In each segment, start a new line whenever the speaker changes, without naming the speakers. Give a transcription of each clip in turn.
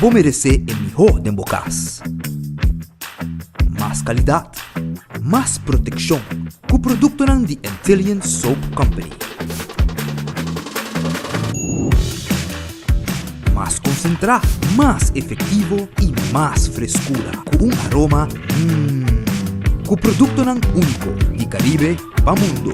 Bo meresé e mihó den bo kas. Mas kalidat, mas protekshon ku produktonan di Antillian Soap Company. Mas konsentrá, mas efektivo i mas freskura ku un aroma mmm. Ku produktonan úniko di Karibe pa mundo.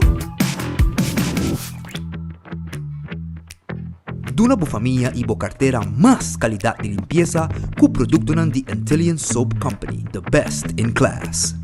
Duna bo famia i bo kartera mas kalidat di limpiesa ku produktonan di Antillian Soap Company, the best in class.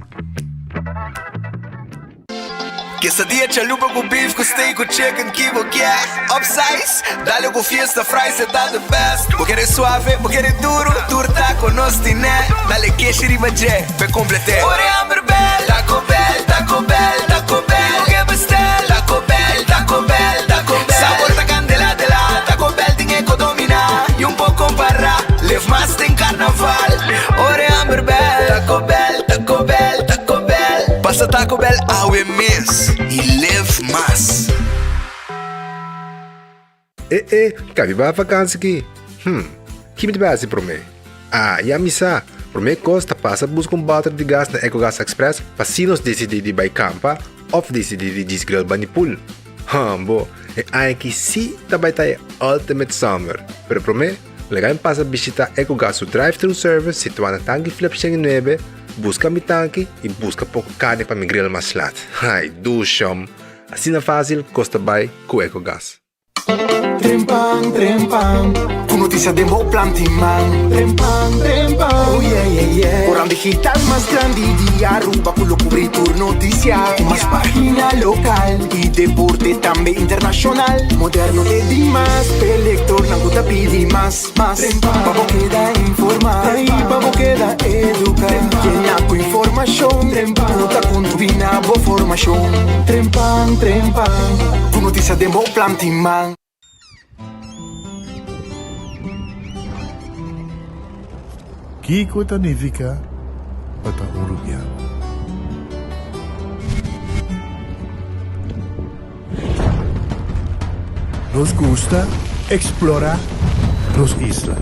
Quesadilla chalupa ku beef ku steak ku chicken ki bo kier Upsize, dale ku fiesta fries e ta the best Bo kere suave, bo kere duro, tur taco nos tine Dale keshi riba dje, p'e complete Ora e hamber bel, Taco Bell, Taco Bell, Taco Bell Bo ke bestel, Taco Bell, Taco Bell, Taco Bell Sabor ta candela de la, Taco Bell tin e ko domina Y un por compara, live mas den carnaval Ora e hamber bel, Taco Bell, Taco Bell, Taco Bell Pasa Taco Bell awe mes y live mas.
E e, ka mi bai vakansi ki? Hm, ki mi ta bai hasi promé? Ah, ya mi sa! Promé kos ta pasa buska un bòter di gas na Ecogas Express pa si nos disidí di bai kampa òf disidí di djis grill bani pool. Hambo, e aña aki sí ta bai ta e ultimate summer! Pero promé, laga mi pasa bishitá Ecogas su drive-thru service situá na Tanki Flip 109, buska mi tanki i buska poko karni pa mi grill mas lat. Ai, dushom! Asina fásil kos ta bai ku Ecogas.
Trempan, trempan, ku notisia den bo planti man. Trempan, trempan, oh yeah, yeah, yeah. Koran digital mas grandi di Aruba ku lo kubri tur notisia. Ku mas pagina lokal i deporte tambe internashonal. Moderno te dimas, p'e lektornan ku ta pidi mas, mas. Pa bo keda informá i pa bo keda eduká. Yena ku informashon ku ta kontribuí na bo formashon. Trempan, trempan, ku notisia den bo planti man.
Kiko ta nifiká pa ta un rubiano? Nos gusta eksplorá nos isla.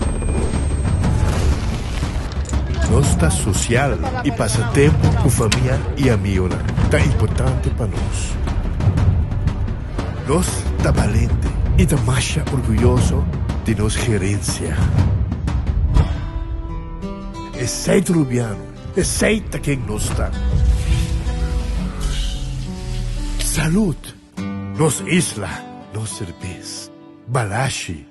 Nos ta sosial i pasa tempu ku famia i amionan ta importante pa nos. Nos ta balente i ta masha orguyoso di nos gerensia. Esei ta Rubiano, esei ta ken nos ta. Salud! Nos isla, nos serbes. Balashi.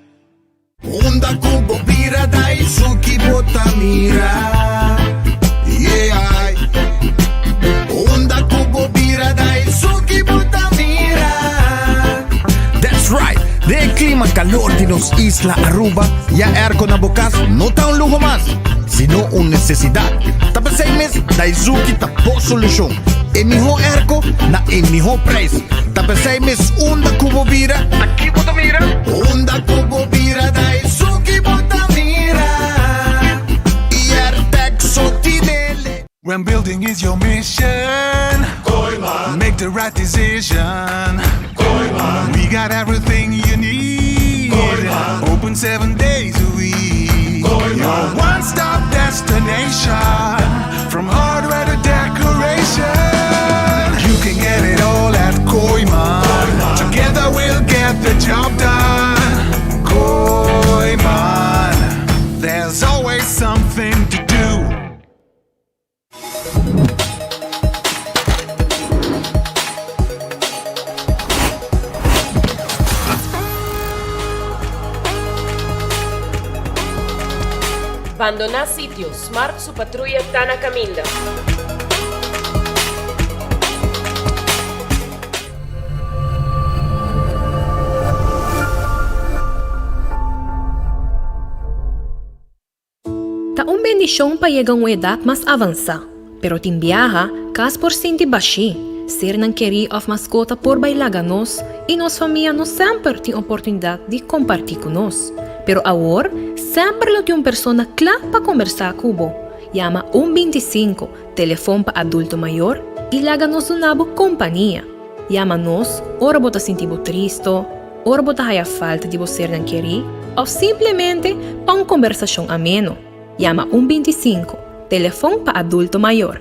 Unda ku bo bira Daisuki bo ta mira Yeah Unda ku bo bira Daisuki bo ta mira
That's right! Den e klima kalor di nos isla Aruba, ya airco na bo kas no ta un luho mas, sino un nesesidat. Ta p'esei mes Daizuki ta bo solushon. E mihó airco na e mihó prijs. Ta p'esei mes unda ku bo bira, ta ki bo ta mira?
Unda ku bo bira Daizuki bo ta mira
Airtec so tinele.
When building is your mission Make the right decision We got everything you need Open seven days a week Your one-stop destination From hardware to decoration You can get it all at Kooiman Together we'll get the job done Kooiman There's always something to do
Bandoná sitio, Smart su patruya ta na kaminda.
Ta un bendishon pa yega un edat mas avansá, pero tin biaha kas por sinti bashí, sernan kerí òf maskota por bai laga nos i nos famia no semper tin oportunidat di kompartí ku nos. Pero awor semper lo tin un persona kla pa kombersá ku bo. Yama un 25, telefon pa adulto mayor, i laga nos duna bo kompania. Yama nos ora bo ta sinti bo tristo, ora bo ta haya falta di bo sernan kerí. òf simplemente pa un kombersashon ameno. Yama un 25, telefon pa adulto mayor.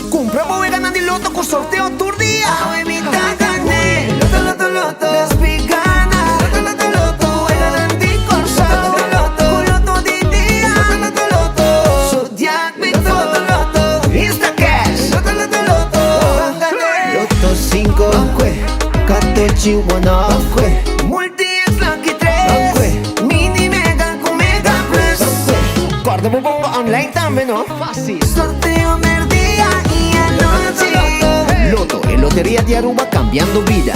Cumpra bo weganan di loto cu sorteo tur dia. Awe mi ta gane. Loto, loto, loto. Despi gana. Loto, loto, loto. Weganan di Corsou. Loto, loto, Cu loto di dia. Loto, loto, loto. Zodiac Big Loto, loto, loto. Instacash. Loto, loto, loto. Ban gane. Loto cinco. Ban cue. Catechi one Ban cue. Multi X Lucky tres. Ban cue. Mini Mega cu Mega Plus. Ban cue. Corda bo bomba online tambe no. Fácil. Sorteo merdia y anochi.
Lotto, e loteria di Aruba cambiando bida.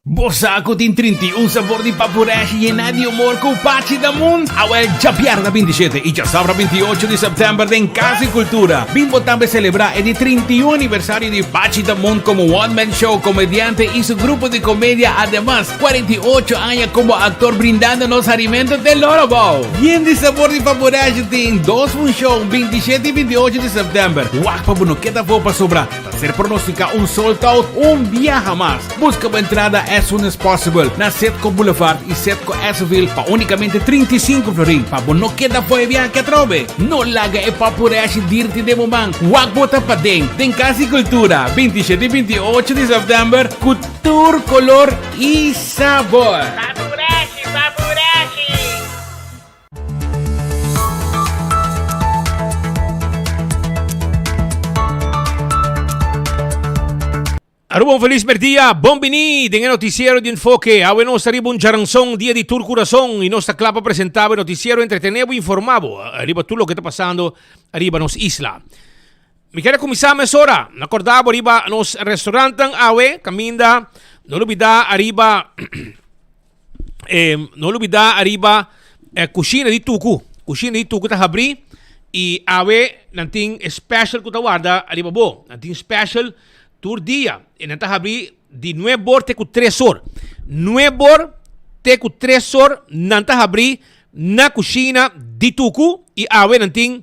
Bo sa cu tin 31 sabor di papureshi yena di humor cu Pachi Damun? Awel djabièrnè 27 y djasabra 28 di september den Cas di Cultura bin bo tambe celebra e di 31 aniversario di Pachi Damun como one man show comediante y su grupo di comedia ademas 48 aña como actor brindando nos harimento te loro abou. Yen di sabor di Paporashi tin dos funcion 27 y 28 di september. Wak pa bo no keda afó pasobra ta ser pronostica un sold out un biaha mas. Busca bo entrada as soon as possible na Setco Boulevard y Setco Esseville pa unicamente 35 florin pa bo no keda afó e biaha aki atrobe. No laga e Paporashi dirti den bo man. Wak bo ta paden den Cas di Cultura 27 y 28 di september cu Tur color y sabor.
Papurashi, papurashi!
Aruba un felis merdia, bon bini den e noticiero di Enfoke. Awe nos ta riba un djaranson, dia di tur curason, y nos ta cla pa presenta bo e noticiero, entretene bo y informa bo riba tur loke ta pasando riba nos isla. Mi ker a kuminsá mesora. Na kòrda bo riba nos restaurantnan awe kaminda no lubidá ariba eh, no lubidá ariba eh, kushina di Tuku. Kushina di Tuku ta habrí i awe nan tin e special ku ta warda ariba bo. Nan tin special tur dia i nan ta habrí di nuebe or te ku tres or. Nuebe or te ku tres or nan ta habrí na kushina di Tuku i awe nan tin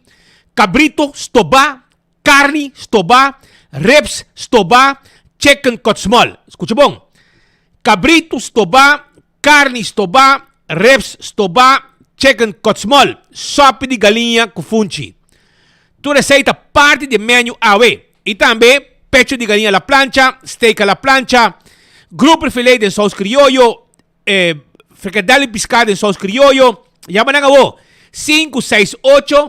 Cabrito stobá, carni stobá, ribs stobá, chicken cut small. Scucha bon. Cabrito stobá, carni stobá, ribs stobá, chicken cut small. Sopi di galiña cu funchi. Tur esey ta parti di e menu awe. Y tambe pecho di galiña a la plancha, steak a la plancha, grouper filet den saus crioyo, E frikadel di piská den sous krioyo. Yama nan awo, 568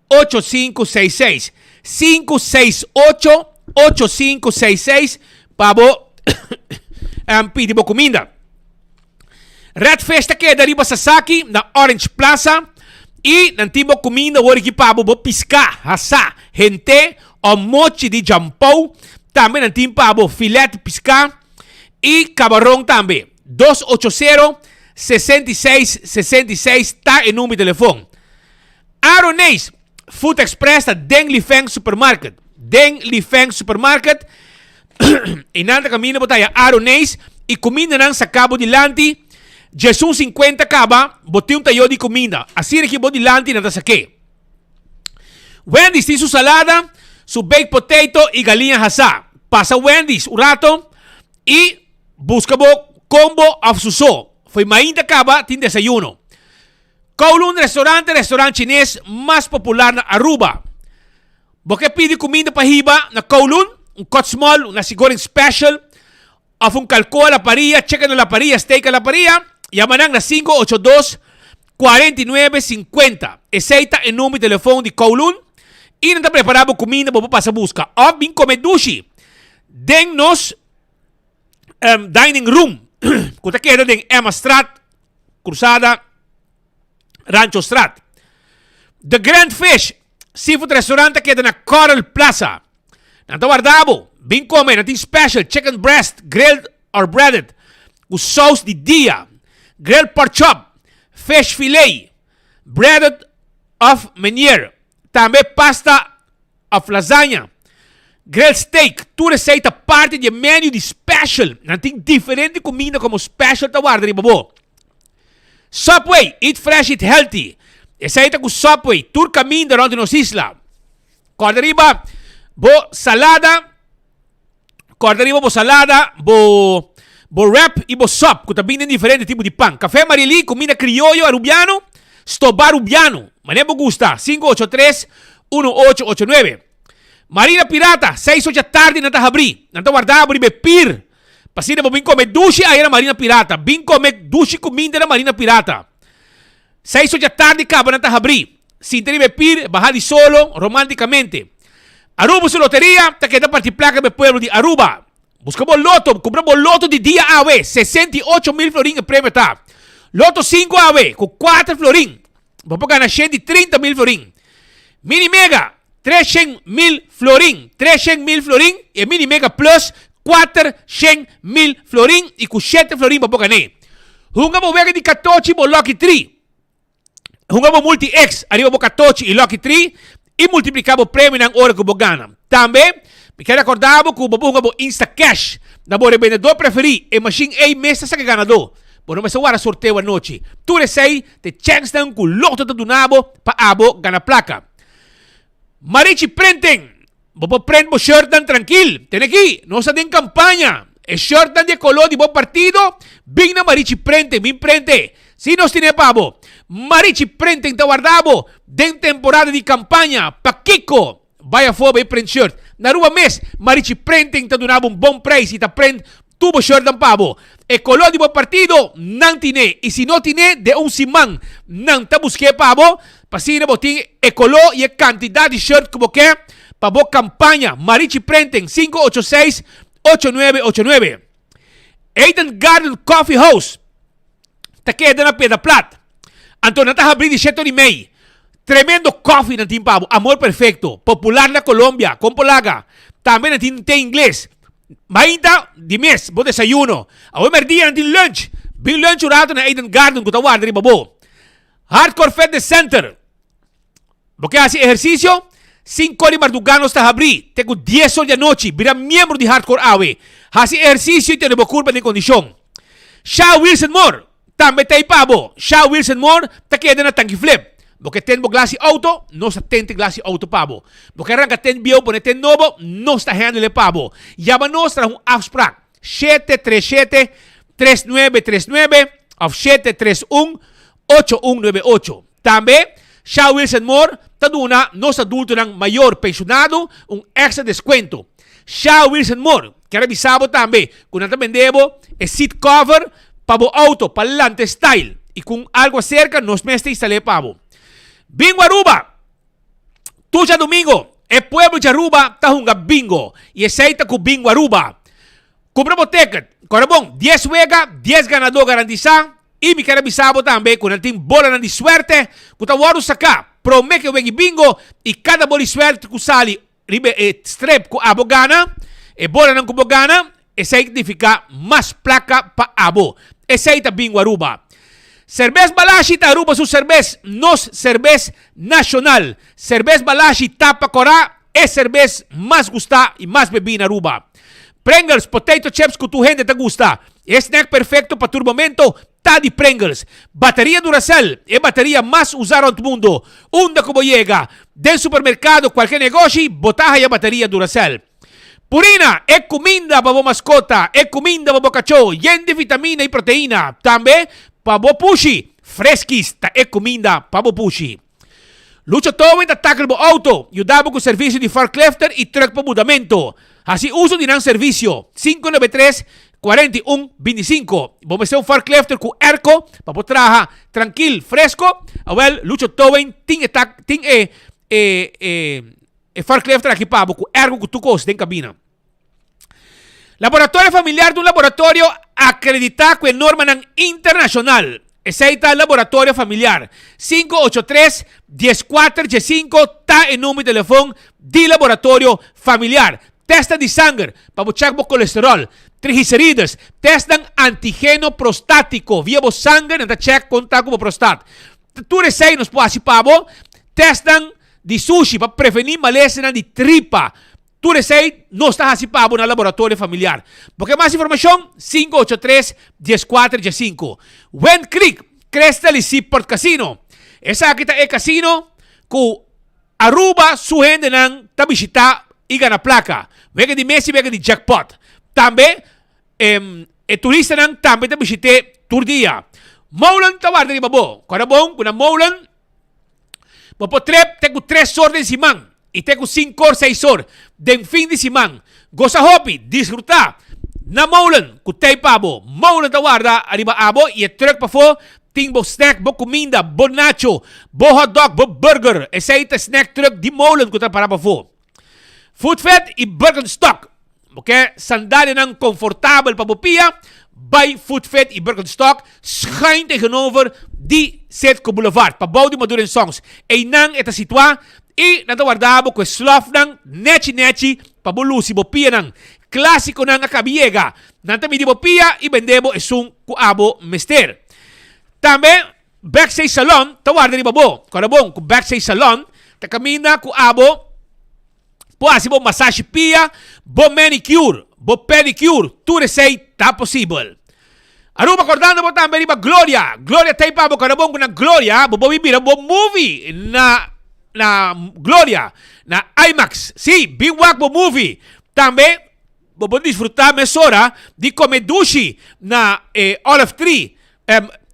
8566. 568 8566 pa bo pidi bo kuminda. Red Fish ta keda riba Sasaki na Orange Plaza i nan tin bo kuminda wor iki pa bo bo piská, hasá, hent'é o mochi di jampou. Tambe nan tin pa bo filet piská. Y Cabaron tambe. Dos ocho sero, 66, 66 ta e number di telefon. Aroneis Food Express ta den Li Feng Supermarket. Den Li Feng Supermarket. y nan ta camina bo ta haya Aroneis y cumindanan saca bo dilanti. Djesun 50 caba, bo tin un tayo di cuminda. Asina ki bo dilanti nan ta sake. Wendy's tin su salada, su baked potato y galiña hasá. Pasa Wendy's un rato y busca bo combo of su so. Fo'i mainta caba tin desayuno. Kowloon Restaurant ta e restaurant chines mas popular na Aruba. Bo ke pidi cuminda pa hiba na Kowloon? Un cut small, un nasi goreng special of un calcoa la parilla, chicken a la parilla, steak a la parilla? Yama nan na 582 49 50. Esey ta e number di telefon di Kowloon y nan ta prepara bo cuminda bo por pasa busca of bin come dushi den nos um, dining room cu ta keda den Emma Straat, Cruzada Rancho Straat. The Grand Fish Seafood Restaurant ta keda na Coral Plaza. Nan ta warda bo. Bin come, nan tin special chicken breast grilled or breaded cu saus di dia, grilled pork chop, fish fillet, breaded of meunier, tambe pasta of lasagna, grilled steak. Tur esey ta parti di e menu di special. Nan tin diferente cuminda como special ta warda riba bo. Subway, eat fresh, eat healthy. Esey ta cu Subway tur caminda rond di nos isla. Corda riba bo salada, corda riba bo salada, bo. Bo wrap y bo sop cu ta bin den diferente tipo di pan. Café Marily, comida crioyo Arubiano, stoba Arubiano. Manera bo gusta, 583 1889. Marina Pirata, seis ocha tardi nan ta habri. Nan ta warda bo riba e pir. Pa asina bo bin come dushi aya na Marina Pirata. Bin come dushi cuminda na Marina Pirata. Seis ocha tardi caba nan ta habri. Sinta riba e pir, baha di solo, romanticamente. Aruba su loteria ta keda parti placa pa e pueblo di Aruba. Buska bo loto, kumpra bo loto di dia awe, 68 mil florin e premio ta. Loto 5 awe, ku 4 florin, bo por gana 130 mil florin. Mini Mega, 300 mil florin, 300 mil florin, e Mini Mega Plus, 400 mil florin, i ku 7 florin bo por gan'é. Hunga bo wega di katochi bo Lucky 3. Hunga bo Multi X ariba bo katochi i Lucky 3 i multipliká bo premionan ora ku bo gana. Tambe, mi kier rekordá bo ku bo por hunga bo Insta Cash na bo rebendedor preferí. E mashin ei mes ta saka ganadó. Bo no mester wara sorteo anochi. Tur esei ta e chènsnan ku Lotto ta duna bo pa abo gana plaka. Marichi Printing! Bo por print bo shirtnan trankil. Tene aki, nos ta den kampaña. E shirtnan di e koló di bo partido, bin na Marichi Printing, bin prente. Si nos tine pa bo. Marichi Printing ta warda bo den temporada di kampaña. Pakiko? Bai afó bai print shirt. Na Aruba mes, Marichi Printing ta duna bo un bon prijs i ta print tur bo shirtnan pa bo. E koló di bo partido, nan tine. I si no tine, den un siman nan ta busk'é pa bo. Pa asina bo tin e koló i e kantidat di shirt ku bo ke pa bo kampaña. Marichi Printing, 586 8989. Eden Garden Coffee House ta keda na Piedra Plat. Anto nan ta habrí di shete ora i mei. Tremendo koffie nan tin pa bo. Amor Perfecto, popular na Colombia, kon por laga. Tambe nan tin te ingles. Mainta di mes bo desayuno. Awe merdia nan tin lunch. Bin lunch un rato na Eden Garden ku ta warda riba bo. Hardcore Fitness Center. Bo ke hasi ehersisio? Sinku di mardugá nos ta habrí te ku dies or di anochi. Bira miembro di Hardcore awe. Hasi ehersisio i tene bo kurpa den kondishon. Sha Wilson Moore tambe ta ei pa bo. Sha Wilson Moore ta keda na Tanki Flip. Bo ke ten bo glas di outo? Nos ta tente glas di outo pa bo. Bo ke ranka ten bieu pone ten nobo? Nos ta handle pa bo. Yama nos traha un afsprak. 737 3939 òf 731 8198. Tambe, Sha Wilson Moore ta duna nos adultonan mayor penshonado un extra descuento. Sha Wilson Moore kier a bisa bo tambe cu nan ta bende bo e seat cover pa bo auto pa lanta e style y cu algo acerca nos mes ta instale pa bo. Bingo Aruba! Tur djadomingo e pueblo di Aruba ta hunga bingo y esey ta cu Bingo Aruba. Cumpra bo ticket. Cora bon, dies wega, dies ganador garantisa y mi kier a bisa bo tambe cu nan tin bolanan di suerte cu ta wordo saca prome cu e wega di bingo y cada bola di suerte cu sali riba e strip cu abo gana, e bolanan cu bo gana, esey ta nifica mas placa pa abo. Esey ta Bingo Aruba. Cerbes Balashi ta Aruba su cerbes, nos cerbes nacional. Cerbes Balashi tapa cora, e cerbes mas gusta y mas bebi na Aruba. Pringles, potato chips cu tur hende ta gusta. E snack perfecto pa tur momento ta di Pringles. Bateria Duracell, e bateria mas usa rond mundo. Unda cu bo yega, den supermercado, cualke negoshi, bo ta haya bateria Duracell. Purina, e cuminda pa bo mascota, e cuminda pa bo cacho, yen di vitamina y proteina. Tambe pa bo pushi, Friskies ta e cuminda pa bo pushi. Lucho Towing ta tackle bo auto, yuda bo cu servicio di forklifter y truck pa mudamento. Haci uso di nan servicio, 593 41 25. Bo mester un forklifter cu airco pa bo traha trankil, fresco? Awel, Lucho Towing tin e tak tin e e e e forklifter aki pa bo cu airco cu tur cos den cabina. Laboratorio Familiar ta un laboratorio akreditá ku e normanan internashonal. Esei ta Laboratorio Familiar. 583 14 15 ta e number di telefon di Laboratorio Familiar. Testnan di sanger pa bo chèk bo kolesteròl, triglicerides, testnan antigeno prostátiko via bo sanger nan ta chèk kon ta ku bo prostat. Tur esei nos por hasi pa bo. Testnan di sushi pa prevení malesanan di tripa. Tur esei nos ta hasi pa bo na Laboratorio Familiar. Bo ke mas informashon? 583 14 15. Wind Creek, Crystal y Seaport Casino. Esaki ta e casino ku Aruba su hendenan ta bishita y gana plaka. Wega di mes y wega di jackpot. Tambe e. E turistanan tambe ta bishit'é tur dia. Molen ta warda riba bo. Kòrda bon ku na Molen bo por trep te ku tres or den siman i te ku sinkor, seis or den fin di siman. Gosa hopi, disfrutá na Molen ku tei pa bo. Molen ta warda riba abo i e trùk pafó tin bo snack, bo kuminda, bo nacho, bo hotdog, bo burger. Esei ta snack trùk di Molen ku ta pará pafó. Footfed i Birkenstock. Bo ke sandalianan konfortabel pa bo pia? Bai Footfed i Birkenstock schuin tegenover di Citgo Boulevard, pabou di Maduro en Sons. Einan e ta situá i nan ta warda bo ku e slòfnan nèchi nèchi pa bo lusi bo pianan. Klásikonan a kabi yega. Nan ta midi bo pia i bende bo esun ku abo mester. Tambe Backstage Salon ta warda riba bo. Kòrda bon ku Backstage Salon ta kaminda ku abo por hasi bo masashi pia, bo manicure, bo pedicure, tur esei ta posibel. Aruba kòrdando bo tambe riba Gloria. Gloria ta ei pa bo. Kòrda bon ku na Gloria bo por bin mira bo movie na na Gloria, na IMAX. Sí, bin wak bo movie. Tambe bo por disfrutá mesora di kome dushi na e Olive Tree.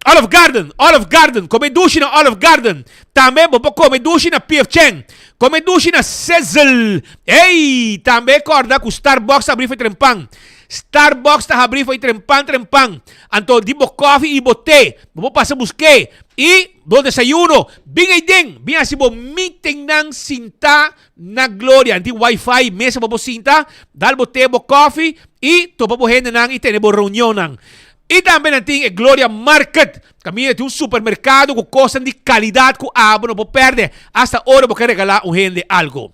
Olive Garden, Olive Garden, kome dushi na Olive Garden. Tambe bo por kome dushi na PF Chang. Kome dushi na Sizzle. Ey! Tambe kòrda ku Starbucks ta habrí for trempan. Starbucks ta habrí for trempan trempan. Anto di bo kòfi i bo te, bo por pasa busk'é. I bo desayuno, bin eiden, bin hasi bo meetingnan sintá na Gloria. Nan tin wifi, mesa bo por sinta, dal bo te, bo kòfi i topa bo hendenan i tene bo reunionnan. I tambe nan tin e Gloria Market, kaminda tin un supermerkado ku kosnan di kalidat ku abo no por pèrdè, asta ora bo ke regalá un hende algu.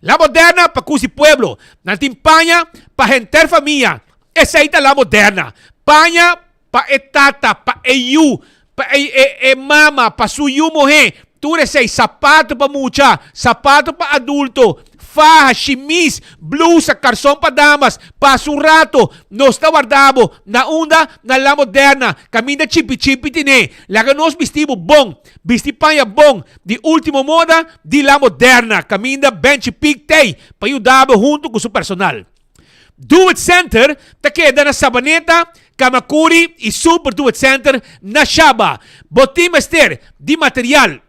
La Moderna pa kusi pueblo, nan tin paña pa henter famia, esei ta La Moderna, paña pa e tata, pa e yu, pa e e mama, pa su yu muhé, tur esei, sapato pa mucha, sapato pa adulto, faha, shimis, blusa, karson pa damas, pasa un rato, nos ta warda bo, na unda? Na La Moderna, kaminda chipi chipi tine, laga nos bisti bo bon, bisti paña bon, di ultimo moda, di La Moderna, kaminda Benchi Pig t'ei pa yuda bo hunto ku su personal. Do It Center ta keda na Sabaneta, Camacuri y Super Do It Center na Shaba. Bo tin mester di material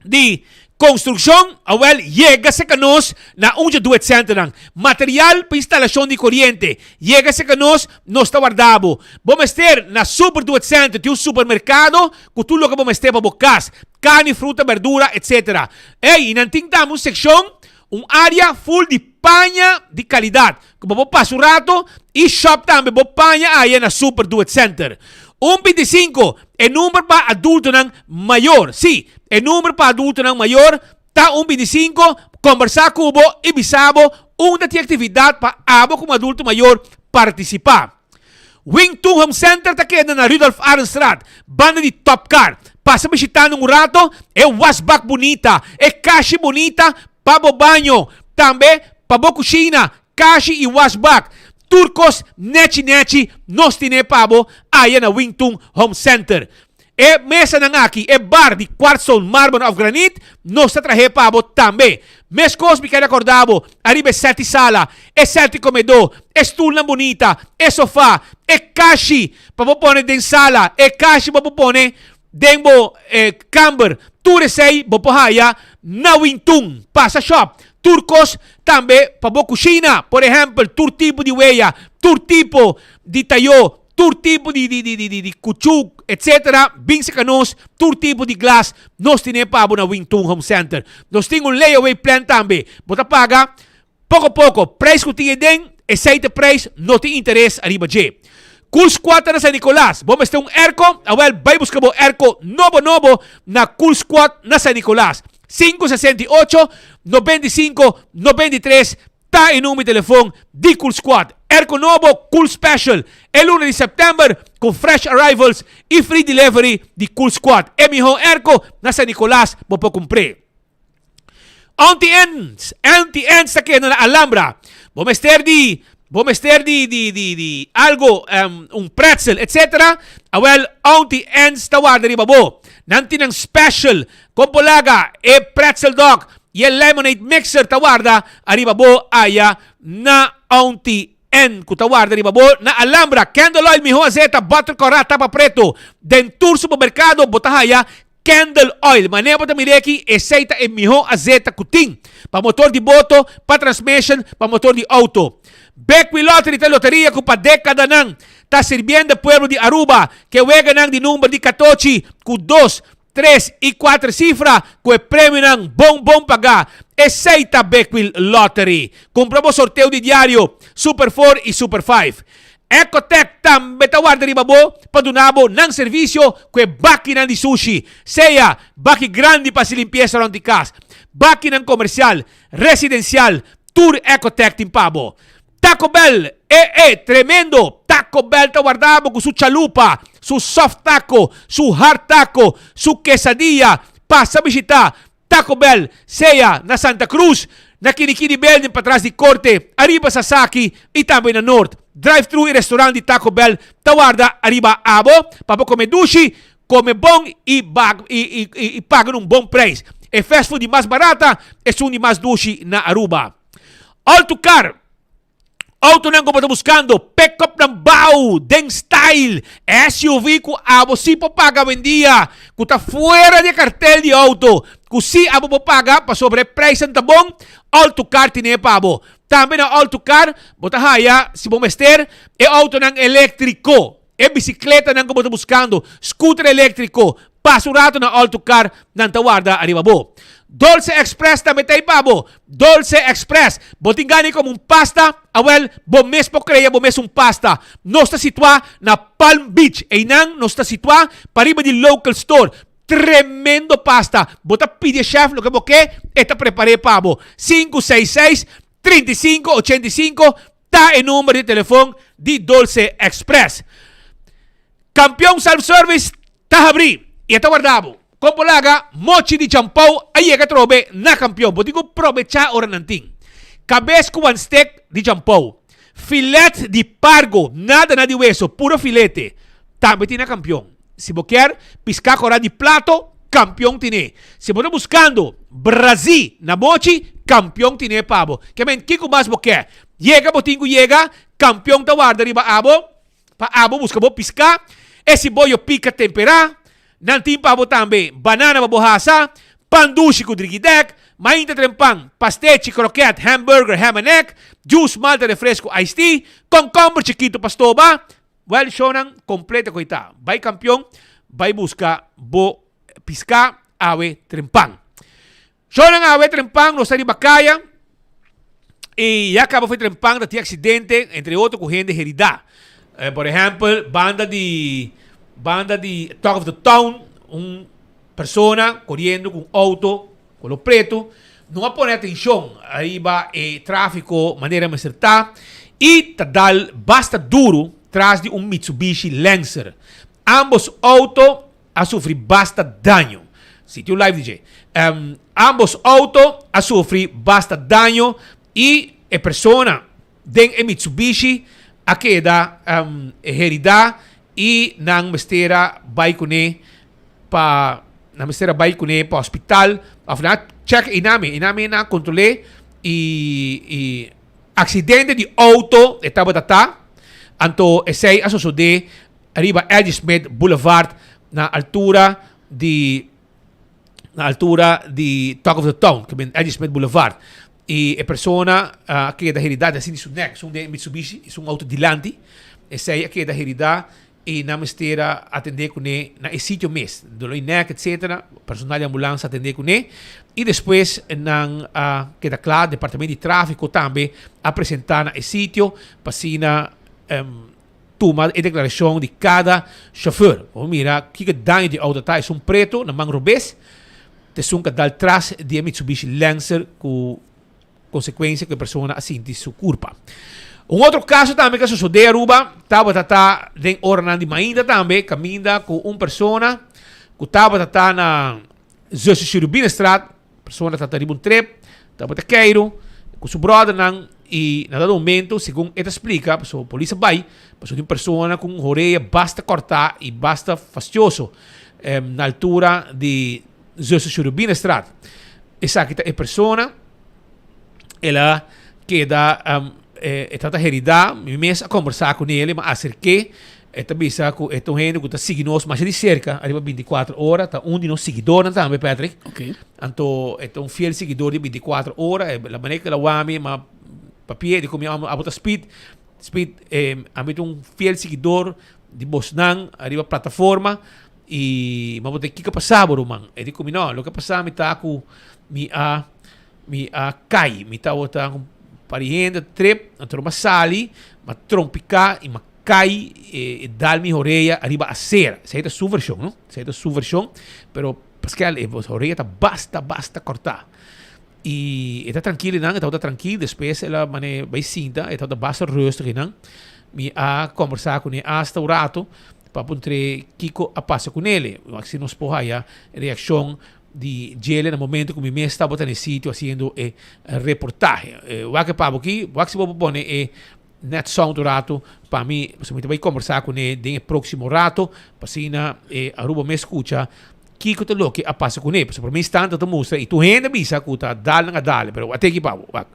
di construccion? Awel, yega cerca nos na un dje Do It Centernan. Material pa instalacion di coriente, yega cerca nos, nos ta warda bo. Bo mester na Super Do It Center tin un supermercado cu tur loke bo mester pa bo cas, carni, fruta, berdura, etc. Ey, y nan tin tambe un seccion Un área ful di paña di kalidat ku bo por pasa un rato i shòp tambe bo paña aya na Super Do It Center. Un bintisinko, e number pa adultonan mayor. Sí, e number pa adultonan mayor ta un bintisinko. Kombersá ku bo i bisa bo unda tin aktividat pa abo komo adulto mayor partisipá. Wing Tun Home Center ta keda na Rudolf Arendstraat, banda di Top Car. Pasa bishitando un rato e wasbak bunita, e kashi bunita pa bo baño, tambe pa bo kushina, kashi i wasbak. Tur kos nechi nechi nos tine pa bo aya na Wing Tun Home Center. E mesanan aki, e bar di kwartstone, marmer of granit, nos ta trah'é pa bo tambe. Meskos mi kere akorda bo ariba e sèti sala, e sèti komedó, e stulnan bunita, e sofá, e kashi pa bo pone den sala, e kashi pa bo pone den bo kamber. Tur esei bo por haya na Wintun. Pasa shòp. Tur kos tambe pa bo kushina. Por ehèmpel, tur tipo di weya, tur tipo di tayó, Tur tipo di di di di di kuchuk etc. Bin seka nos, tur tipo di glas nos tine pa bo na Wing Tun Home Center. Nos tin un layaway plan tambe. Bo ta paga poko poko. Prijs ku tin eden, esei ta prijs, no tin interes ariba dje. Cool Squad ta na San Nicolas. Bo mester un airco? Awel bai buska bo airco nobo nobo na Cool Squad na San Nicolas. 568 95 93 Ta e number di telefon di Cool Squad. Airco nobo, Cool Special, e luna di september cu fresh arrivals y free delivery di Cool Squad. E miho airco na San Nicolas bo por cumpr'e. Auntie Anne's, Auntie Anne's ta keda na Alhambra. Bo mester di, bo mester di, di, di, di algo, um, un pretzel, etc. Awel, Auntie Anne's ta warda riba bo. Nan tin nan special Kon por laga e pretzel dog y e lemonade mixer ta warda ariba bo aya na Auntie. N ku ta warda riba bo na Alhambra. Candle Oil mihó azeta, butter kòrá, tapa preto. Den tur supermerkado bo ta haya Candle Oil. Manera bo ta mira aki, esei ta e mihó azeta ku tin pa motor di boto, pa transmission, pa motor di outo. Bekwin Lottery ta e loteria ku pa dekadanan ta sirbiendo e pueblo di Aruba ku e weganan di number di katochi ku dos, tres i kuater sifra ku e premionan bon bon pagá. Esei ta Bekwil Lottery. Kumpra bo sorteo di diario Super Four i Super Five. Ecotec tambe ta warda riba bo pa duna bo nan servisio ku e bakinan di sushi, sea baki grandi pa hasi limpiesa rònt di kas, bakinan komersial, residensial, tur Ecotec tin pa bo. Taco Bell, e e, tremendo! Taco Bell ta warda bo ku su chalupa, su soft taco, su hard taco, su quesadilla. Pasa bishita Taco Bell, sea na Santa Cruz, na Kinikini Building patras di Korte, ariba Sasaki i tambe na Noord. Drive-thru i restaurant di Taco Bell ta warda ariba abo pa bo kome dushi, kome bon i i paga un bon prijs. E fast food di mas barata, esun di mas dushi na Aruba. Alto Car. Autonan ku bo ta buskando, pick-upnan bou, den style, SUV ku abo si por paga awendia, ku ta fuera di e kartel di auto, ku si abo por paga pasobra e prijsnan ta bon, Alto Car tine pa bo. Tambe na Alto Car bo ta haya, si bo mester, e autonan eléktriko, e bisikletanan ku bo ta buskando, scooter eléktriko, pasa un rato na Alto Car, nan ta warda ariba bo. Dolce Express tambe ta ei pa bo. Dolce Express, bo tin gana di kome un pasta? Awel, bo mes por krea bo mes un pasta. Nos ta situá na Palm Beach. Einan nos ta situá pariba di Local Store. Tremendo pasta. Bo ta pidi e chef loke bo ke, e ta prepar'é pa bo. 566 35 85 ta e number di telefon di Dolce Express. Kampion Self Service ta habrí i e ta warda bo. Kon bo laga mochi di champou a yega atrobe na Kampion? Bo tin ku probechá ora nan tin. Kabes ku wan stek di champou, filet di pargo, nada na di weso, puro filete, tambe tin na Kampion. Si bo kier piská korá di plato, Kampion tine. Si bo ta buskando brazí na mochi, Kampion tine pa bo. Ke men kiko mas bo ke? Yega bo tin ku yega, Kampion ta warda riba abo. Pa abo buska bo piská, e siboyo pika temperá, nan tin pa bo tambe banana pa bo hasa, pan dushi ku drigidèk, mainta trempan, pastechi, krokèt, hamburger, ham and egg, juice, malta, refresco, iced tea, kònkòmber chikitu pa stoba. Wèl, shownan kompleto ku ei ta. Bai Kampion, bai buska bo piská awe trempan. Shownan awe trempan nos ta riba kaya y ya caba foi trempan ta tin accidente entre otro cu hende herida. Por ehempel banda di banda di Talk of the Town un persona coriendo cu un auto color preto no a pone atencion ariba e trafico manera mester ta y ta dal basta duro tras di un Mitsubishi Lancer. Ambos auto a sufri basta daño. Sitio live DJ. Um, ambos auto a sufri basta daño y e persona den e Mitsubishi a keda um, herida y nan mester a bai kuné pa nan mester a bai kuné pa hospital of nan check inami inami nan kontrolé y y accidente di auto e tabata ta anto esei a sosodé Riba Eddie Smith Boulevard na altura di na altura di Talk of the Town, ke men Eddie Smith Boulevard. I e persona a keda herida den sinti su nek, esun den Mitsubishi, esun auto dilanti, esei a keda herida i nan mester a atende kuné na e sitio mes, doló di nek etcetera, personal di ambulans a atende kuné i despues nan a keda kla, departamento di trafiko tambe a presenta na e sitio pa asina Tuma e deklarashon di kada shofùr. Bo mira kiko daño di outo ta. Esun pretu na man robes ta esun ka dal tras di e Mitsubishi Lancer ku konsekuensia ku e persona a sinti su kurpa. Un otro kaso tambe ku a sosodé Aruba tabata ta den oranan di mainta tambe kaminda ku un persona ku tabata ta na Zuster Cherubinastraat Persona ta ta riba un trip, tabata keiru ku su bròdernan i na dado momento, segun e ta splika, pasobra polis a bai, pasobra tin un persona ku un horea basta kòrtá i basta fastioso na altura di Zuster Cherubinastraat. Esaki ta e persona, el a keda. E tabata heridá, mi mes a kombersá ku nel, mi a aserk'é, e ta bisa ku e ta un hende ku ta sigui nos masha di serka ariba bintikuater ora, ta un di nos siguidornan tambe, Patrick. Anto e ta un fiel siguidor di bintikuater ora, e la manera ku el a wak mi, m'a papia, e di ku mi abo ta Speed, Speed, ami ta un fiel siguidor di bosnan ariba plataforma i mi a puntra kiko a pasa bo ruman? E di ku mi no, loke a pasa mi ta ku mi a Mi a kai, mi tabata un par di hende trip, anto mi a sali, mi a trompiká i mi a kai e dal mi horea ariba asera. Esei ta su vershon, no? Esei ta su vershon, pero Pascal, e horea ta basta, basta kòrtá. I e ta trankil einan, e tabata trankil, despues el a mane bai sinta, e tabata basta rustig einan. Mi a kòmbersá kuné asta un rato pa puntr'é kiko a pasa kunele, wak si nos por haya reakshon di djele na momento ku mi mes tabata na e sitio hasiendo e reportahe. Wak e pabo aki, wak si bo por pone e net sound un rato pa mi, pasobra mi ta bai kombersá kuné den e próksimo rato, pa asina e Aruba mes skucha kiko ta loke a pasa kuné. Pasobra promé instante ta mustra i tur hende a bisa ku ta dal nan a dal, pero wak teki pabo, wak.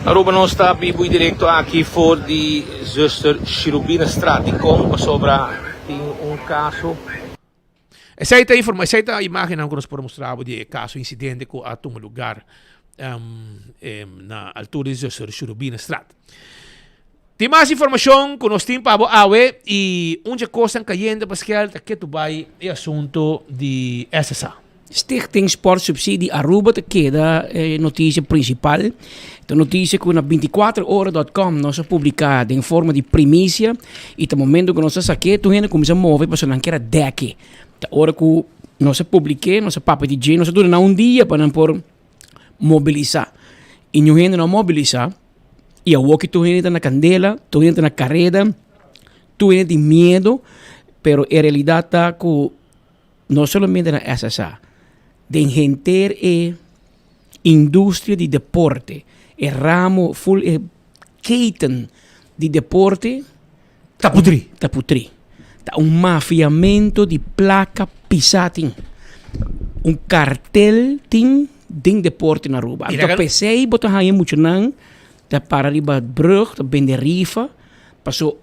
Aruba nos ta bibu y directo aki for di Zuster Cherubinastraat. Dicon? Pasobra tin un caso. Esey ta informa, esey ta imagennan cu nos por mustra bo di e caso incidente cu a tuma lugar na altura di Zuster Cherubinastraat. Tin mas informashon ku nos tin pa bo awe i un dje kosnan kayente pa skel ta ketu bai e asuntu di SSA.
Stichting Sportsubsidie Aruba ta keda e notisia prinsipal. Ta notisia ku na bintikuater ora dòt kòm nos a publiká den forma di primisia i ta momento ku nos a sak'é tur hende kuminsá move pasobra nan kier a dèk'é. Ta ora ku nos a publik'é nos a papia di dje nos a duna nan un dia pa nan por mobilisá i niun hende no a mobilisá. I awor ki tur hende ta na kandela, tur hende ta na kareda, tur hende tin miedu, pero e realidat ta ku no solamente na SSA, den henter e industria di deporte, e ramo ful e keten di deporte
Ta putrí.
Ta putrí. Ta un mafiamento di plaka pisá tin. Un kartel tin den deporte na Aruba. Anto p'esei bo ta haña muchanan ta para riba brug ta bende rifa paso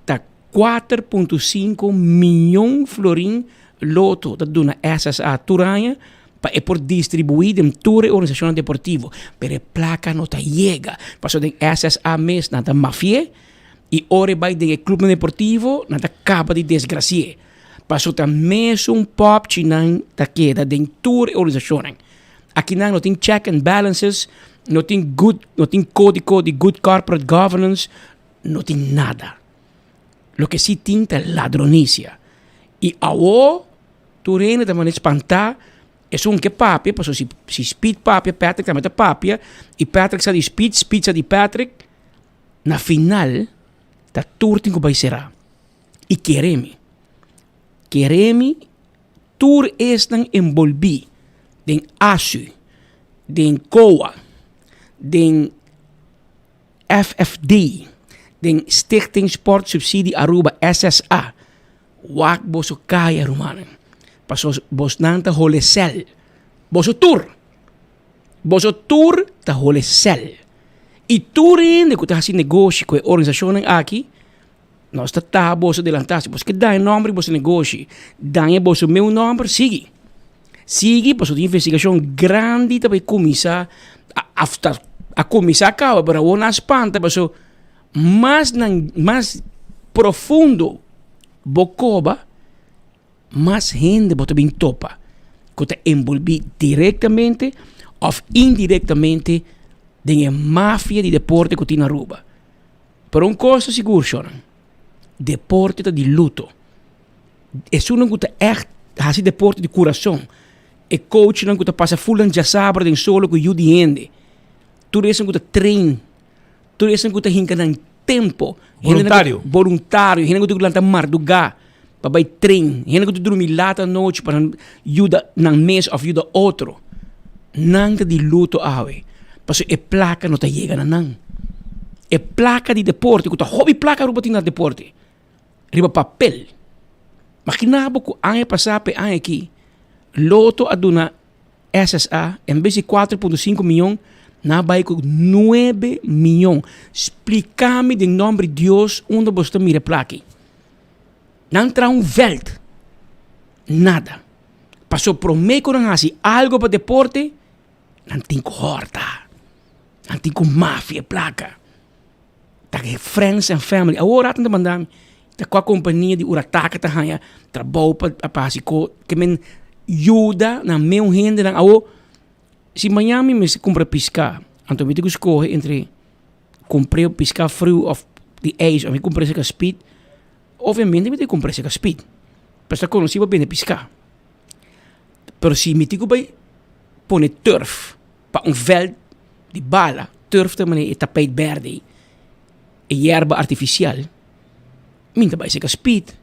ta 4.5 miyon florin loto ta duna SSA tur aña pa e por distribuí den tur e organisashonnan deportivo. Pero e plaka no ta yega paso den SSA mes nan ta mafi'é. I ora e bai den e clubnan deportivo, nan ta caba di desgraci'é. Paso ta mesun popchinan ta keda den tur e organisacionnan. Akinan no tin check and balances, no tin good, no tin codico di good corporate governance, no tin nada. Loke si tin ta ladronicia. I awo tur hende ta manda spanta Esun ke papia, pasobra si si Speed papia, Patrick tambe ta papia, i Patrick sa di Speed, Speed sa di Patrick. Na final ta tur tin ku bai será. I kere mi, kere mi tur esnan enbolbí den ASU, den COA, den FFD, den Stichting Sport Subsidie Aruba, SSA, wak boso kaya rumannan, pasobra bosnan ta hole sèl, boso tur. Boso tur ta hole sèl. I tur hende ku ta hasi negoshi ku e organisashonnan aki, nos ta taha boso delantá. Si boso ke daña nòmber di boso negoshi, daña boso meu nòmber, sigui. Sigui pasobra tin investigashon grandi ta bai kuminsá, a kuminsá kaba, pero awor nan a spanta pasobra mas nan, mas profundo bo koba, Mas hende bo ta bin topa ku ta enbolbí direktamente òf indirektamente den e mafia di deporte ku tin na Aruba. Pero un kos ta sigur shornan, deporte ta di luto. Esunnan ku ta ègt hasi deporte di kurason, e coachnan ku ta pasa fulnan djasabra den solo ku yu di hende, tur esun ku ta train. Tur esnan ku ta hinka nan tempo.
Boluntario.
Boluntario. Hende ku ta lanta mardugá pa bai tren. Hende ku ta drumi lat anochi pa nan yuda nan mes òf yuda otro. Nan ta di luto awe pasobra e plaka no ta yega na nan. E plaka di deporte ku ta hopi plaka Aruba tin na deporte riba papel. Magina bo ku aña pasá pa e aña aki Lotto a duna SSA en bes di 4.5 miyon nan a bai ku 9 miyon. Splika mi den nomber di Dios unda boso ta mira e plaka ei. Nan traha un vèlt. Nada. Paso promé ku nan hasi algo pa deporte nan tin ku hòrta. Nan tin ku mafia e plaka. Ta e friends and family. Awor rato nan ta manda mi ta kua kompania di Urataka ta haña trabou pa pa hasi ko ke men yuda nan meun hendenan. Awor si mañan mi mester kumpra piska anto mi tin ku skohe entre kumpra piska friu òf di ijs òf mi kumpra esei ka spit, obviamente mi tin ku kumpra esei ka spit pasobra ta konosí pa bende piska. Pero si mi tin ku bai pone turf pa un veld di bala, turf ta manera e tapijt berde ei, e yerba artifisial, mi ta bai seka spit.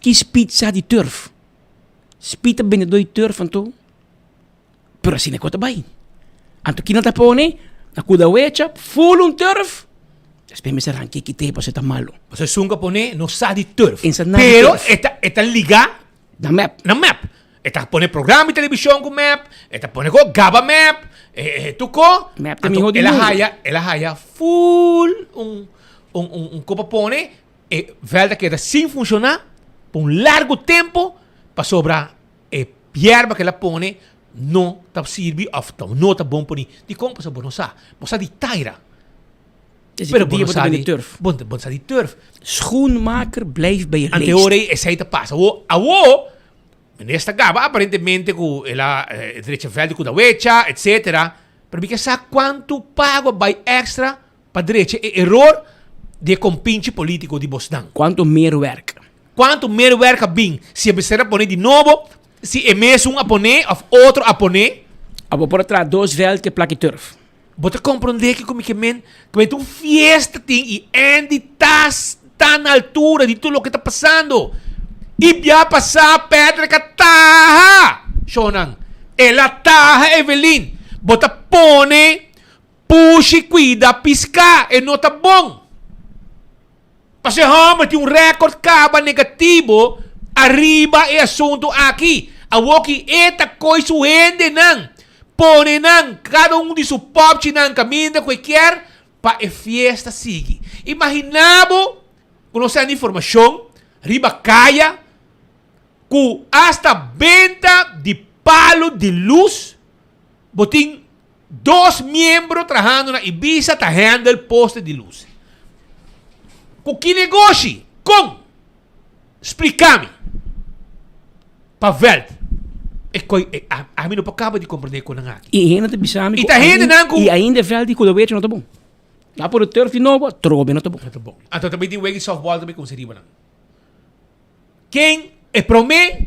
Ki spit sa di turf? Spit ta bende dor di turf anto, pero asina ku a ta bai. Anto kina ta pone? Na kuda wecha, ful un turf, despues mester ranke kit'é pasobra e ta malo.
Pasobra esun ku a pone no sa di turf, pero e ta liga
Na mep.
Na mep. E ta pone programa di televishon ku mep, e ta pone ko gaba mep, e e tur ko.
Mep ta miho di
mundu.
El
a haya, el a haya full un un un un ko pa pone, e vèlt a keda sin funshoná pa un largu tempu pasobra e yerba ku el a pone no ta sirbi òf no ta bon poni. Dikon? Pasobra bo no sa. Bo sa di taira.
Pero bo no sa di
turf. Bo no sa di turf.
Schoenmaker blijft bij je leest.
Ante ora esei ta pasa. Awo, awo, minister Gaba aparentemente ku el a drecha veld di Kudawecha, etcetera. Pero mi ke sa kuantu pago a bai extra pa drecha e eror di e kompinchi politiko di bosnan.
Kuantu meerwerk.
Kuantu meerwerk a bin si e mester a pone di nobo, si e mesun a pone of otro a pone.
Abo por a traha dos veld ke plaki turf.
Bo ta komprondé kiko mi ke men? Ku ta un fiesta tin i Andy ta ta na altura di tur loke ta pasando. I bia pasá Patrick a taha shownan. El a taha Evelyn. Bo ta pone pushi kuida piská, e no ta bon. Pasobra e hòmber tin un rèkòrt kaba negativo ariba e asuntu aki. Awoki e ta koi su hendenan, pone nan kada un di su pòpchinan kaminda ku e kier pa e fiesta sigui. Imaginá bo ku nos sende informashon riba kaya ku asta benta di palu di lus bo tin Dos miembro trahando na Ibiza ta handle poste di luz. Cu ki negoshi? Con? Splica mi. Pa veld. E coi, e, a, ami no por caba di comprende con nan aki.
Y hende ta bisa mi
Y ta hende nan cu.
Y ainda e veld di Kudawecha no ta bon. Nan a pone turf di nobo, atrobe no ta bon.
No ta bon. Anto tambe tin wega di softball tambe cu riba nan. Ken e promé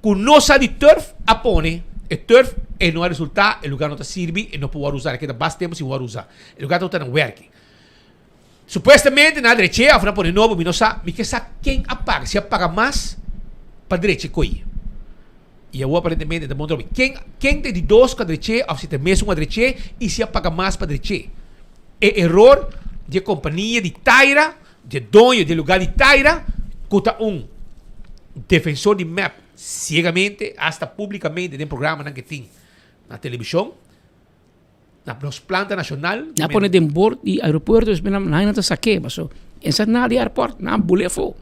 ku no sa di turf a pone e turf e no a resultá, e lugar no ta sirbi, e no por wòrdu usá, e keda bas tempu sin wòrdu usá. E lugar tabata na wèrki. Supuestamente nan a drech'é òf nan a pone nobo, mi no sa. Mi ke sa ken a paga, si a paga mas pa drecha e ko'i. I awor aparentemente ta bon trobe. Ken ken ta e di dos ku a drech'é òf si ta e mesun a drech'é i si a paga mas pa drech'é. E eror di e kompania di Taira Dje doño dje lugar di Taira, cu ta un defensor di mep ciegamente, hasta publicamente den programanan que tin na television, na nos planta nacional.
Nan a pone den bord di aeropuerto, despues nan nan ta sake, paso en sa nada di airport, nan a bule afo.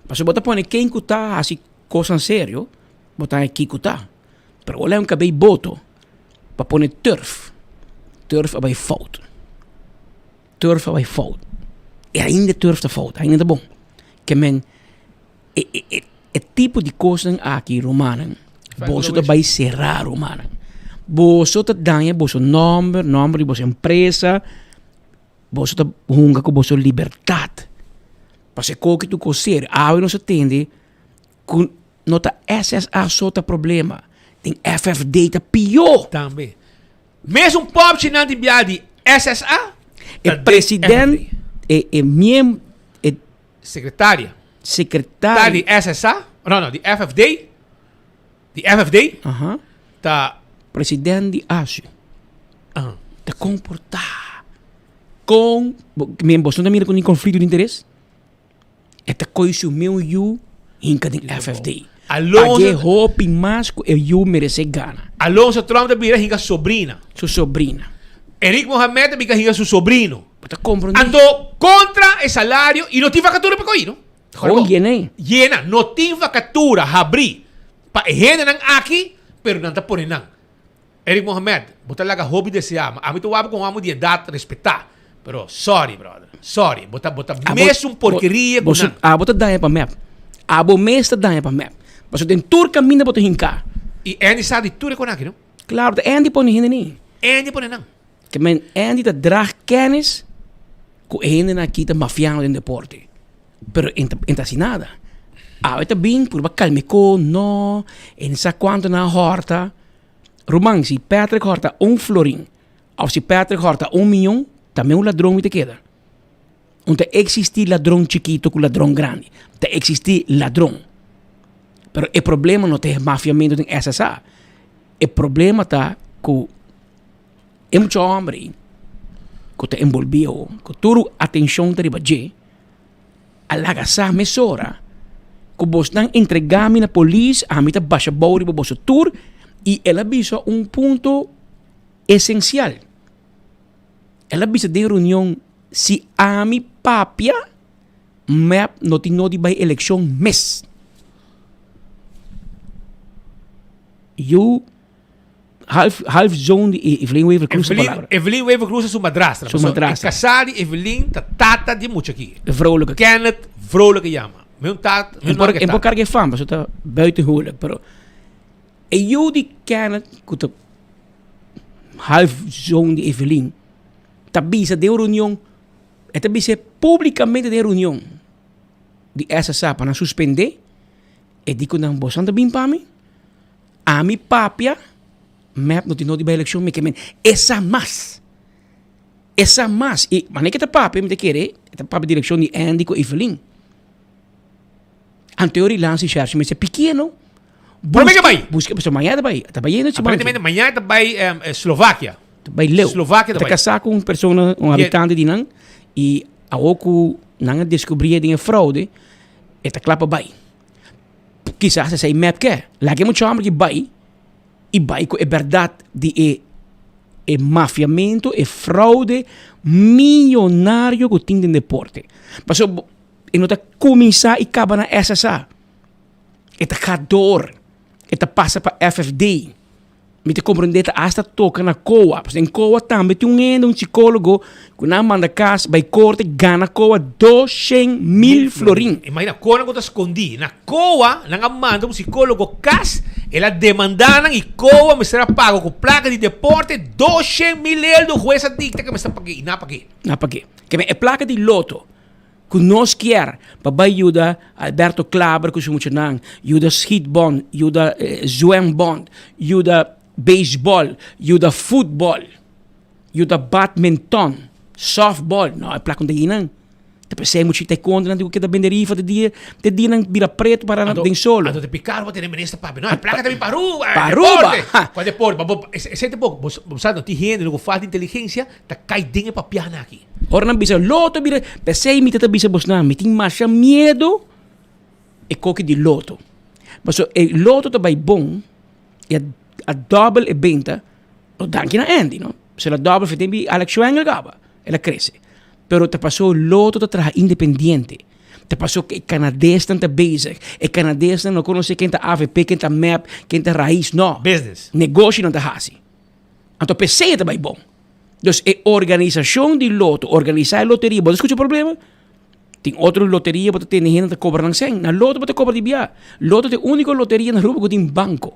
Paso bo ta pone ken cu ta haci cosnan serio, bo ta haña kico ta. Pero ora un cabey boto pa pone turf, turf a bay fout. Turf a bai fout. E ainda turf ta fout, ainda ta bon. Ke men e e e e tipo di kosnan aki rumannan, boso ta bai será rumannan. Boso ta daña boso nòmber, nòmber di boso empresa, boso ta hunga ku boso libertat. Pasobra e koki tur kos serio. Awe nos a tende ku no ta SSA so ta problema, den FFD ta pió.
Tambe. Mesun popchinan di bia di SSA.
E president, e e miem, e.
Secretaria.
Secretaria.
Ta di SSA, no no, di FFD, di FFD.
Aha.
Ta.
President di ASU. Aha. Ta comporta con, men boso no ta mira con tin conflicto di interes? E ta coy su meu yu. Hinka den FFD.
Alonso
Pag'é hopi mas ku e yu meresé gana.
Alonso Tromp ta bira hinka sobrina.
Su sobrina.
Eric Mohamed ta bira hinka su sobrino.
Bo ta komprondé?
Anto kontra e salario i no tin vakatura pa koí no.
Gewoon yena ei.
Yena. No tin vakatura habrí pa e hendenan aki pero nan ta pone nan. Eric Mohamed, bo ta laga hopi deseá, ma ami ta wak bo komo amo di edat respetá. Pero sorry brother, sorry, bo ta bo ta mesun porkeria ku nan.
Abo ta daña pa mep. Abo mes ta daña pa mep. Pasobra den tur kaminda bo ta hinká.
I Andy sa di tur e kon aki no?
Klaro, ta Andy pone hende ni.
Andy pone nan.
Ke men Andy ta draag kennis ku e hendenan aki ta mafiando den deporte. Pero e ta e ta hasi nada. Awe ta bin purba kalma e ko, no, e no sa kuantu nan a hòrta. Ruman, si Patrick hòrta un florin òf si Patrick hòrta un miyon, ta men un ladron mi ta keda. Un ta eksistí ladron chikitu ku ladron grandi. Ta eksistí ladron. Pero e problema no ta e mafiamentu den SSA. E problema ta ku e mucha hòmber ei ku ta enbolbí awor, ku tur atenshon ta riba dje, A laga sa mesora ku bosnan entregá mi na polis, ami ta basha bou riba boso tur, i el a bisa un punto esensial. El a bisa den reunion, si ami papia, mep no tin no di bai elekshon mes. Yu Half, half zoon di Evelyn Wever Croes
Evelyn,
palabra.
Evelyn Wever Croes su madrastra.
Su madrastra.
E casá di Evelyn ta tata di mucha aki.
Vrolijke.
Kenneth Vrolijke yama. Mi un tata, mi
En por,
un
en por carga e fama, so ta buiten huwelijk, pero e yu di Kenneth ku ta half zoon di Evelyn ta bisa den un reunion, e ta bisa publicamente den reunion di SSA pa nan suspende, e di ku nan boso nan ta bin pa mi. Ami papia, mep no tin no di bai elekshon, mi ke men esa mas. Esa mas. I manera ke ta papia mi ta kere, e ta papia direkshon di Andy ku Evelyn. Anteori Lansi Shershi mi se pikie no.
Prome ke bai?
Buske, pasobra mañana ta bai, ta bai yendo siman.
Aparentemente mañana ta bai Slovakia.
Ta bai leu.
Slovakia ta
Ta
bai.
kasá ku un persona, un habitante di nan, i awor ku nan a deskubrí den e fraude, e ta kla pa bai. Kisas esei mep ke. Laga e mucha homber ki bai i bai ku e bèrdat di e e mafiamentu, e fraude miyonario ku tin den deporte. Pasobra e no ta kuminsá i kaba na SSA. E ta gador, e ta pasa pa FFD. Mi ta komprendé ta asta toka na koa. Pasobra den koa tambe tin un hende, un psikólogo, ku nan manda kas bai korte gana koa 200,000 florin.
Imagina, konan ku ta skondí. Na koa nan a manda un psikólogo kas, el a demandá nan i koa mester a paga ku plaka di deporte 200,000 eldo. Hues a dikta ku mester pag'é i nan a pag'é.
Nan a pag'é. Ke men e plaka di loto ku nos kier pa bai yuda Alberto Klaber ku su muchanan, yuda schietbond, yuda zwembond, yuda beisbòl, yuda futbòl, yuda badminton, sòftbòl, no e plak no ta einan. Ta p'esei mucha taekwondonan tin ku keda bende rifa te dia te dia nan bira pretu para nan den solo.
Anto te picar bo tene minister papia, no e plaka ta bin pa Aruba,
Pa Aruba!
deporte. Kua deporte? Ma bo esei ta bo bo sa no tin hende ku falta inteligensia ta kai den e papianan aki.
Ora nan bisa loto bira, p'esei mi ta ta bisa bosnan, mi tin masha miedu e koki di loto. Pasobra e loto ta bai bon i a a dòbel e benta, no danki na Andy no, pasobra el a dòbel for tempu di Alex Schwengle kaba, el a krese. Pero ta paso loto ta traha independiente, ta paso ku e kanadesnan ta bezig, e kanadesnan no konosé ken ta avp, ken ta mep, ken ta rais, no.
Business.
Negoshi nan ta hasi. Anto p'esei e ta bai bon. Dus e organisashon di loto, organisá e loteria, bo ta skucha problema? Tin otro loteria bo ta tene hende ta kobra nan sèn. Na loto bo ta kobra di bia. Loto ta e úniko loteria na Aruba ku tin banko.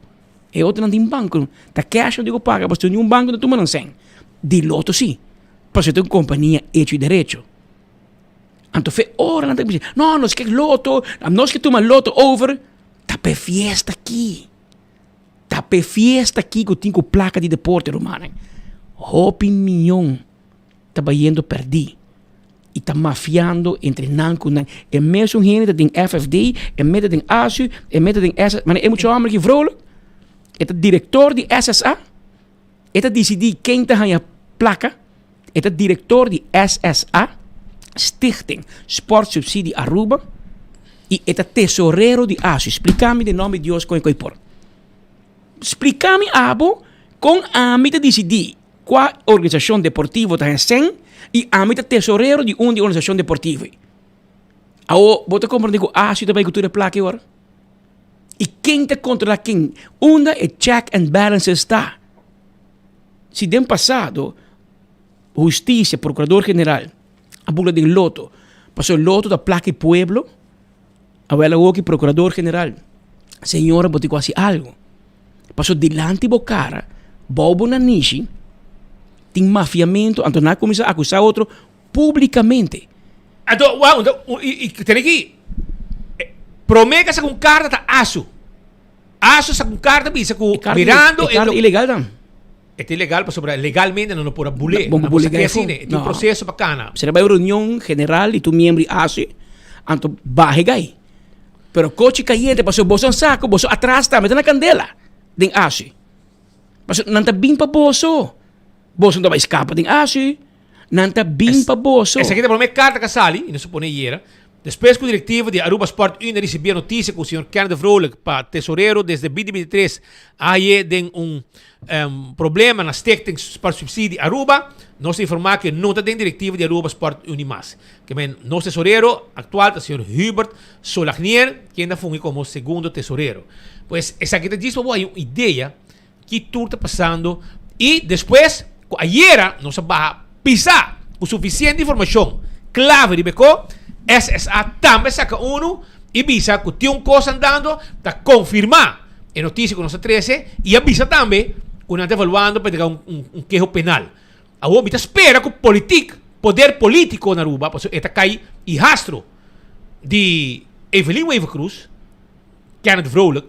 E otronan tin banko. Ta cash nan tin ku paga pasobra niun banko ta tuma nan sèn. Di loto si, pasobra ta un kompania hecho y derecho. Anto fe ora nan ta bisa, no, nos ke loto, nos ke tuma loto over. Ta p'e fiesta aki. Ta p'e fiesta aki ku tin ku plaka di deporte, rumannan. Hopi miyon ta bayendo pèrdí i ta mafiando entre nan ku nan. E mesun hende ta den FFD, e mes ta den ASU, e mes ta den SS. Manera e mucha hòmber aki Vrolijk, e ta direktor di SSA, e ta disidí ken ta haña plaka, e ta direktor di SSA, Stichting Sportsubsidie Aruba. I e ta tesorero di ASU. Splika mi den nòmber di Dios kon e koi por. Splika mi abo kon ami ta disidí kua organisashon deportivo ta hesèn i ami ta tesorero di un di organisashon deportivo ei. Awo bo ta komprendé ku ASU ta bai ku tur e plaka ei ora? I ken ta kontrolá ken? Unda e check and balances ta? Si den pasado hustisia, prokurador general a bula den loto, pasobra loto ta plaka e pueblo, awel awoki prokurador general, señora bo tin ku hasi algu, pasobra dilanti bo kara, bou bo nanishi, tin mafiamentu, anto nan a kuminsá akusá otro publikamente.
Anto, wou, anto, i tene ki, promé ku a saka un karta ta ASU. ASU saka un karta bisa ku mirando
e karta ilegal dan.
E ta ilegal pasobra legalmente nan no por a bul'é. Nan por sak'é asina. E tin un proseso pa kana.
Sera bai un reunion general di tur miembro di ASU, anto baha e gai. Pero kochi kayente pasobra boso a sa ku boso atras tambe ta na kandela den ASU. Pasobra nan ta bin pa boso. Boso no ta bai skapa den ASU. Nan ta bin pa boso.
Esaki ta prome karta ku a sali, i nos a pone ayera, Despues ku direktiva di Aruba Sport Unie a risibí e notisia ku señor Kenneth Vrolijk pa tesorero desde 2023 a haye den un problema na Stichting Sport Subsidie Aruba, nos ta informá ku e no ta den direktiva di Aruba Sport Unie mas. Ke men nos tesorero aktual ta señor Hubert Solagnier, ken ta fungi komo segundo tesorero. Pues esaki ta djis pa bo haña un idea ki tur ta pasando i despues ku ayera nos a baha pisa ku sufisiente informashon klave riba e ko, SSA tambe a saka unu i bisa ku tin un kos andando ta konfirmá e notisia ku nos a trese i a bisa tambe ku nan ta evaluando pa entrega un keho penal. Awor mi ta spera ku politik, poder politiko na Aruba, pasobra e ta kai i hastro di Evelyn Wever-Croes, Kenneth Vrolijk,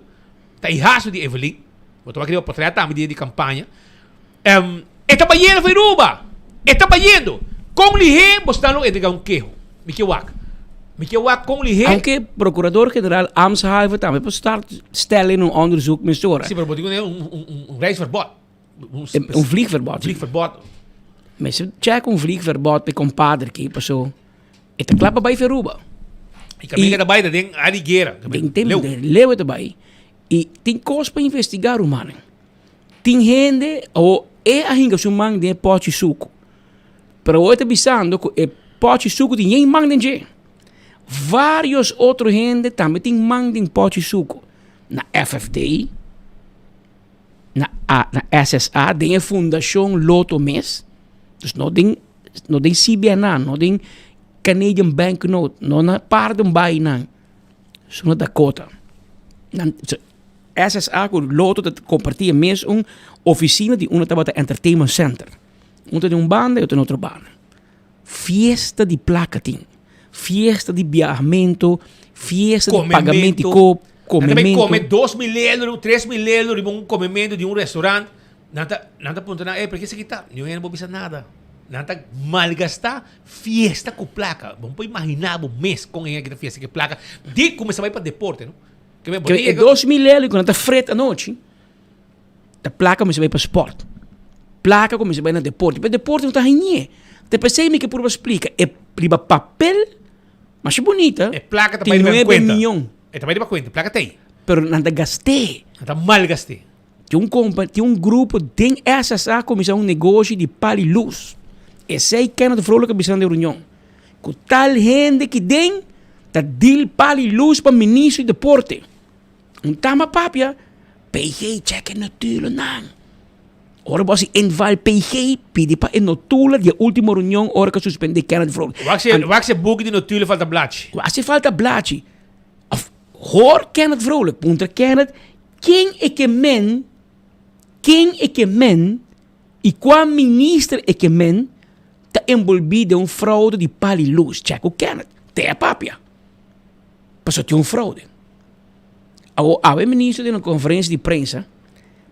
Ta e haso di Evelyn. Bo ta wak riba potret tambe dia di campaña. Um, e ta bayendo for Aruba. E ta bayendo. Con lihé bo sta lo entrega un keho? Mi ke wak. Mi ke wak con lihé.
Aunque Procurador General ambtshalve tambe por start stellen un onderzoek mesora.
Sí, pero bo tin un, un, un, un reisverbod.
Un vliegverbod.
Vliegverbod.
Mester check un vliegverbod pe compadre ki paso e ta kla pa bai Aruba.
I kaminda ta bai ta den área di guera.
Den tem de leu e ta bai. I tin kos pa investiga rumannan. Tin hende o e a hinka su man den e pochi suku. Pero awor e ta bisando ku e pochi suku tin yen man den dje. Varios otro hende tambe tin man den pochi suku. Na FFD. Na A na SSA den e fundashon Lotto mes, dus no den no den CBNA, no den Canadian Banknote, no na Paardenbaainan, su na Dakota. Nan SSA ku Lotto ta kompartí e mes un ofisina di unda tabata Entertainment Center. Un ta den un banda i otro den otro banda. Fiesta di plaka tin, fiesta di biahamentu, fiesta di pagamento di kop,
komementu. Nan ta bai kome 2000 euro, 3000 euro riba un komementu di un restaurant. Nan ta, nan ta puntra nan, ey, pero ke esaki ta? Niun hende no por bisa nada. Nan ta malgastá fiesta ku plaka. Bo no por imaginá bo mes kon e hende aki ta fiesta ku e plaka di kuminsá bai pa deporte, no?
Ke e 2000 euro ku nan ta fret anochi. Ta plaka mester bai pa sport. Plaka ku mester bai na deporte. Pero deporte no ta hañ'é. Ta p'esei mi ke purba splika. E riba papel masha bunita.
E plaka ta bai
riba
kuenta.
Tin nuebe mion.
E ta bai riba kuenta. Plaka ta ei.
Pero nan ta gast'é.
Nan ta mal gast'é.
Tin un kompa, tin un grupo den SSA kuminsá un negoshi di pal i lus. Esei Kenneth Vrolijk a bisa nan den reunion. Ku tal hende ki den ta deal pal i lus pa ministro di deporte. Un tama papia, PG check e notulennan. Ora bo hasi inval PG, pidi pa e notula di e ultimo reunion ora ku a suspende Kenneth Vrolijk.
Wak si, wak si e buki di notule falta blachi.
Wak si falta blachi. Of hoor Kenneth Vrolijk, puntra Kenneth ken e ke men, ken e ke men i kua minister e ke men ta enbolbí den un fraude di pali lus. Check ku Kenneth, te a papia. Pasobra tin un fraude. Awo awe minister den un conferencia di prensa,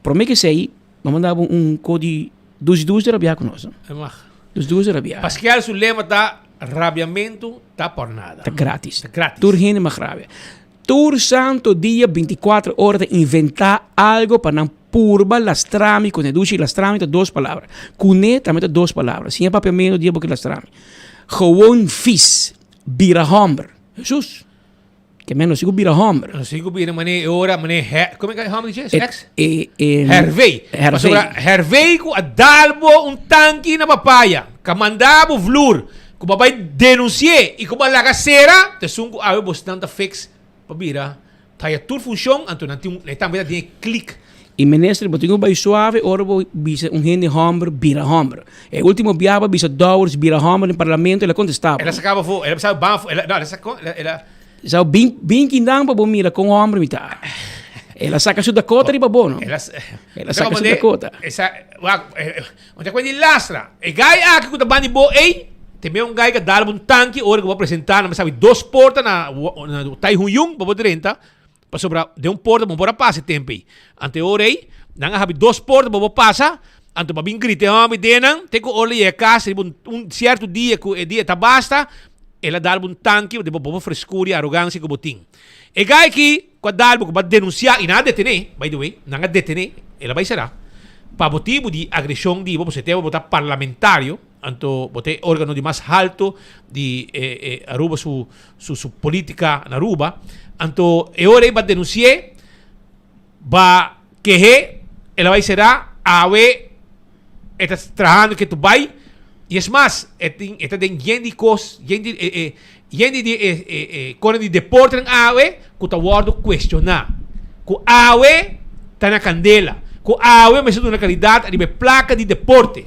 prome ke esei, bo manda bo un ko di dus dus de rabia ku nos.
E mag.
Dus dus de rabia.
Pascal su lema ta rabiamentu ta por nada.
Ta gratis.
Ta gratis.
Tur hende mag rabia. Tur santo dia 24 ora ta inventa algo pa nan purba lastrami kuné. Dushi lastrami ta dos palabra. Kuné tambe ta dos palabra. Siña papia menos dia bo ke lastrami. Gewoon vies. Bira homber. Jesus. Ke men no sigu bira homber.
No sigu bira mane e ora mane he, come ka homber dice? Ex?
E, e,
Hervey.
Hervey.
Pasobra Hervey ku a dalbo un tanki na papaya, ka mandabo vloer, ku bo a bai denuncie i ku bo a laga sera, ta esun ku awe bosnan ta fix pa bira ta haya tur funcion, anto nan tin un, e tambe ta tin e klik.
I minister bo tin ku bai suave ora bo bisa un hende homber bira homber. E ultimo biaha bo a bisa Dowers bira homber den parlamento el a contesta bo.
El a sacaba afo, el a bisa ban afo, el a, no, el a sacó, el a.
Sa bin bin kindan pa bo mira kon homber mi ta. El a saca su Dakota riba bo no.
El a,
El a saca su Dakota.
Esa, wak, bo ta kuenta di lastra. E gai aki ku ta bandi bo ei, te mira un gai ka dal bo un tanki ora ku bo a presenta, nan bo sabi dos porta na na Tai Hun Yung pa bo drenta, pasobra den un porta bo no por a pasa e tempo ei. Anto e ora ei, nan a habi dos porta pa bo pasa, anto pa bin grita e homber den nan, te ku ora yega kas riba un un sierto dia ku e dia ta basta, el a dal bo un tanki di bo bo freskura i arogansia ku bo tin. E gai aki ku a dal bo ku bo a denunsiá i nan a detené, by the way, nan a detené, el a bai será, pa motibu di agreshon di bo, pasobra e tempu bo ta parlamentario, anto bo ta e organo di mas halto di e e Aruba su su su politica na Aruba, anto e ora ei bo a denunsi'é, Ba kehe el a bai será, awe e ta trahando ke tu bai, y es mas e tin e ta den yen di kos, yen di e e yen di di e e e kosnan di deportenan awe ku ta wòrdu kuestioná, ku awe ta na kandela, ku awe mester duna kalidat riba e plaka di deporte,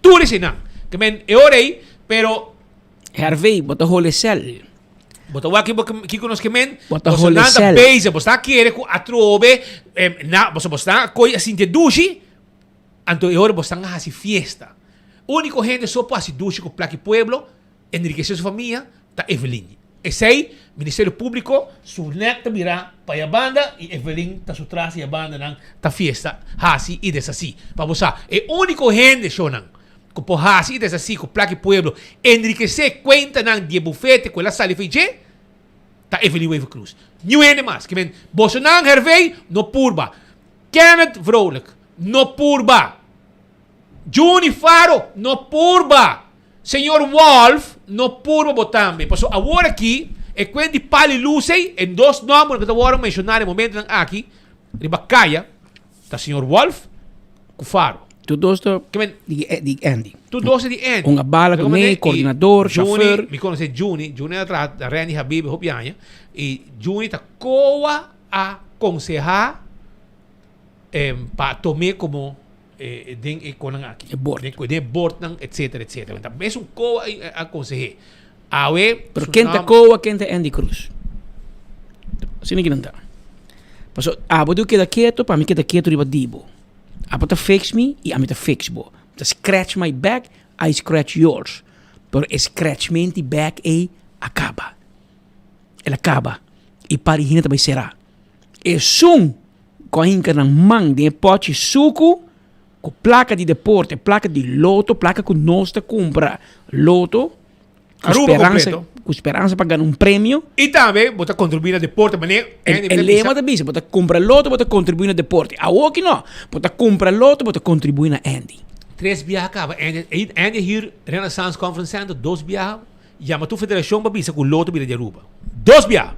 tur eseinan. Ke men e ora ei, pero.
Hervé, bo ta hole sel.
Bo ta wak kiko nos ke men?
Bo ta hole
sel.
Bo ta
bezig, bo sta kere ku atrobe, eh, na, bo sta koi a sinti dushi, anto e ora bo stan a hasi fiesta. Uniko hende so por hasi dushi ku plaki pueblo, enrikese su famia, ta Evelyn. Esei, Ministerio Publico su nek ta bira pa e banda i Evelyn ta su tras di e bandanan ta fiesta, hasi i deshasi. Pa bo sa, e uniko hende, shownan, Ku por hasi i deshasí ku plak i pueblo, enrikesé kuentanan di e bufete ku el a sali for dje, ta Evelyn Wever-Croes. Niun hende mas. Ke men, bosonan Hervé, no purba. Kenneth Vrolijk, no purba. Juni Faro, no purba. Señor Wolff, no purba bo tambe. Pasobra awor aki, e kuent di Pali Luz ei, e dos nòmbernan ku ta wòrdu menshoná den momentunan aki riba kaya, Ta señor Wolf cu Faro.
Tur dos ta di di Andy.
Tur dos ta di Andy.
Un a bala cu ne, coordinador, chauffeur.
Mi conoce Juni, Juni a traha na Randy Habibi hopi aña y Juni ta coa a conseha pa tome como den e conan aki.
E board.
Den e boardnan etcetera etcetera. Ta mesun coa a consehe. Awe
Pero ken ta Coa, ken ta Andy Cruz? Asina ki nan ta. Paso abo debe keda keto pa mi keda keto riba di bo. Abo ta fix mi y ami ta fix bo. Ta scratch my back, I scratch yours. Pero e scratchment di back ey a caba. El a caba. Y par di hende ta bay cera. Esun cu a hinca nan man den e pochi sucu. Ku plaka di deporte, plaka di loto, plaka ku nos ta kumpra loto. Ku
Aruba
speransa,
completo.
ku speransa pa gana un premio.
Y tambe bo ta contribuí na deporte, mane
E,
Andy
e
ta
lema
bisa.
ta bisa, bo ta kumpra loto, bo ta kontribuí na deporte. Awoki no, bo ta kumpra loto, bo ta kontribuí na Andy.
Tres biaha kaba Andy, Andy a hür Renaissance Conference Center dos biaha, yama tur federacion pa bisa ku loto bira di Aruba. Dos biaha!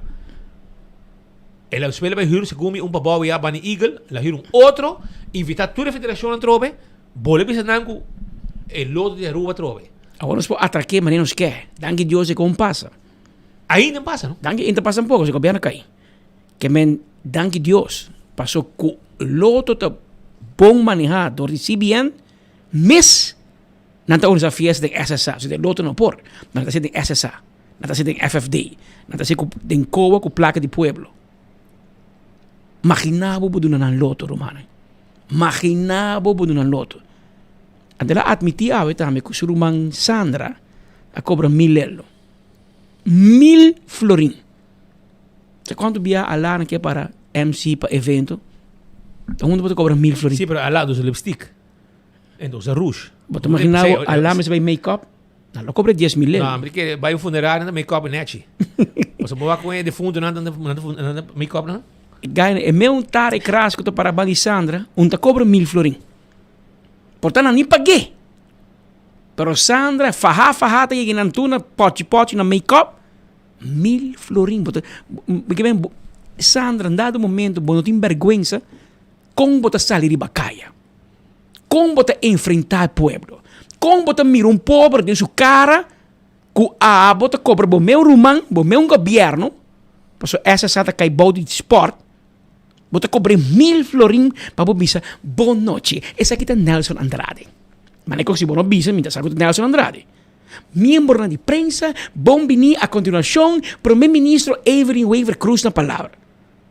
El a spela bai hür segun mi un pa bou ya Bunny Eagle, el a hür un otro, invita tur e federacionnan atrobe, bole bisa nan ku e loto di Aruba atrobe.
Awor nos por atraké manera nos ke. Danki Dios e kon pasa.
Ainda no pasa no.
Danki ainda pasa un poko, si gobierno kai. Ke men danki Dios paso ku loto ta bon manehá dor di CBN mes nan ta organisa fiesta den SSA, si den loto no por, nan ta hasi den SSA. Nan ta hasi den FFD. Nan ta hasi ku den kowa ku plaka di pueblo. Magina bo bo duna nan loto, rumannan. Magina bo bo duna nan loto. Anto el a atmití awe tambe ku su ruman Sandra a kobra mil lelo. Mil florin. Sa kuantu bia Alana ke para MC pa evento? Ta huntu bo ta kobra mil florin.
Sí, pero Alana usa lipstick. En usa rouge.
Bo ta magina bo Alana mester bai make up? Nan lo cobra dies mil lel.
No, mi kere bai un funerario nan make up nechi. Pasobra bo wak con e defunto nan nan ta make up nan.
Gaina e meun tara e kras ku ta para banda di Sandra un ta cobra mil florin. Por ta nan ni pag'é. Pero Sandra faha faha ta yega nan tur na pochi pochi na make up. Mil florin. Bo ta, mi ke men, Sandra, en dado momento bo no tin bergwensa, kon bo ta sali riba kaya? Kon bo ta enfrentá e pueblo? Kon bo ta mira un pober den su kara ku abo ta kobra bo meu ruman, bo meu gobièrnu, pasobra SSA ta kai bou di spòrt, bo ta kobr'é mil florin pa bo bisa bon nochi. Esaki ta Nelson Andrade. Manera ku si bo no bisa mi ta sa ku ta Nelson Andrade. Miembronan di prensa, bon bini. A continuacion, Prome Ministro Evelyn Wever Croes na palabra.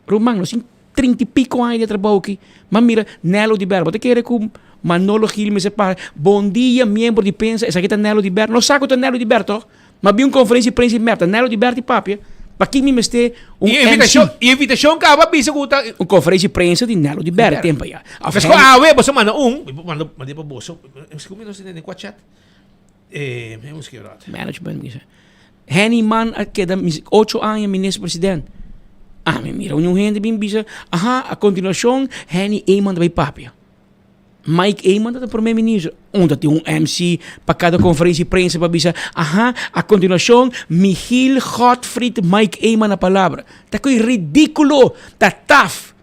Ruman, nos tin trinta y pico aña di e trabou aki. M'a mira Nelo di Ber. Bo ta kere cu Manolo Gil mester para, Bon dia, miembro di prensa, esaki ta Nelo di Ber. No sa cu ta Nelo di Ber, toch? M'a bin un conferencia di prensa di mep, ta Nelo di Ber di papia. Pa kin mi mester un
E
MC?
invitacion, e invitacion caba bisa cu ta.
Un conferencia di prensa di Nelo di Ber, e tempo ya. Of
Esco awe, boso manda un, manda, manda pa boso. Esco mi no sa den cua chat. Eh, mi busca rato.
Management, mi Henny Man a keda ocho aña minister president. Ah, mi mira un hende bin bisa, aha, a continuacion Henny Eman ta bay papia. Mike Eman ta primer minister. Unda tin un MC pa cada conferencia di prensa pa bisa, aha, a continuacion Michiel Godfried Mike Eman na palabra. Ta coi ridiculo, ta taf.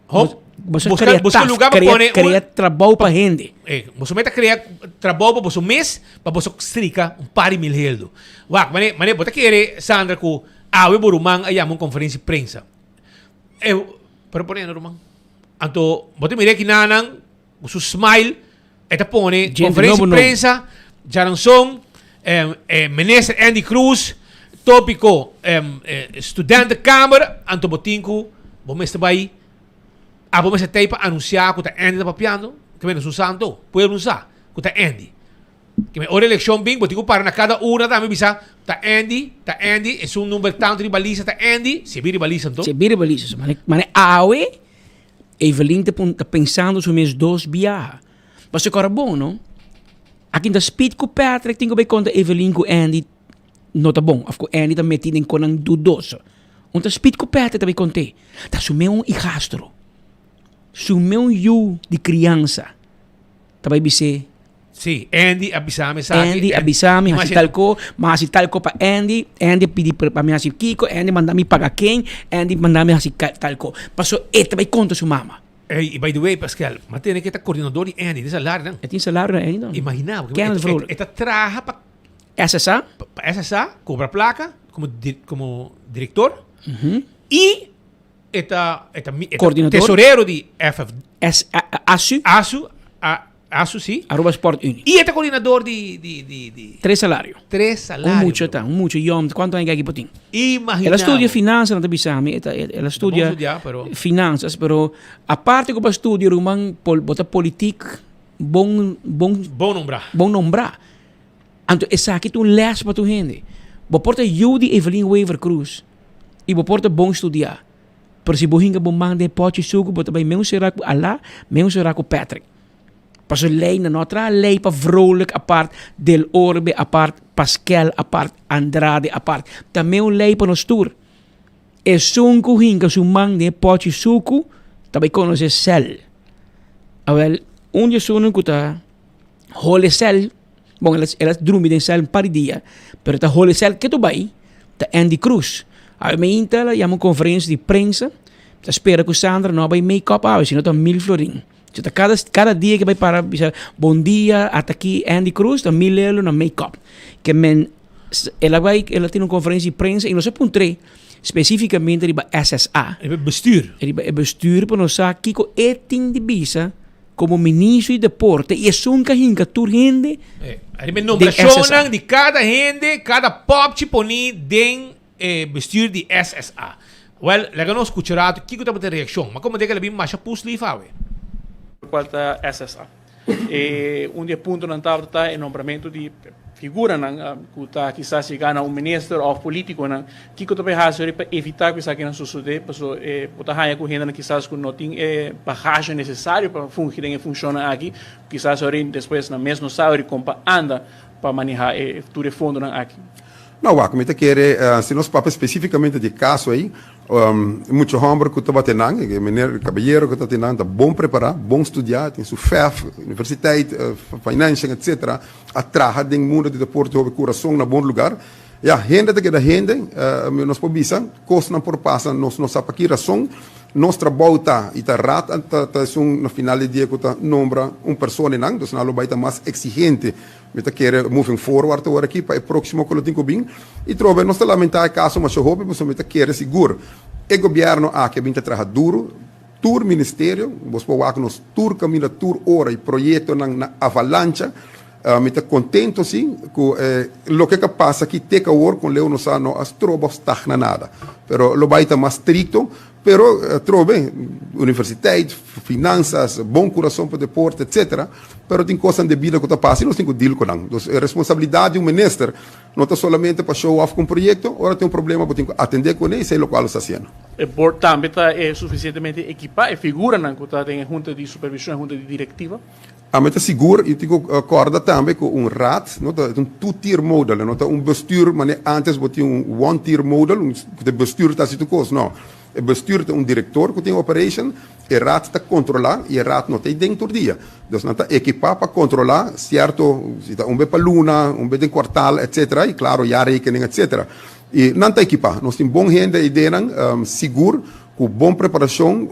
Hop,
Boso
busca,
crea
busca
taf,
lugar pa
crea,
pone
crea trabou pa hende.
Eh, boso meta crea trabou pa boso mes, pa boso strika un par di mil heldo. Wak, mane, mane, bo ta kere, Sandra, ku awe bo ruman a yama un conferencia di prensa. Eh, pero pone no ruman. Anto, bo ta mira aki nanan, ku su smile, e ta pone
Gente
conferencia
nobo
di
nobo.
prensa, Jaranson, eh, eh, minister Andy Cruz, topico, eh, eh, studentenkamer, anto bo tin ku bo mester bai, a bo mester tei pa anuncia ku ta Andy ta papiando, ke men esun sa anto, pueblo no sa ku ta Andy. Ke men ora elekshon bin, bo tin ku para na kada urna tambe bisa, ta Andy, ta Andy, esun number tantu riba lista ta Andy, si e bin riba lista anto.
Si e bin riba lista, so mane, mane awe, Evelyn ta pun ta pensando su mes dos biaha. Pasobra kòrda bon no, aki ta Speed ku Patrick tin ku bai konta Evelyn ku Andy no ta bon òf ku Andy ta metí den konan dudoso. Un ta Speed ku Patrick ta bai kont'é. Ta su mes un hijastro, su mes un yu di kriansa ta bai bis'é.
Sí, Andy a bisa mi esaki.
Andy a bisa mi hasi tal ko, mi hasi tal ko pa Andy, Andy a pidi pa mi hasi kiko, Andy manda mi paga ken, Andy manda mi hasi tal ko. Paso e ta bai konta su mama.
Ey, y by the way, Pascal, ma tene ke ta coordinador di Andy, tin salario nan.
E tin salario na Andy nan.
Imagina bo,
Kenneth Vrolijk.
e ta traha pa
SSA.
Pa SSA, cobra placa como como director. Y E ta, e ta, e ta
Coordinador.
tesorero di FF.
S, A, A, ASU.
ASU, A, ASU, sí.
Aruba Sport Unie.
Y e ta coordinador di, di, di, di.
Tres salario.
Tres salario.
Un mucha ta, un mucha yom, cuanto aña aki bo tin?
Imagina
El a studia
bo.
finanzas, nan ta bisa mi, e ta, el a studia
Bon studia, pero.
finanzas, pero aparte cu bo a studia ruman, pol, bo ta politiek bon, bon.
Bon nombra.
Bon nombra. Anto esaki ta un les pa tur hende. Bo por ta yu di Evelyn Wever Croes y bo por ta bon studia, pero si bo hinka bo man den e pochi suku bo ta bay meun sera ku Alá, meun sera ku Patrick. Pasobra ley nan no a traha ley pa Vrolijk apart, Del Orbe apart, Paskel apart, Andrade apart. Ta meun ley pa nos tur. Esun ku hinka su man den e pochi suku ta bay konosé sèl. Awèl, un di esunnan ku ta hole sèl. Bon, el a, el a drumi den sel un par di dia, pero ta hole sel ketu bai, ta Andy Cruz. Awe meinta el a yama un conferencia di prensa, ta spera cu Sandra no a bai make up awe, sino ta mil florin. So ta cada, cada dia ke bai para bisa bon dia, ata aki Andy Cruz, ta mil euro na make up. Ke men, el a bai, el a tene un conferencia di prensa y nos a puntr'é specificamente riba SSA.
Riba e bestuur.
Riba e bestuur pa nos sa kiko e tin di bisa. Como ministro di deporte y esun ka hinca tur hende
Riba e
den
nombracionnan
SSA.
di cada hende, cada popchi poni den e bestuur di SSA. Wel, laga nos scucha rato kico tabata e reaccion. Ma como den el a bin masha pus lief awe.
Cual ta SSA. E un di e puntonan tabata ta e nombramento di figuranan cu ta kisas yega na un minister of politiconan. Kiko ta bay haci ori pa evita cu esakinan sosode? Paso e bo ta haya cu hendenan kisas cu no tin e bagahe necesario pa fungi den e funcionnan aki, kisas ori despues nan mes no sa ori con pa anda pa maneha e tur e fondonan aki.
No, wak, mi ta kere, si nos papia specificamente di e caso ey, mucha homber cu tabata nan, e meneer, e caballero cu tabata nan ta bon prepara, bon studia, tin su fef, universiteit, financiën, etcetera, a traha den mundo di deporte hopi curason na bon lugar. Ya, hende ta keda hende, nos por bisa, kosnan por pasa, nos no sa pa ki rason. Nos trabou ta i ta Raad ta esun na final di dia ku ta nombra un persona einan, dus nan lo bai ta mas eksigente. Mi ta kere moving forward awor aki pa e próksimo ku lo tin ku bin. I trobe nos ta lamentá e kaso masha hopi pasobra mi ta kere sigur e gobièrnu aki a bin ta traha duru, tur ministerio, bos por wak nos tur kaminda tur ora i proyektonan na avalancha. Mi ta contento si cu e loke ca pasa aki te cu awor con leu no sa no a stroba of stagna nada. Pero lo bay ta mas stricto, pero atrobe universiteit, finanzas, bon curason pa deporte etc. Pero tin cosnan den bida cu ta pasa y nos tin cu deal cu nan. Dus e responsabilidad di un minister no ta solamente pa show off cu un proyecto, ora tin un problema bo tin cu atende cune y esey locual nos ta haciendo.
E board tambe ta suficientemente equipa, e figuranan cu ta den e hunta di supervision, e hunta di directiva?
Ami ta sigur i tin ku kòrda tambe ku un raad no ta un two-tier model, no ta un bestuur manera antes bo tin un one-tier model, un ku ta bestuur ta hasi tur kos, no. E bestuur ta un direktor ku tin operation, e raad ta kontrolá i e raad no ta ei den tur dia. Dus nan ta ekipá pa kontrolá sierto, si ta un be pa luna, un be den kuartal, etcetera, i klaro jaarrekening, etcetera. I nan ta ekipá. Nos tin bon hende ei den, sigur ku bon preparashon,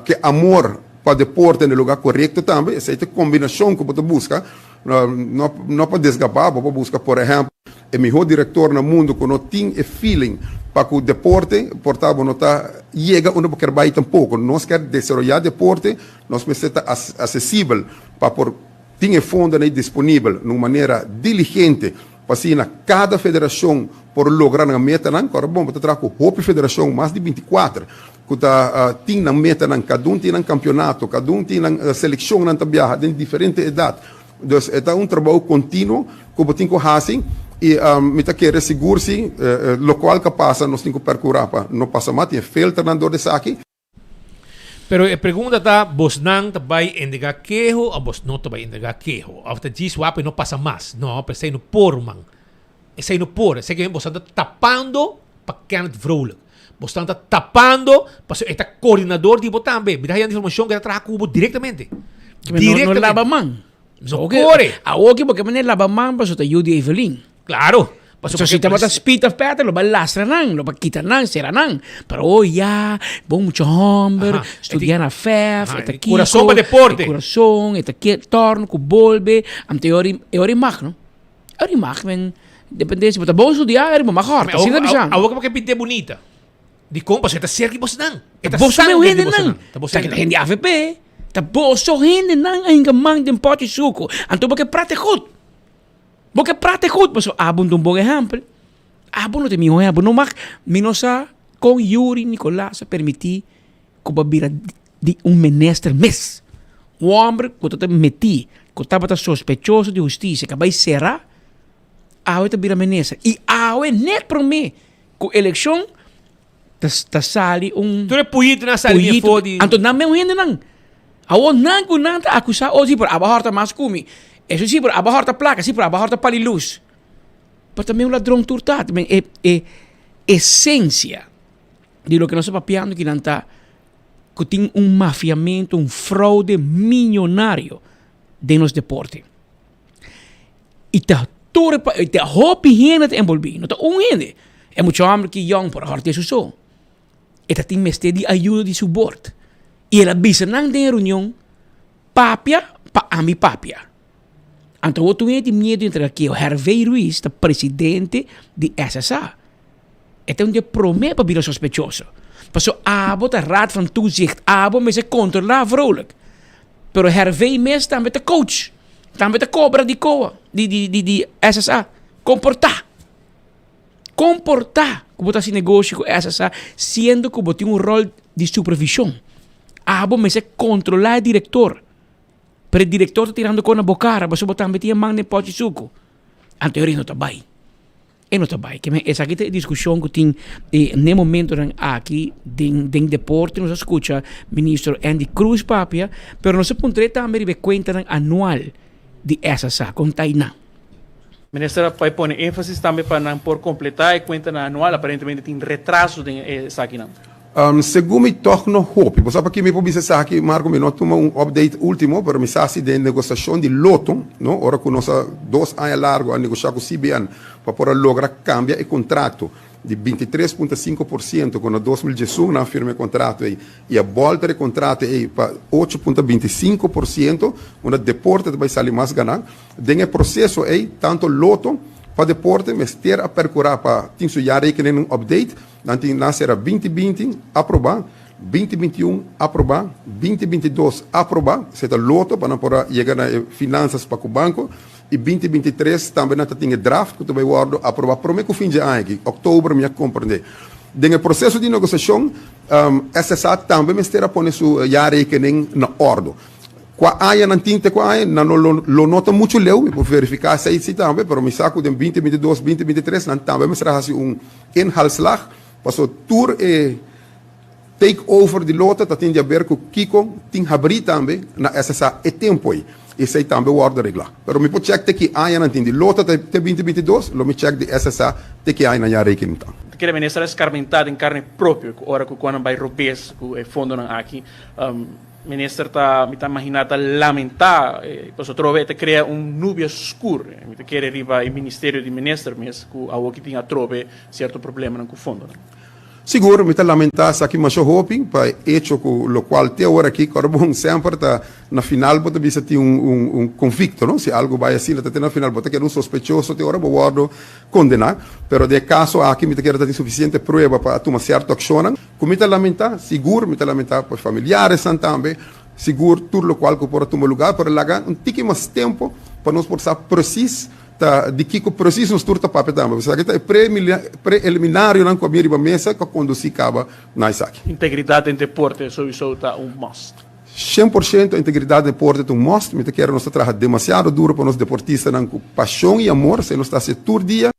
ke amor Pa deporte na e lugar korekto tambe, esei ta e kombinashon ku bo ta buska, no no pa desgabá, bo por buska por ehèmpel e mihó direktor na mundu ku no tin e feeling pa ku deporte, por ta bo no ta yega unda bo ker bai tampoko. Nos ker desaroyá deporte, nos mester ta asesibel pa por tin e fondonan ei disponibel na un manera diligente pa asina kada federashon por logra nan metanan. Kòrda bon, bo ta traha ku hopi federashon, mas di binti kuater, ku ta tin nan metanan, kadun tin nan kampionato, kadun tin nan selekshonnan ta biaha den diferente edat. Dus e ta un trabou kontinuo ku bo tin ku hasi i mi ta kere sigur si lokual ka pasa nos tin ku perkurá pa no pasa mas, tin e filternan dor di esaki.
Pero e pregunta ta, bosnan ta bai entregá keho òf bos no ta bai entregá keho? Òf ta djis wak pa e no pasa mas? No, pero esei no por, ruman. Esei no por. Esei ke bosnan ta tapando pa Kenneth Vrolijk. Bosnan ta tapando pasobra e ta koordinador di bo tambe. Mi ta haña informashon ku e ta traha ku bo direktamente.
No, no laba man.
No kore.
Awor ki bo ke manera laba man pasobra ta yu di Evelyn.
Claro.
Pasobra si tabata Speed of Peter lo ba lastra nan, lo ba kita nan, sera nan. Pero oh ya, bon mucha homber, studia na FEF, e ta kiko.
Curason pa deporte.
E curason, e ta ke torno ku bolbe. Anto e ora e ora e mag no. E ora e mag men depende si bo ta bon studia, e ora bo mag horta. Asina ta bisa.
Awor ke bo ke pint'e bunita. Dikon? Pasobra e ta serka di bosonan. E ta
Boso
sangre
meu
di
hendenan.
bosonan. Ta boso
Ta
hendenan.
hende AVP. Ta boso hendenan a hinka man den pòchi suku. Anto bo ke prate goed. Bo ke prate goed, pasobra abo no ta un bon ehèmpel. Abo no ta e mihó ehèmpel. No mag, mi no sa kon Yuri Nicolaas a permití ku bo a bira di un minister mes. Un hòmber ku ta metí, ku tabata sospechoso di hustisia, ku a bai será, awe ta bira minister. I awe nèt promé ku elekshon ta ta sali un.
Tur e puyitonan a sali di afó di.
Anto nan mes un hendenan. Awor nan ku nan ta akusá otro, si pero abo a hòrta mas ku mi. Eso si pero abo a hòrta plaka, si pero abo a hòrta pali lus. Pero ta mes un ladron tur ta. E e esensia di loke nos ta papiando kinan ta ku tin un mafiamentu, un fraude miyonario den nos deporte. I ta tur e pa, ta hopi hende ta enbolbí, no ta un hende. E mucha hòmber ki yòn por a hòrta su so. E ta tin mester di ayuda di su bord. I el a bisa nan den e reunion, Papia pa ami papia. Anto awor tur hende tin miedu di entra aki. Hervé Ruiz ta presidente di SSA. E ta un di e promé pa bira sospechoso. Pasobra abo ta Raad van Toezicht, abo mester kontrolá Vrolijk. Pero Hervé mes tambe ta coach, tambe ta kobra di COA, di di di di SSA. Komportá! Komportá ku bo ta hasi negoshi ku SSA siendo ku bo tin un ròl di supervishon. Abo mester kontrolá e direktor. Pero e direktor ta tirando kos na bo kara pasobra bo tambe tin e man den pòchi suku. Anto e no ta bai. E no ta bai. Ke men esaki ta e diskushon ku tin n'e momentonan aki den den deporte. Nos a skucha ministro Endy Croes papia, pero nos a puntr'é tambe riba e kuentanan anual di SSA. Kon ta einan?
Minister a bai pone énfasis tambe pa nan por kompletá e kuentanan anual. Aparentemente tin retraso den esakinan.
Segun mi tòg no hopi. Bo sa paki mi por bisa esaki, Marco? Mi no a tuma un update ultimo, pero mi sa si den negosiashon di Lotto, no, ora ku nos a dos aña largu a negoshá ku CBN pa por a logra kambia e kontrato di 23.5% ku na 2011 nan a firma e kontrato ei i a bòlter e kontrato ei pa 8.25%, unda deporte ta bai sali mas ganá. Den e proseso ei, tanto Lotto pa deporte mester a perkurá pa tin su jaarrekening update. Nan tin nan sera 2020 aprobá, 2021 aprobá, 2022 aprobá, esei ta loto pa nan por a yega na e finansas pa ku banko, i 2023 tambe nan ta tin e draft ku ta bai wòrdu aprobá promé ku fin dje aña aki, òktober mi a komprendé. Den e proseso di negosiashon SSA tambe mester a pone su jaarrekening na òrdu. Kua aña nan tin te kua aña, nan no lo no ta muchu leu, mi por verifiká esei si tambe, pero mi sa ku den 2022, 2023 nan tambe mester a hasi un Inhaalslag, paso tur e take over di lota ta tin di haber ku kiko tin habrí tambe na SSA e tempu ei. Esei tambe wòrdu reglá. Pero mi por chèk te ki aña nan tin di lota te te 2022, lo mi chèk di SSA te ki aña nan ya rekening ta.
Ta kere minister a skarmentá den karne propio ku ora ku nan bai robes ku e fondonan aki. Minister ta, mi ta imaginá, ta lamentá pasobra atrobe e ta krea un nubia skur. Mi ta kere riba e ministerio di minister mes ku awoki tin atrobe sierto problemanan ku fondonan.
Sigur, mi ta lamentá esaki masha hopi pa e echo ku lokual te awor aki kòrda bon semper ta na final bo ta bisa tin un un un konflikto no, si algu bai asina ta te na final bo ta keda un sospechoso te ora bo wòrdu kondená, pero den e kaso aki mi ta kere ta tin sufisiente prueba pa a tuma sierto akshonnan. Ku mi ta lamentá, sigur mi ta lamentá pa e familiaresnan tambe, sigur tur lokual ku por a tuma lugá, pero laga un tiki mas tempu pa nos por sa presis ta di kiko presis nos tur ta papia tambe. Pasobra esaki ta e preliminarionan ku a bin riba mesa ku a kondusí kaba na esaki.
Integridat den deporte souiso ta un must.
100% integridat den deporte ta un must. Mi ta kere nos ta traha demasiado duro pa nos deportistanan ku pashon i amor, esei nos ta hasi tur dia.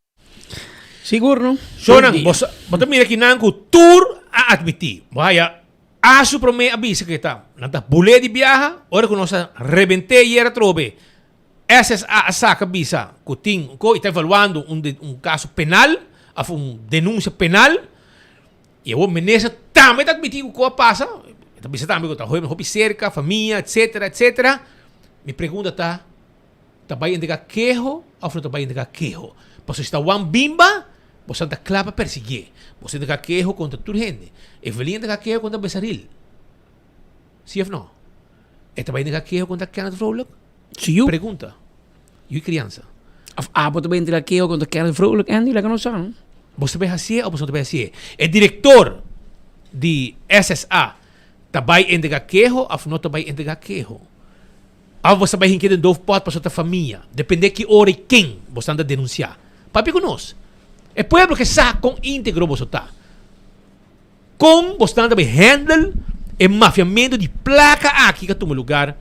Sigur no.
Shonan, bo sa, bo ta mira kinan ku tur a admití. Bo haya Asu promé a bisa ku e ta nan ta bulé di biaha, ora ku nos a rebent'é ayer atrobe, SSA a saka bisa ku tin un ko i ta evaluando un de un kaso penal òf un denunsia penal. I awor minister tambe ta admití ku ko a pasa, e ta bisa tambe ku ta hopi serka, famia, etsetera, etsetera. Mi pregunta ta. Ta bai entrega keho of no ta bai entrega keho? Pasobra si ta wan bimba, boso ta kla pa persiguié. Boso entrega keho kontra tur hende. Evelyn entrega keho kontra Besaril. Si of no? E ta bai entrega keho kontra Kenneth Vrolijk?
Si yu.
Pregunta. Yu i kriansa.
Of abo ta bai entrega keho kontra Kenneth Vrolijk, Andy? Laga nos sa.
Boso ta bai hasié of boso no ta bai hasié? E direktor di SSA ta bai entrega keho of no ta bai entrega keho? Of bo sa bai hinke den doofpot pasobra ta famia. Depende ki ora i ken bo stan ta denunsia. Papia ku nos. E pueblo ke sa kon integro boso ta. Kon bo stan ta bai handle e mafiamento di plaka aki ka tuma lugar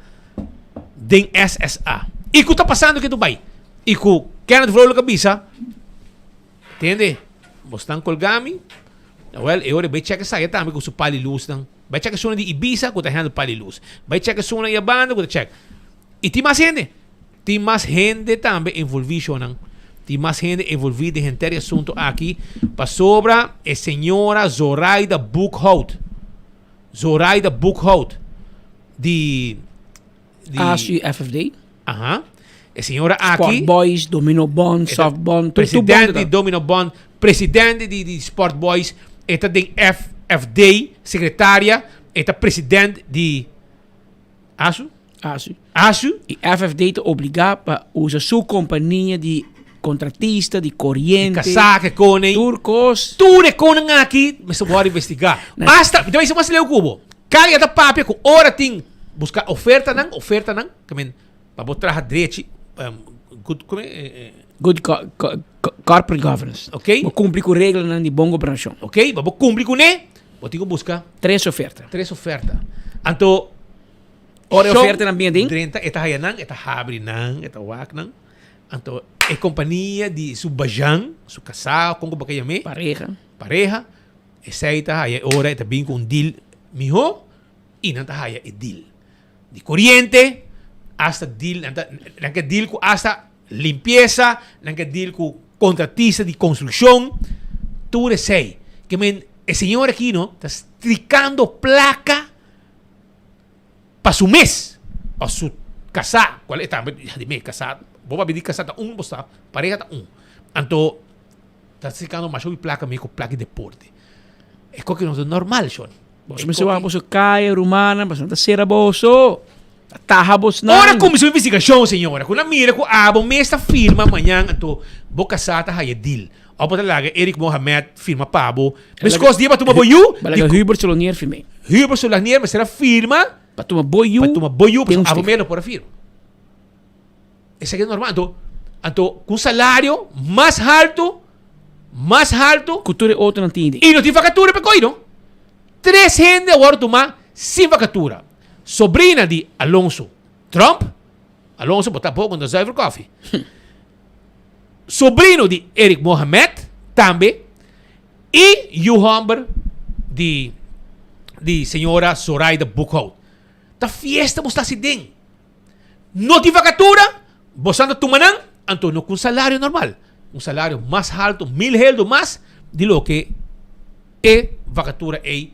den SSA. I ku ta pasando ke Dubai. I ku Kenneth Vrolijk a bisa, tende, bo stan kolga mi, awel e ora e bai chek esaki tambe ku su pali lusnan. Bai check esunnan di Ibiza ku ta handle pali lus. Bai check esunnan i a banda ku ta check. I tin mas hende. Tin mas hende tambe envolví shownan. Tin mas hende envolví den henter e asunto aki pasobra e señora Zoraida Boekhout, Zoraida Boekhout di
di ACFFD.
Aha. E señora aki
Sport Boys, Domino Bond, Soft Bond, tur tur
presidente di Domino Bond, presidente di di Sport Boys, e ta den FFD, secretaria, e ta president di ASU?
ASU.
ASU?
I FFD ta obliga pa usa su compania di contratista, di coriente.
Di kasá, ke kone.
Tur kos.
Tur e konan aki mester wòrdu investigá. Basta, mi ta bisa mas leu ku bo. Kaya ta papia ku ora tin buska ofertanan, ofertanan, ke men pa bo traha drechi, good, kome e?
Good corporate governance.
Ok.
Bo kumpli ku reglanan di bon gobernashon.
Ok, pa bo kumpli kuné, bo tin ku buska.
Tres oferta.
Tres oferta. Anto,
Ora e ofertanan bin aden.
Drenta, e ta haya nan, e ta habri nan, e ta wak nan. Anto, e kompania di su bajan, su kasá, kon ku bo ke yam'é?
Pareha.
Pareha. Esei ta haya e ora e ta bin ku un deal mihó i nan ta haya e deal di koriente, asta deal, nan ta, nan ke deal ku asta limpiesa, nan ke deal ku kontratista di konstrukshon, tur esei. Ke men e señor aki no ta. strikando plaka pa su mes o su kasá, kual e tambe ya di mes kasá, bo papia di kasá ta un bo sa, pareha ta un. Anto ta strikando masha hopi plaka mes ku plaka di deporte. E koki no ta normal shon.
Boso mester wak boso kaya rumannan pasobra nan ta sera boso, ta taha bosnan.
Ora kuminsá un investigashon señora ku nan mira ku abo mes ta firma mañan anto bo kasá ta haya deal òf bo ta laga Eric Mohamed firma pa bo meskos dia pa tuma bo yu
Bo laga Hubert Solonier firm'é.
Hubert Solanier mester a firma
Pa tuma bo yu
pa tuma bo yu
den un
pasobra abo
sticht.
mes lo por a firma. Esaki ta normal anto anto ku un salario mas haltu mas haltu
Ku tur e otronan tin idea.
I no tin vakatura pa e koi no. Tres hende a wòrdu tumá sin vakatura. Sobrina di Alonso Trump, Alonso bo ta poko no ta zuiver koffie. Sobrino di Eric Mohamed tambe i yu hòmber di di señora Zoraida Boekhout. Ta fiesta bo sta hasi den. No tin vakatura, bosan ta tuma nan, anto no ku un salario normal, un salario mas haltu, mil heldo mas di loke e vakatura ei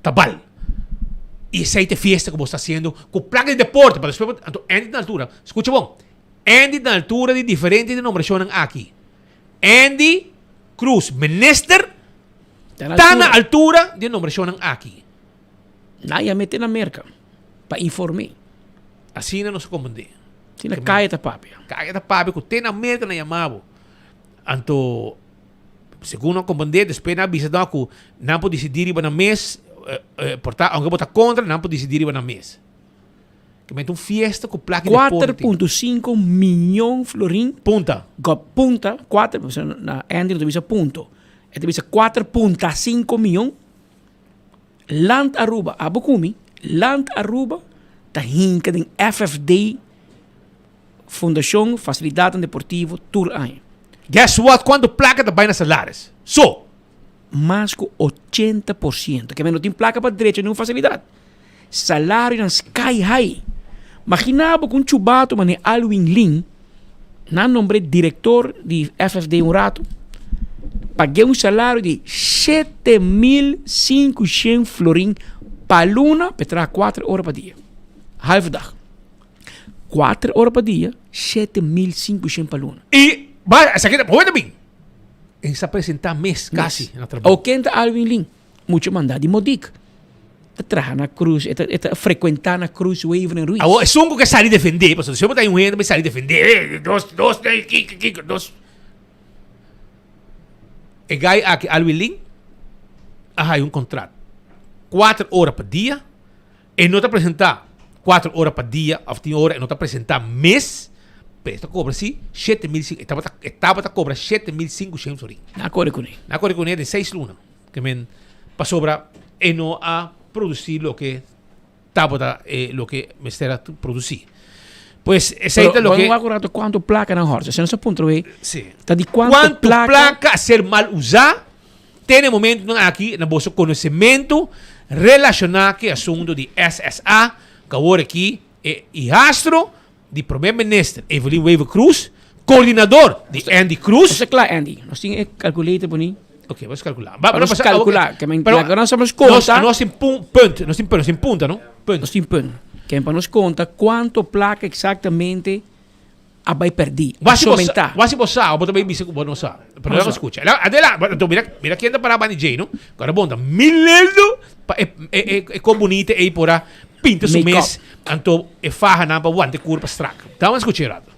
ta bal. I esei ta e fiesta ku bo sta hasiendo ku plaka di deporte, pa despues bo, anto Andy ta na altura, skucha bon, Andy ta na altura di diferente nombrashonnan aki. Andy Croes, minister, ta na altura di e nombrashonnan aki.
Nan ya mete na Merka pa inform'é.
Asina nos a komprendé.
Asina Kaya ta papia.
Kaya ta papia ku te na Merka nan yama bo. Anto segun nan a komprendé despues nan a bisa nan ku nan por disidí riba nan mes, por ta aunke bo ta kontra nan por disidí riba nan mes. Ke mester un fiesta ku plaka di deporte.
4.5 miyon florin.
Punta.
Punta, kuater, na Andy no ta bisa punto. E ta bisa 4.5 miyon. Land Aruba, abo ku mi, Land Aruba ta hinka den FFD, Fundashon Fasilidatnan Deportivo, tur aña.
Guess what, kuantu plaka ta bai na salaris? So.
Mas ku 80%. Ke men no tin plaka pa drecha ningun fasilidat. Salarionan sky high. Magina bo ku un chubato manera Alwin Lin, nan nombr'é direktor di FFD un ratu, pag'é un salario di 7500 florin pa luna pa e traha kuater ora pa dia, half dag. Kuater ora pa dia, 7500 pa luna.
I ba esaki ta hopi ta bin. E sa presentá mes kasi na trabou.
Awor ken ta Alwin Lin? Mucho manda di Modik. Ta traha na Cruz, e ta e ta frecuenta na Cruz Wever en Ruiz.
Awor esun ku ke sali defendé, pasobra si bo ta un hende bai sali defendé, eh, dos, dos, eh, kiko, kiko, dos. E guy aki, Alwin Lin, a haya un contrat. Kuater ora pa dia, e no ta presenta kuater ora pa dia, of tin ora e no ta presenta mes, pero e ta kobra si 7500, e tabata, e tabata kobra 7500 florin.
Na kore kuné.
Na kore kuné den seis luna. Ke men pasobra e no a produsí loke tabata e loke mester a produsí. Pues esei ta loke.
Pero wak un rato kuantu plaka nan hòrta. Si nos a puntra wei.
Sí.
Ta di kuantu plaka.
Kuantu plaka a ser mal usá te na e momentunan aki na boso konosementu relashoná ku e asuntu di SSA ku awor aki e ihastro di Prome Minister Evelyn Wever-Croes, coordinador di Andy Croes.
Nos ta kla Andy, nos tin e calculator poni.
Ok, nos calcula.
Pa nos calcula, ke men laga nos nos conta.
Nos tin punt, nos tin punt, nos tin punta no? Punt.
Nos tin punt. Ke pa nos conta cuanto placa exactamente a bay perdi, a somenta.
Wak si bo sa, of bo ta bay bisa cu bo no sa. Pero laga scucha. Adela, mira, mira ken ta para banda djey no. Cu bon ta mileldo pa e e e con bunita ey por a pinta su mes anto e fahanan pa wanta e curpa strak. Dame scucha e rato.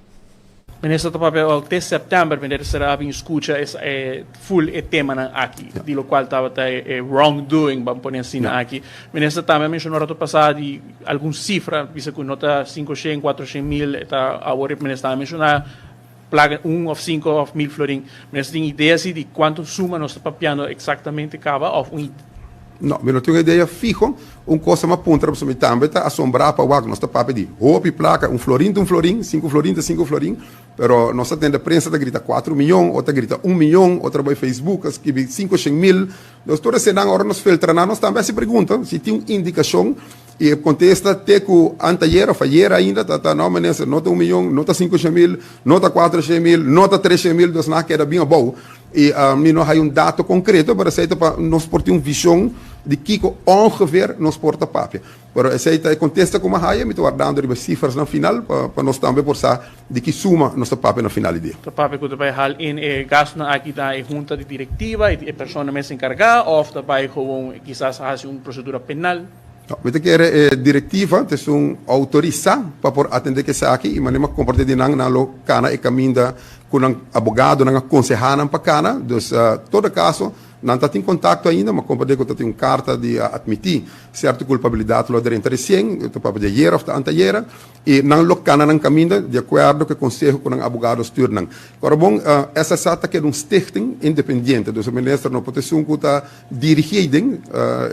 Minister ta papia al te september wanneer estará a bin scucha es e full e temanan aki di locual tabata e wrongdoing ban pone asina aki. Minister tambe a menciona rato pasa di algun cifra bisa cu no ta 500, 400 mil e ta awor e minister a menciona placa un of cinco of mil florin. Minister tin idea si di cuanto suma nos ta papiando exactamente caba of un
No, mi no tin un idea fiho. Un cosa mi a puntra pasobra mi tambe ta asombrá pa wak. Nos ta papia di hopi placa, un florin ta un florin, sinku florin ta sinku florin, pero nos ta tende prensa ta grita kuatro miyon, otro ta grita un miyon, otro bai Facebook a skibi sinku shen mil. Nos tur esenan ora nos filtra nan nos tambe hasi pregunta si tin un indikashon i e kontesta te ku anteayer of ayer ainda ta ta no minister no ta un miyon, no ta 500 mil, no ta 400 mil, no ta 300 mil, dus nan a keda bien abou. I mi no hay un dato konkreto, pero esei ta pa nos por tin un vishon. di kiko ongeveer nos por ta papia. Pero esei ta e kontesta ku mi a haya, mi ta wardando riba e sifrasnan final pa pa nos tambe por sa di ki suma nos ta papia na final di dia.
Ta papia ku ta bai hal in e gastunan aki na e hunta di direktiva i e persona mes enkargá òf ta bai gewoon kisas hasi un prosedura penal?
No, mi ta kere e direktiva ta esun outorisá pa por atendé ku esaki i manera mi a kompartí di nan, nan lo kana e kaminda ku nan abogadonan a konsehá nan pa kana. Dus, todo kaso, Nan ta tin kontakto ainda, ma komprendé ku ta tin un karta di a atmití sierto kulpabilidat lo a drenta resien, ta papia di ayera òf ta antayera, i nan lo kana nan kaminda di akuerdo ku e konseho ku nan abogado stür nan. Ora bon, SSA ta keda un stichting independiente, dus e minister no por ta esun ku ta dirigí eiden,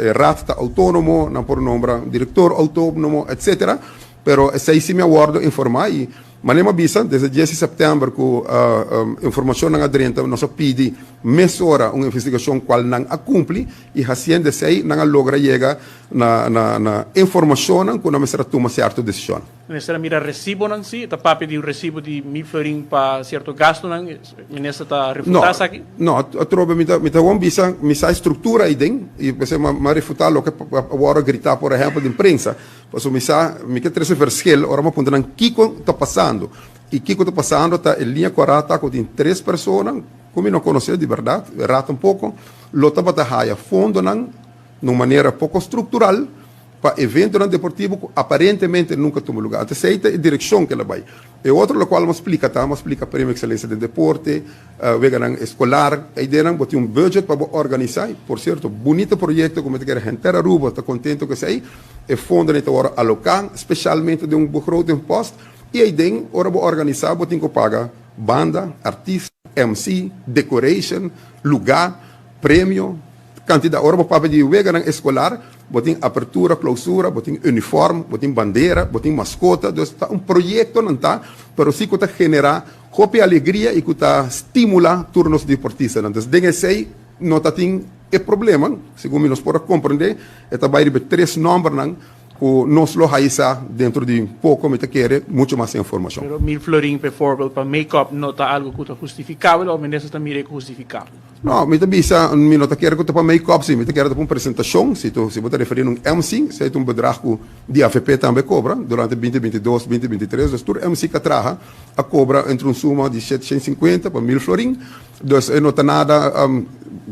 e raad ta outónomo, nan por nombra un direktor outónomo, etcetera, pero esei si mi a wòrdu informá i Manera mi a bisa, desde dies di sèptèmber ku informashonnan a drenta, nos a pidi mesora un investigashon kual nan a kumpli i hasiendo esei nan a logra yega na na informashonnan ku nan mester a tuma sierto desishon.
Minister a mira resibonan si? Ta papia di un resibo di mil florin pa sierto gastunan? Minister ta refutá esaki?
No, atrobe mi ta mi ta won bisa mi sa e struktura aiden i p'esei mi a refutá loke a wòrdu gritá por ehèmpel den prensa. Pasobra mi sa, mi ke trese verschil ora mi a puntra nan kiko ta pasando. I kiko ta pasando ta e liña kòrá ta ku tin tres persona ku mi no konosé di bèrdat, e rat un poko, lo tabata haya fondonan na un manera poko struktural pa eventonan deportivo ku aparentemente nunka tuma lugá. Anto esei ta e direkshon ku el a bai. E otro lokual mi a splika ta, mi a splika Premio Ekselensia den Deporte, weganan eskolar, e ideanan bo tin un budget pa bo organisá. I por sierto, bunita proyekto ku mi ta kere henter Aruba ta kontento ku esei. E fondonan ta wòrdu aloká spesialmente den un begrotingpost i eiden ora bo organisá bo tin ku paga banda, artista, MC, decoration, lugá, premio, kantidat. Ora bo papia di weganan eskolar bo tin apertura, klousura, bo tin uniform, bo tin bandera, bo tin maskota. Dus ta un proyekto nan ta, pero si ku ta generá hopi alegria i ku ta stimulá tur nos deportistanan. Dus den esei no ta tin e problema, segun mi nos por a komprendé, e ta bai riba e tres nòmbernan ku nos lo haisa dentro di poko, mi ta kere muchu mas informashon.
Pero mil florin bijvoorbeeld pa make-up no ta algo ku ta hustifikabel òf minister ta mira e ku hustifikabel?
No, mi ta bisa, mi no ta kere ku ta pa make-up si, mi ta kere ta pa un presentashon, si tu si bo ta referí na un MC, esei ta un bedrag ku di avp tambe kobra durante binti 22, binti 23, dus tur MC ku a traha a kobra entre un suma di 750 pa mil florin. Dus e no ta nada,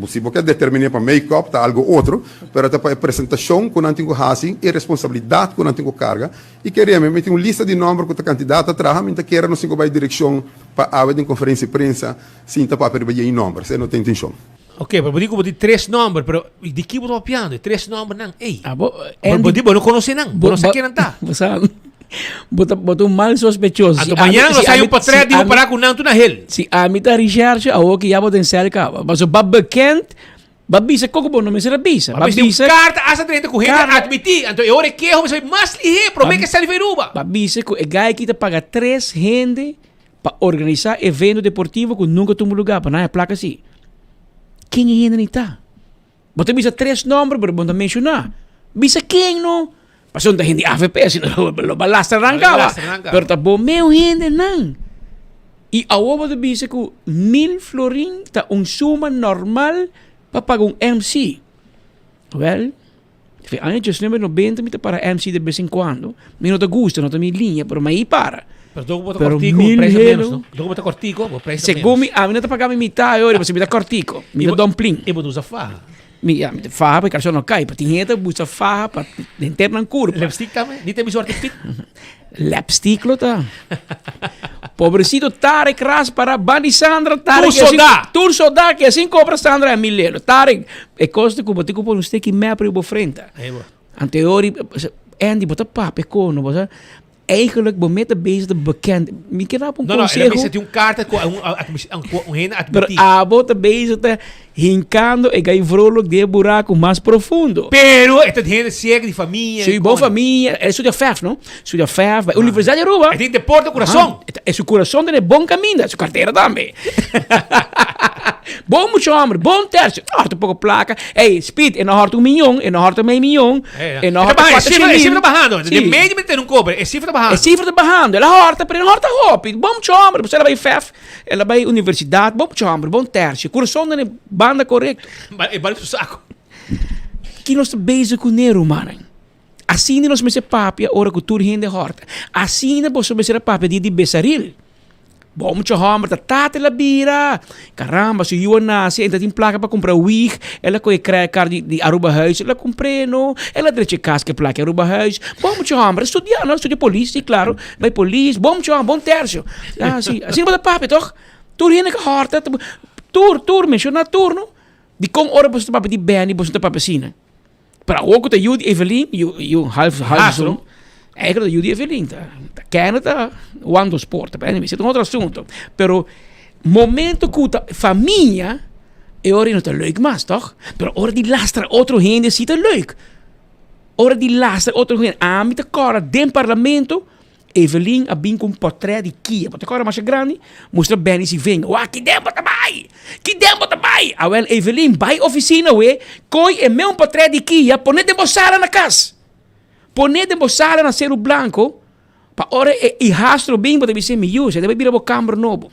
si bo ke determiné pa make-up ta algo otro, pero ta pa e presentashon ku nan tin ku hasi, e responsabilidat ku nan tin ku karga. I kere mi, mi tin un lista di nòmber ku ta kandidat a traha, mi ta kere nos tin ku bai direkshon pa awe den konferensia di prensa sinta papia riba dje i nòmber, esei no ta intenshon.
Ok, pero bo di ku bo tin tres nòmber, pero di ki bo ta papiando? E tres nòmbernan ei.
Ah, bo,
Bo di bo no konosé nan, bo no sa ken nan ta.
Bo sa, bo ta, bo ta un mal sospechoso.
Anto mañana nos hay un portret di bo pará ku nan tur na hel.
Si ami ta recherche, awor ki ya bo den sel kaba. Paso ba bekend, ba bisa koko bo no mester a bisa.
Ba bisa un karta hasta drenta ku hende a admití. Anto e ora e keho mester bai mas lihé, promé ke sali for Aruba.
Ba bisa ku e guy aki ta paga tres hende pa organisá evento deportivo ku nunka tuma lugá, pa nan haña plaka si. Ken e hende ni ta? Bo ta bisa tres nomber pero bo no ta menshoná. Bisa ken no? Pasobra no ta hende avp si no lo ba lastra nan kaba. Pero ta bo meu hendenan. I awor bo ta bisa ku mil florin ta un suma normal pa paga un MC. Wèl, fe aña diesnuebe nobenta mi ta para MC de bes en kuando. Mi no ta gusta, no ta mi liña, pero mi a para.
Pero dor ku bo ta kòrtiku, bo preis ta ménos, no? Dor ku bo ta kòrtiku, bo preis ta ménos.
Segun mi, ami no ta paga mi mitá e ora, pasobra mi ta kòrtiku. Mi ta dòmplin.
I bo ta usa faha.
Mi, ya, mi ta faha pa e karson no kai, pa tin hende ta usa faha pa henter nan kurpa.
Lipstick tambe? Ni ta mi sorti pit?
Lipstick lo ta. Pobrecito Tarek ras para bandi Sandra Tarek.
Tur soldá.
Tur soldá ke sin kobra Sandra e mi lelo. Tarek, e kos ta ku bo tin ku pone un steki mep riba bo frenta. Anto e ora, Andy, bo ta papia kono, bo sa. Eigenlijk bo meta bezig ta bekend. Mi ke dap un
No, no,
conseho.
el a bisa tin un carta cu un, un, un hende
Pero
admití.
abo ta bezig ta hincando e gai vrolijk den e buraco mas profundo.
Pero e ta hende ciega di famia.
Sí, bo famia. El studia FEF, no? Studia FEF bij Universidad di Aruba.
E tin deporte corazon.
Ah, e su corazon ta den bon caminda, su cartera tambe. Bon mucho homber, bon tercio. Horta poco placa. Ey, Speed, e no horta un miyon, e no horta mei miyon.
Eh,
E no
e ta
horta
bahando, e
cuatro
cifra, e
mil.
cifra ta bahando.
Sí.
De medio mi ten un cobre, e cifra ta bahando.
E cifra ta bahando. El a horta, pero e no horta hopi. Bon mucho homber, pues el a bai FEF, el a bai universidad. Bon mucho homber, bon tercio. Corazon den e banda correcto.
Ba- E bali su saco.
Ki nos ta bezig kuné, rumannan? Asina nos mester papia ora ku tur hende hòrta. Asina boso mester a papia dia di besaril. Bo mucha hòmber ta tata el a bira. Karamba, su yu a nase, e ta tin plaka pa kumpra wig, el a kohe credit card di Arubahuis, el a kumpr'é no, el a drecha e kas ku e plaka di Arubahuis. Bo mucha hòmber a studia no, a studia polis, si klaro, bai polis, bo mucha hòmber, bon tèrsio. Ah si, asina bo ta papia tòg? Tur hende ku hòrta, tur, tur, menshoná tur no. Dikon ora boso ta papia di Benny boso no ta papia asina? Pero awor ku ta yu di Evelyn, yu, yu half, half zoon, eigenlijk ta yu di Evelyn, ta, ta Kenneth ta wando sport, pero anyway, esei ta un otro asunto. Pero momento ku ta famia, e ora no ta leuk mas, toch? Pero ora di lastra otro hende si ta leuk. Ora di lastra otro hende, ami ta kòrda den parlamento, Evelyn a bin ku un pòtrèt di Kia, bo ta kòrda masha grandi, mustra Benny si venga, wak ki den bo ta bai, ki den bo ta bai, awèl Evelyn bai ofisina we, koi e meun pòtrèt di Kia pone den bo sala na kas, pone den bo sala na Seru Blanco, pa ora e ihastro bin bo ta bis'é mi yu, esei ta bai bira bo kamber nobo,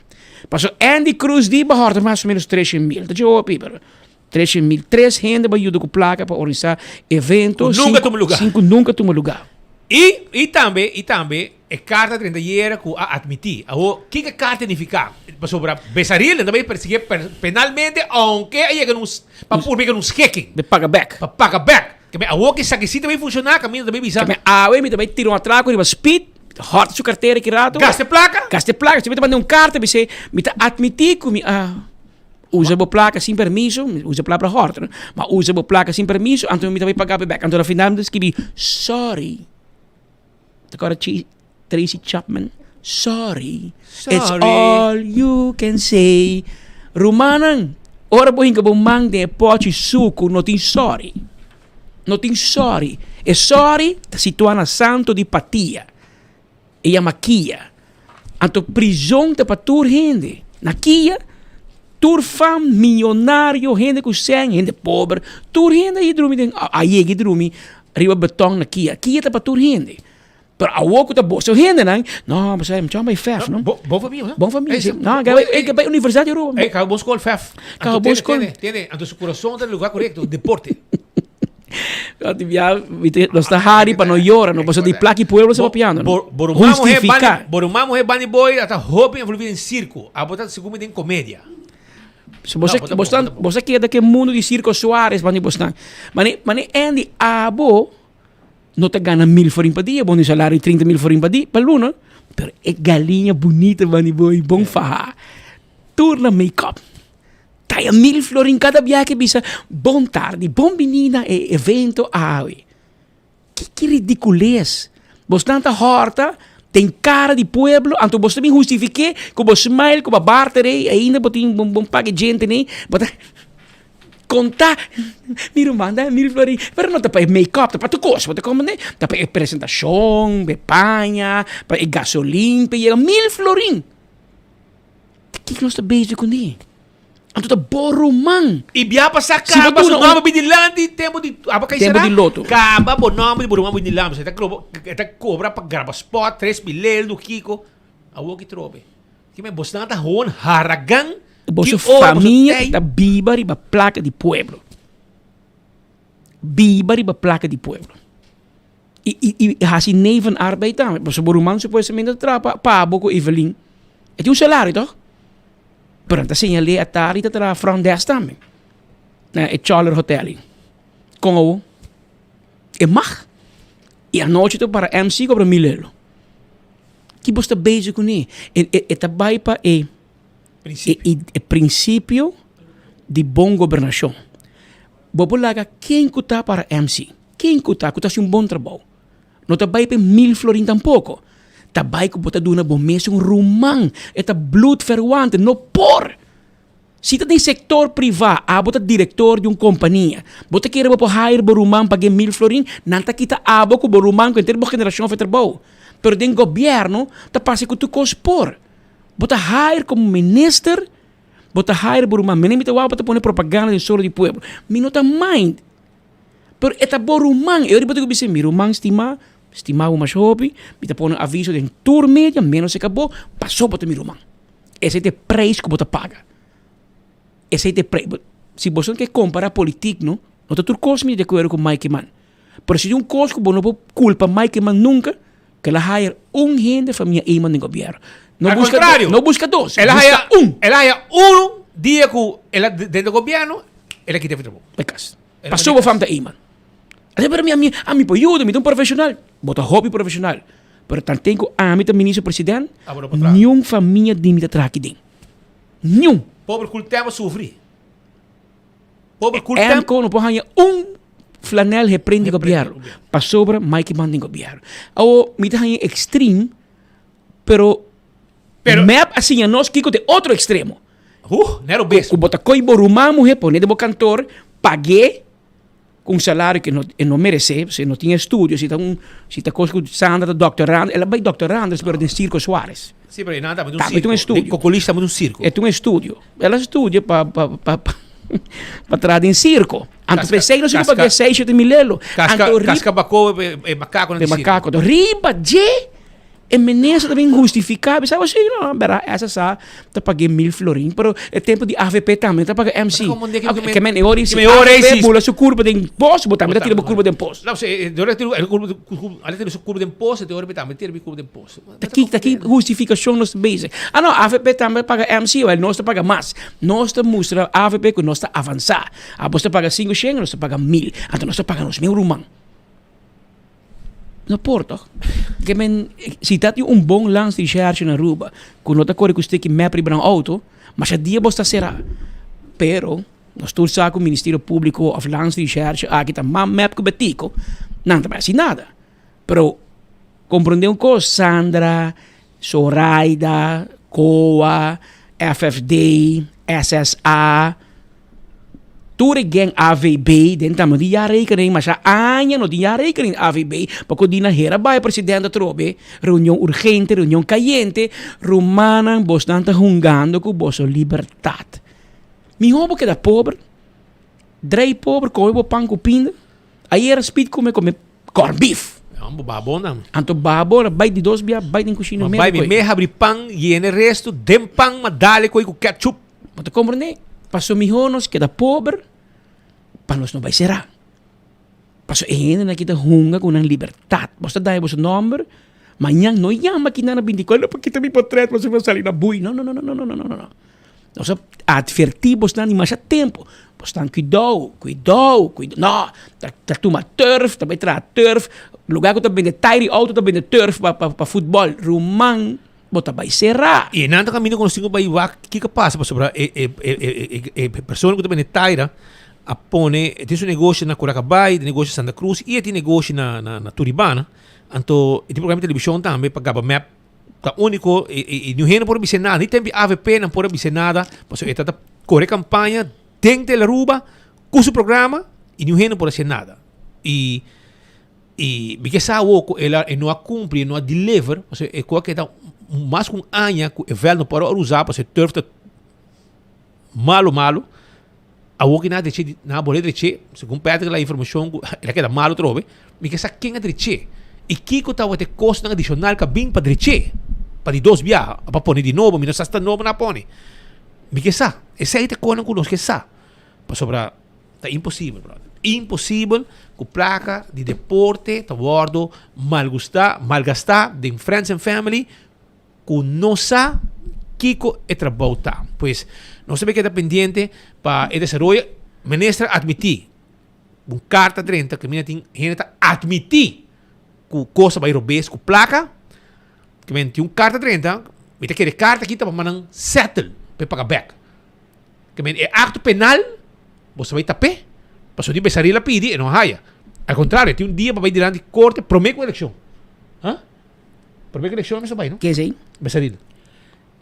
pasobra Andy Cruz di bo hòrta mas o menos treshen mil, ta dje hopi pero 3000, tres hende ba yuda ku plaka pa organisá evento
Ku nunka tuma lugá.
sin ku nunka tuma lugá.
I, i tambe, i tambe e karta 30 yera ku a atmití. Awor, kiko e karta nifiká? Pasobra Besaril nan ta bai persiguié penalmente ounke a yega na un, pa purba yega na un schikking.
Pa paga bèk.
Pa paga bèk. Ke men awor ku esaki si ta bai funshoná kaminda ta bai bisa.
Ke men awe mi ta bai tira un atrako riba speed, hòrta su kartera ki rato.
Gasta e plaka.
Gasta e plaka. Si mi ta manda un karta bis'é mi ta atmití ku mi a. Usa bo plaka sin permiso, usa palabra hòrt, no? Ma usa bo plaka sin permiso, anto mi ta bai paga bo bèk. Anto na final mi ta skibi, sorry. Ta kòrda Chi Tracy Chapman? Sorry. It's all you can say. Rumannan, ora bo hinka bo man den e pòchi suku, no tin sorry. No tin sorry. E sorry ta situá na Santo di Patia. E yama kia. Anto prizon ta pa tur hende. Na kia, tur fam, miyonario, hende ku sèn, hende pober, tur hende a drumi den, a yega drumi riba beton na kia. Kia ta pa tur hende. Pero awor ku ta boso hendenan, no, bo sa, muchanan bai fèf, no?
Bon, bon famia, no?
Bon famia, si. No, e bai Universidad di Aruba.
E kaba bon skol, fèf.
Kaba bon skol.
Tene, tene, anto su kurason ta na lugar korekto, deporte.
Nos ta hari pa no yora, no pasobra di plaki pueblo sa papiando.
Hustifica. Bo ruman muhe Bunny Boy a ta hopi envolvi den circo, abo ta segun mi den comedia.
So bo sa bo sa keda ke mundo di Circo Suarez bani bo stan. Mane mane Andy abo no ta gana mil florin pa dia, bo no salario di 30 mil florin pa di pa luna, pero e galiña bunita Bunny Boy bon faha. Tur na make up. Taya mil florin kada biaha ke bisa bon tardi, bon bini na e evento awe. Ki ki ridicules. Bosnan ta horta den cara di pueblo, anto bos ta bin hustifiké ku bo smile, ku bo barter ei, ainda bo tin bon bon pake djente nei, bo ta konta mi ruman da mil florin, pero no ta pa e make up, ta pa tur kos, bo ta komprende? Ta pa e presentashon, pa e paña, pa e gasolin, pa e yega mil florin. Kiko nos ta bezig kuné? Anto ta bo ruman.
I bia pasá kaba su nòmber bin dilanti tempu di aba kai
Tempu
será
di loto.
kaba bo nòmber di bo ruman bin dilanti e ta kroba e ta kobra pa graba spòt tres mil leldu kiko awor ki trobe kimen bosnan ta hon haragan
Boso
ki ora boso
famia
tei
ta biba riba plaka di pueblo. Biba riba plaka di pueblo. I i i hasi nevenarbeid tambe. Pasobra bo ruman supuestamente ta traha pa pa bo ku Evelyn. E tin un salario toch? Pero nan ta señal'é Atari ta traha front desk tambe. Na e Choller Hotel ei. Kon awo? E mag. I anochi ta para MC kobra mil euro. Ki bo sta bezig kuné? E e e ta bai pa e e e prinsipio di bon gobernashon. Bo por laga ken ku ta para MC. Ken ku ta ku ta hasi un bon trabou no ta bai pa e mil florin tampoko. Ta bai ku bo ta duna bo mes un ruman. E ta bloedverwante, no por! Si ta den sektor privá, abo ta direktor di un kompania, bo ta kere bo por hire bo ruman pag'é mil florin, nan ta kita abo ku bo ruman ku henter bo generashon afe trabou. Pero den gobièrnu ta pasa ku tur kos por. Bo ta hire komo minister, bo ta hire bo ruman. Mene mi ta wak bo ta pone propaganda den solo di pueblo. Mi no ta mind. Pero e ta bo ruman. E ora bo ta bisa, mi ruman stimá, stimá bo masha hopi, mi ta pone un aviso den tur media, menos e ka bo, paso bo ta mi ruman. Esei ta e preis ku bo ta paga. Esei ta e preis. Si boso ke kompará politik no. No ta tur kos mi di akuerdo ku Mike Eman. Pero si tin un kos ku bo no por kulpa Mike Eman nunka, ku el a hire un hende famia Eman den gobièrnu. No
Al
buska
contrario.
no buska dos,
El a
buska
haya
un.
El a haya un dia ku el a den de gobièrnu, el a kita e trabou.
Bai kas.
El a
Pasobra
manda
bo fam ta Eman. A pero mi ami ami por yuda, mi ta un profeshonal. Bo ta hopi profeshonal. Pero tanten ku ami ta minister president,
Abo no por traha.
niun famia di mi ta traha aki den. Niun.
Pober kul tempo a sufri. Pober kul tempo.
Emco no por haña un flanel hepren di gobierno. Pasobra Mike Eman den gobierno. Awo mi ta haña extreme, pero,
Pero-
mep a siña nos kiko ta e otro extremo.
Huh, nero bes.
Ku bo ta koy bo ruman muhe pone den bo kantor, pag'é ku un salario ku e no meresé, pasobra e no tin estudio, si ta un, si ta kos ku Sandra ta doctorando, el a bai doctorando pero den Circo Suarez.
Sí, pero e nan tambe ta un
Tambe ta un
circo.
estudio.
Den Cocolis tambe ta un circo.
E ta un estudio. El a studia pa pa pa pa traha den circo. Anto
Casca-
p'esei nos a
casca-
paga seis shete mil elo.
Casca,
Anto ri-
casca bako e, e macaconan
de
di circo.
macaco. Anto riba dje E minister ta bin hustifica, bisa bo si no, bera SSA ta pague 1000 florin, pero e tempo di avp tambe ta paga MC. Ke men e ora si avp bula su curpa den pos, bo tambe ta tira bo curpa den pos.
No, si, e ora tira e curpa, ale tira su curpa den pos, e ora tambe tira mi curpa den pos.
Ta ki, ta ki hustificacion nos ta bezig? Ah no, avp tambe paga MC, wel nos ta paga mas. Nos ta mustra avp cu nos ta avansa. Abos ta paga cinco shen, nos ta paga mil. Anto nos ta paga nos meu ruman. No por toch? Ke men, si ta tin un bon landsrecherche na Aruba, ku no ta kore ku steki mep riba nan auto, masha dia bo sta sera. Pero, nos tur sa ku Ministerio Publico of Landsrecherche aki ta mas mep ku Betico, nan ta bai hasi nada. Pero, komprende un kos, Sandra, Soraida, COA, FFD, SSA, Tur e gang AVB den ta no tin jaarrekening, masha aña no tin jaarrekening AVB, paco di na hera bai presidente atrobe, reunion urgente, reunion cayente, rumannan bosnan ta hungando cu boso libertad. Miho bo keda pober, drei pober, come bo pan cu pinda, ayera Speed come come corn beef.
Bo babon nan.
Anto babon a bai di dos bia bai den cushina
Ma bai mi me habri pan yena e resto den pan ma dale coi cu ketchup.
Bo ta komprendé? Paso mihó nos keda pober pa nos no bai será. Paso e hendenan aki ta hunga ku nan libertat. Bo ta dai boso nòmber, mañan no yama kinan a binti kual, no por kita mi potret pasobra mi a sali na bui. No, no, no, no, no, no, no, no, no. Nos a atvertí bosnan di masha tempu. Bosnan kuidou, kuidou, kuidou. No, ta ta tuma turf, ta bai traha turf. Lugá ku ta bende tairi outo ta bende turf pa pa futbòl. Ruman. Bo ta bai será.
I nan ta kaminda ku nos tin ku bai wak kiko a pasa pasobra e e e e e persona ku ta bende taira a pone e tin su negoshi na Curacabai, tin negoshi na Santa Cruz i e tin negoshi na na na Turibana. Anto e tin programa di televishon tambe pa gaba mep ta uniko i i i niun hende por a bisa nada ni tempo di avp nan por a bisa nada pasobra e ta ta kore kampaña den Tele Aruba ku su programa i niun hende por a hasi nada i I mi ke sa awo ku el a e no a kumpli, e no a deliver, pasobra e ku a keda mas ku un aña ku e vèlt no por a usa pasobra e turf ta malo malo. Awo ki nan a dreché, nan a bole dreché, segun Patrick la informashon ku el a keda malo atrobe, mi ke sa ken a dreché i kiko tabata e kosnan adishonal ku a bin pa dreché pa di dos biaha, pa pone di nobo, mi no sa si ta nobo nan a pone. Mi ke sa, esei ta e kosnan ku nos ke sa, pasobra. Ta imposibel, brother. Imposibel ku plaka di deporte ta wòrdu malgustá, malgastá den friends and family ku no sa kiko e trabou ta. Pues, nos ta bay keda pendiente pa e desaroyo. Minister a admití, un karta drenta kaminda tin hende ta admití ku kos a bay robes ku plaka. Ke men tin un karta drenta, mi ta kere e karta aki ta pa mannan settle pa e paga bèk. Ke men e akto penal bo sa bai tap'é, pasobra di Besaril a pidi e no a haya. Al kontrario, tin un dia pa bai dilanti korte promé ku elekshon. Ha? Promé ku elekshon mester bai, no?
Ken esei?
Besaril.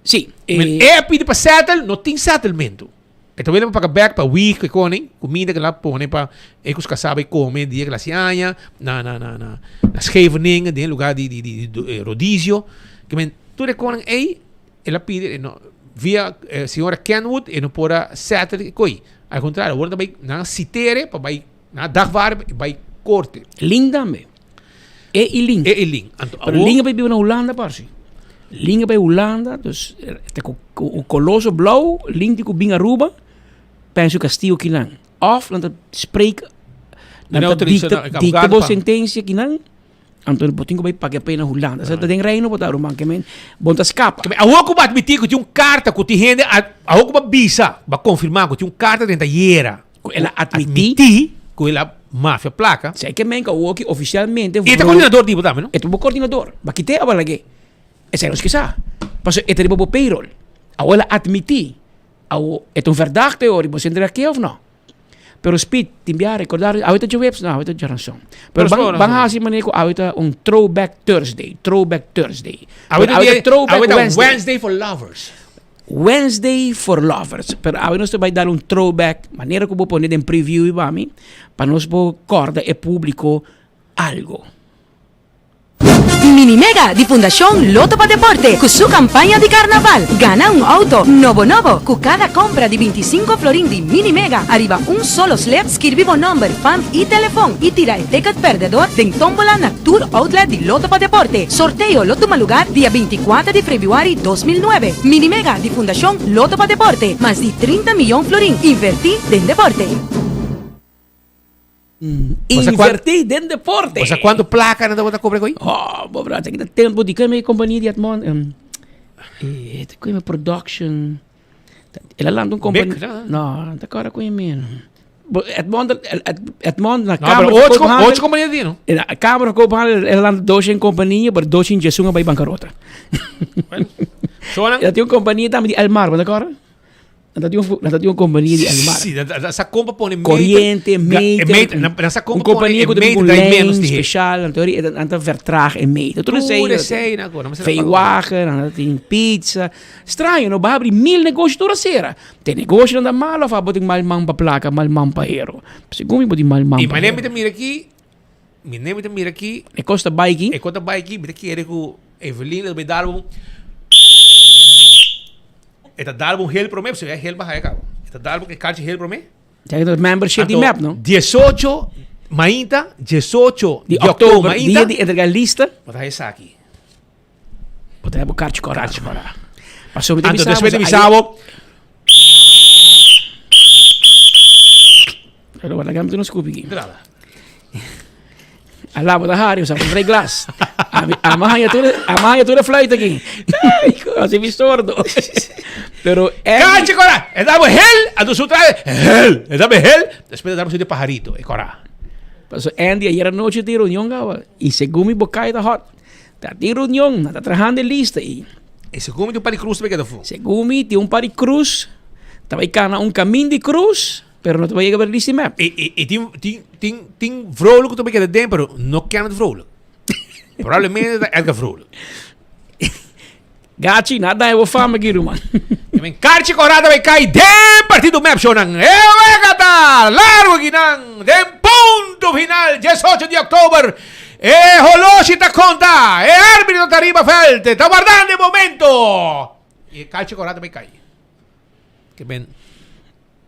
Sí.
Men e a pidi pa settle, no tin settlemento. E ta wele pa paga bèk pa wig ku e koning, kuminda ku el a pone pa e ku su kasá bai kome dia ku el a hasi aña na na na na Scheveningen den e lugá di di di rodizio. Ke men tur e koning ei El a pidi, e no, via señora Kenwood, e no por a settle e koi. Al contrario, awor nan ta bai, nan a sitere pa bai, nan a dagvaar e bai korte.
Lin tambe. E i Lin.
E i Lin. Anto
Pero
awor.
Lin a bai biba na Hulanda parsi. Lin a bai Hulanda, dus ta ku ku Coloso Blauw, Lin tin ku bin Aruba, pensa su castigo kinan. Of nan ta spreek. Nan ta dicta, dicta bo sentencia kinan, anto bo tin ku bai paga pena Hulanda. Sa ta den reino bo ta ruman ke men bon ta skapa.
Awor ku bo admiti ku tin un karta ku tin hende awor ku bo bisa, bo a konfirma ku tin un karta den tayera.
Ku el a admiti.
Ku el a mafia plaka.
Sa ke men ku awor ki ofisialmente.
E ta koordinador di bo tambe no?
E ta bo koordinador. Ba kite a balag'é. Esei nos ke sa. Pasobra e ta riba bo payroll. Awor el a admiti. Awor e ta un verdachte ori bo sendra ke of no? Pero Speed, tin bia recordar, awe ta djaweps? No, awe ta djaranson. Pero ban, ban hasi manera ku awe ta un throwback Thursday, throwback Thursday.
Awe ta
dia,
throwback awe ta Wednesday. Wednesday for lovers.
Wednesday for lovers. Pero awe nos ta bai dar un throwback, manera ku bo pone den preview iba mi, pa nos bo korda e publiko algo.
Mini Mega di Fundacion Lotto pa Deporte cu su campaña di Carnaval. Gana un auto nobo nobo cu cada compra di 25 florin di Mini Mega ariba un solo slip. Skirbi bo nomber, fam y telefon y tira e ticket perdedor den tombola na tur outlet di Lotto pa Deporte. Sorteo lo tuma lugar dia 24 di februari 2009. Mini Mega di Fundacion Lotto pa Deporte. Mas di 30 miyon florin inverti den deporte.
Invertí den deporte.
Bo sa cuanto placa nan tabata cobra koe?
Oh, bo bra, ta tempo di keme compania di Edmond, um, eh, keme production. El a lanta un compania. No, ta kora koe men. Edmond, Edmond na
no, Kamer van Koophandel. Ocho compania di, no?
Na Kamer van Koophandel, el a lanta doce compania, pero doce djesun a bai bancarota.
Bueno, so
El tin un compania tambe di Elmar, bo ta kora? Nan ta tin un, nan ta tin un compania di Elmar.
Sí, nan ta sa compa pone meter.
Corriente, meter.
Meter, nan, nan sa compa
un compania
pone
ku
meter
un
dai
lijn
menos di
special, nan teoria, nan ta vertraag e meter. Tur esei.
Tur esei nan ko, nan mester
Veewagen, nan ta tin pizza. Straño, no? Bo habri mil negoshi tur a sera. Te negoshi nan ta malo of abo tin mal man pa placa, mal man pa hero. Segun mi bo tin mal man
I
pa
manera mi
hero.
ta mira aki, mi ta mira aki.
E kos ta bai aki.
E kos ta bai aki, mi ta kere ku Evelyn lo bai dal un. E ta dal un hel prome, pasobra e hel baha e kaba. E ta dal e karchi hel prome.
Ya e membership di mep, no?
18 mainta, 18
di oktober, mainta. Dia di entrega lista.
Bo ta esaki.
Bo ta heba karchi kora.
Karchi kora.
Pasobra mi ta
Anto
bisa
despues di bisa bo.
Pero wala gam tu no scoop aquí.
Nada.
Ala bo ta hari, sa un glas. Ama haya tu, ama haya tu de fluit aquí. Así mi sordo. Pero
Cache cora, e damos hel, a tu su trae hel, e damos hel, después damos de pajarito, e cora.
Paso Andy ayer anoche tin reunión gaba y según mi boca ta hot. Ta tin reunión, na ta trahando lista y
E segun mi tin un par di cruz tambe keda fu.
Segun mi tin un par di cruz, ta bai cana un camin di cruz. Pero no ta bay yega ber lista mep.
E, e, e tin, tin, tin, tin vrolijk ku ta bay keda den, pero no Kenneth Vrolijk. Probablemente ta Edgar Vrolijk.
Gachi, na daña bo fama aki, ruman.
E men karchi korá ta bay kai den partido mep, shownan. E wega ta largo akinan den punto final, 18 di oktober. E holoshi ta konta, e arbitro ta riba veld, ta wardando e momento. E karchi korá ta bay kai. Ke men.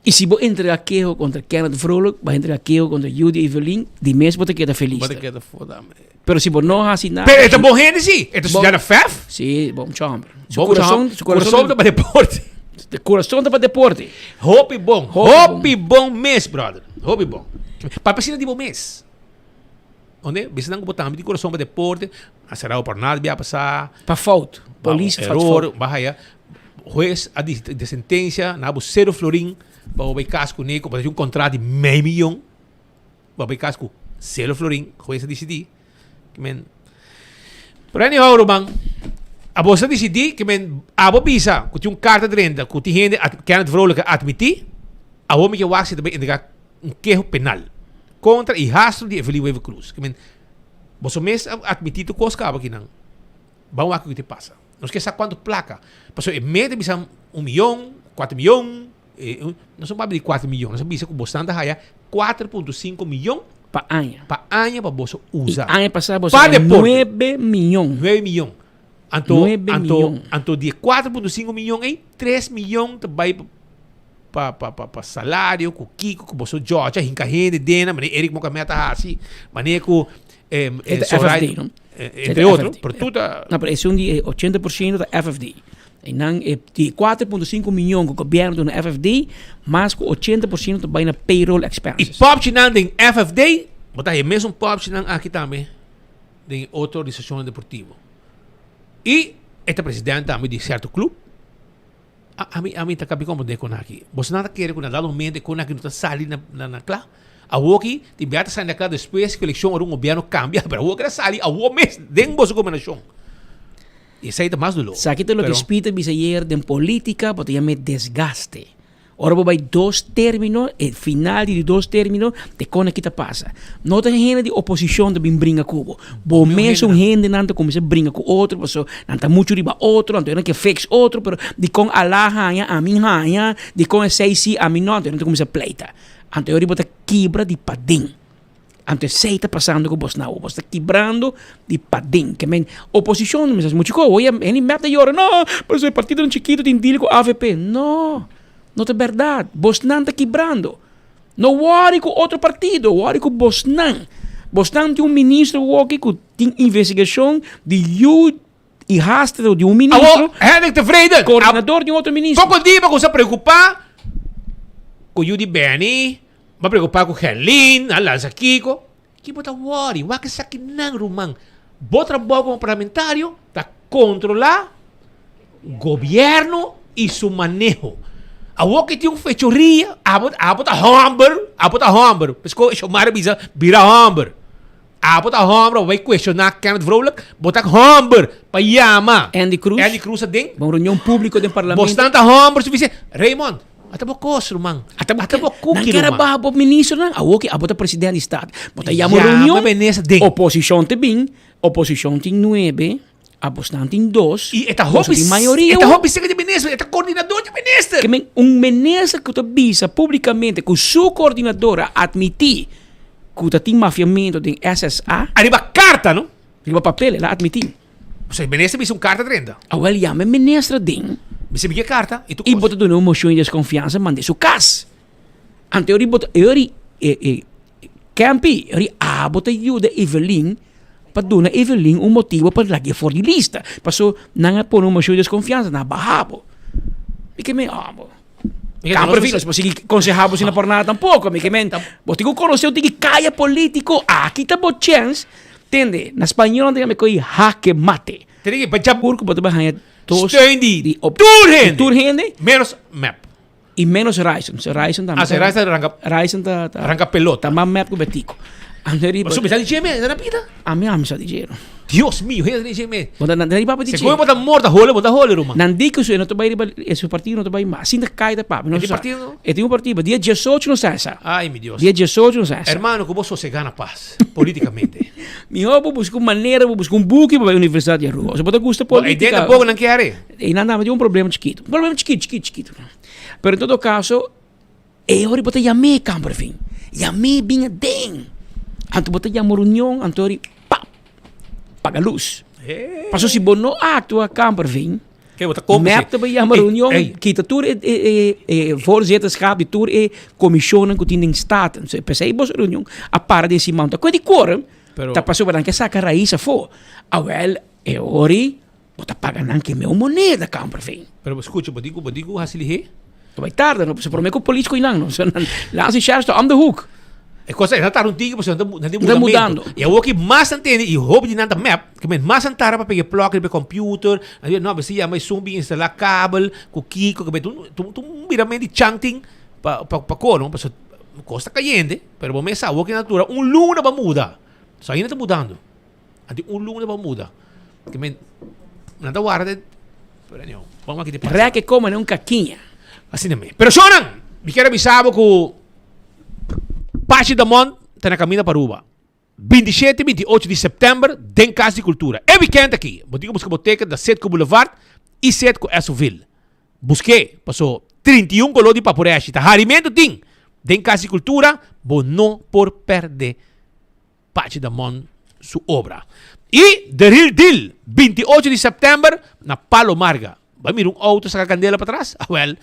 I si bo entrega keho kontra Kenneth Vrolijk, bo a entrega keho kontra Judy Evelyn, di mes bo ta keda felis.
Bo ta keda foda.
Pero si bo no hasi nada.
Pero e ta bon hende si, e ta studia na FEF.
Si, bon mucha homber.
Su kurason, su kurason ta pa deporte.
Su kurason ta pa deporte.
Hopi bon, hopi bon mes, brother. Hopi bon. Papia asina di bo mes. Onde? Bisa nan ku bo tambe tin kurason pa deporte, a será bo por nada bia pasá.
Pa fout. Polis
error, baha ya. Hues a di de sentencia na bo cero florin pa bo bay cas cu ne, cu un contrato di mei miyon, pa bay cas cu cero florin, hues a dicidi. Ke men, pero anyhow ruman, abos a dicidi ke men abo bisa cu tin un carta drenta cu tin hende Kenneth Vrolijk a admiti, awor mi ke wak si ta bay entrega un keho penal contra y hastro di Evelyn Wever Croes. Ke men, boso mes a admiti tur cos caba kinan. Ban wak kiko te pasa. Nos ke sa kuantu plaka. Pasobra e meta bisa un miyon, kuater miyon. Nos no papia di kuater miyon. Nos a bisa ku bosnan ta haya 4.5 miyon
Pa aña.
Pa aña pa boso usa.
I aña pasá boso
Pa
haya
deporte.
nuebe miyon.
Nuebe miyon. Anto,
Nuebe
anto,
miyon.
anto di e 4.5 miyon ei, 3 miyon ta bai pa, pa, pa, pa salario, ku kiko, ku boso djòcha, hinka hende den nan, manera Eric Mokamé ta hasi, manera ku
E ta FFD, no?
Entre otro, pero tur ta...
No, pero esun di e 80% ta FFD. Einan e di 4.5 miyon ku gobièrnu duna FFD, mas ku 80% ta bai na payroll
E
expenses.
popchinan den FFD, bo ta haña e mesun popchinan aki tambe den e otro organisashonnan deportivo. I e ta president tambe di sierto club. Ami ami ta kabi komprende kon aki. Boso nan ta kere ku na dado momento e kon aki no ta sali na na na kla? Awoki tin bia ta sali na kla despues ku elekshon ora un gobièrnu kambia, pero awoki ta sali awo mes den boso gobernashon. I esei ta mas doló.
Esaki ta loke
Pero.
Speed a bisa ayer, den politica bo ta yama e desgaste. Ora bo bai dos termino, e final di di dos termino, te kon aki ta pasa. No ta hende di oposicion ta bin bringa ku bo. Bo mesun hendenan ta kuminsa bringa ku otro, paso nan ta muchu riba otro, anto nan ke fix otro, pero dikon Alá haña, ami haña, dikon esei si, ami no, anto nan ta kuminsa pleita. Anto e ora bo ta kibra di paden. Anto esei ta pasando ku bos now. Bos ta kibrando di paden. Ke men oposishon no mester muchu ko. Oye, hende mep ta yora, no, pasobra e partidonan chikitu tin deal ku avp. No, no ta bèrdat. Bosnan ta kibrando. No wòri ku otro partido, wòri ku bosnan. Bosnan tin un ministro awoki ku tin investigashon di yu i hastro di un ministro.
Awor, Hendrik Tevreden.
Koordinador di un otro ministro.
Poko dia bo kuminsá preokupá ku yu di Benny. Bo a preocupa cu Gerlin, a lansa Kiko. Ki bo ta worry? Wak esakinan, ruman. Bo trabou como parlamentario ta controla gobierno y su maneho. Awor ki tin un fechoria, abo, abo ta homber, abo ta homber. Pesco Xiomara bisa, bira homber. Abo ta homber, abo bay cuestiona Kenneth Vrolijk. Bo ta homber pa yama
Andy Cruz.
Andy Cruz aden.
Bon reunion publico den parlamento.
Bosnan ta homber suficiente. Raymond. Ata bo kos, ruman.
Ata bo,
Ata bo
nan
kuki,
kere
ruman.
baha bo ministernan. Awor ki abo ta president di staat. Bo ta yama
Yama
reunion.
minister den.
Oposicion te bin. Oposicion tin nuebe. Abosnan tin dos.
I e ta
Boso
hopi
tin mayoria
e ta
awor.
hopi seka di minister. E ta coordinador di minister.
Ke men un minister ku ta bisa publicamente ku su coordinador a admiti ku ta tin mafiamento den SSA.
Ariba karta, no?
Riba papel el a admiti.
Pasobra e minister bisa un karta drenta.
Awel yama e minister den.
Bisa mi ke karta i tur
I
kos.
bo ta duna un mocion di desconfiansa manda su cas. Anto ori bo ta ori e e Kempi ori abo ta yuda Evelyn pa duna Evelyn un motibo pa lag'e for di lista. Paso nan a pone un mocion di desconfiansa nan a baha bo. Mi ke men abo. Camper Vilas bo sigui conseha bo asina por nada tampoco. Mi ke men bo tin ku conoce un tiki caya politico aki ta bo chance. Tende, na spañol nan ta yama e koe jaque mate.
Tende ke pa djap.
Pur ku bo ta bai haña dos
Steun di
di op
tur hende.
di tur hende.
Menos mep.
I menos Ryson. So Ryson tambe
Ah, si Ryson ta ranka
Ryson ta ta
ranka pelota.
Ta mas mep ku Betico. Anto riba.
Pasobra mi sa di dje mes, na pida.
Ami ami sa di dje no.
Dios mio, hende di dje mes.
Bo ta nan riba pa di dje.
Segun bo ta morda hole, bo ta hole ruman.
Nan di ku su e no ta bai riba e su partido no ta bai mas. Asinta kai ta papia.
E tin partido?
E tin un partido. Dia diesocho no sa esa.
Ay mi Dios.
Dia diesocho no sa esa.
Hermano ku bo sosega na pas politikamente.
Mihor bo buska un manera, bo buska un buki pa bai Universidad di Aruba. Ose bo ta gusta
Bo e
politica.
den tampoco nan kier.
Einan tambe tin un problema chikitu. Un problema chikitu, chikitu, chikitu. Pero en todo caso, e ora bo ta yam'é kamperveen. Yam'é bin aden. Anto bo ta yama reunion, anto ori pap, paga luz. Pasobra si bo no actua kamperveen,
Ke bo ta cómplice.
Mep ta bai yama
Ey,
reunion,
ey.
kita tur e, e, e, e voorzitterschap di tur e comisionnan cu tin den Staten. So, p'esei boso reunion a para den siman. Ta koe di quorum,
Pero-
ta pasobra nan ke saca rais afó. Awel, e ori bo ta paga nan ke meu moneda, Kamperveen.
Pero bo scucha, bo di cu bo di cu haci lihé?
Ta bai tarda, no? Pasobra prome cu polis cu nan, no? So, nan Lance Sheriff ta om de hoek.
E cosa e ta tarda un tiki pasobra nan ta nan tin
Nan ta
mudamento.
mudando.
Y awor ki mas nan tende y hopi di nan ta mep, ke men mas nan tarda pa pega e plug riba e computer, nan di no, mester yama esun bin instala kabel cu kiko, ke men tur tur tur un biramento di chanting pa pa pa ko, no? Pasobra cos ta cayente, pero bo mes sa awor ki nan ta dura un luna pa muda. So ainda ta mudando. Anto un luna pa muda. Ke men nan ta warda pero anyhow, vamos aki te pasa.
Rek e koma un kakiña.
Asina me. Pero shownan, mi kier a bisa bo ku Pachi Damon ta na kaminda pa Aruba. 27 i 28 di sèptèmber den Kas di Kultura. E wikènt aki, bo tin ku buska bo teket na Citgo Boulevard i Citgo Essoville. Busk'é, paso 31 koló di papureshi ta harimentu tin den Kas di Kultura, bo no por pèrdè. Pachi Damon su obra. Y The Real Deal, 28 di september na Palo Marga. Bai mira un auto saca candela patras? Awel,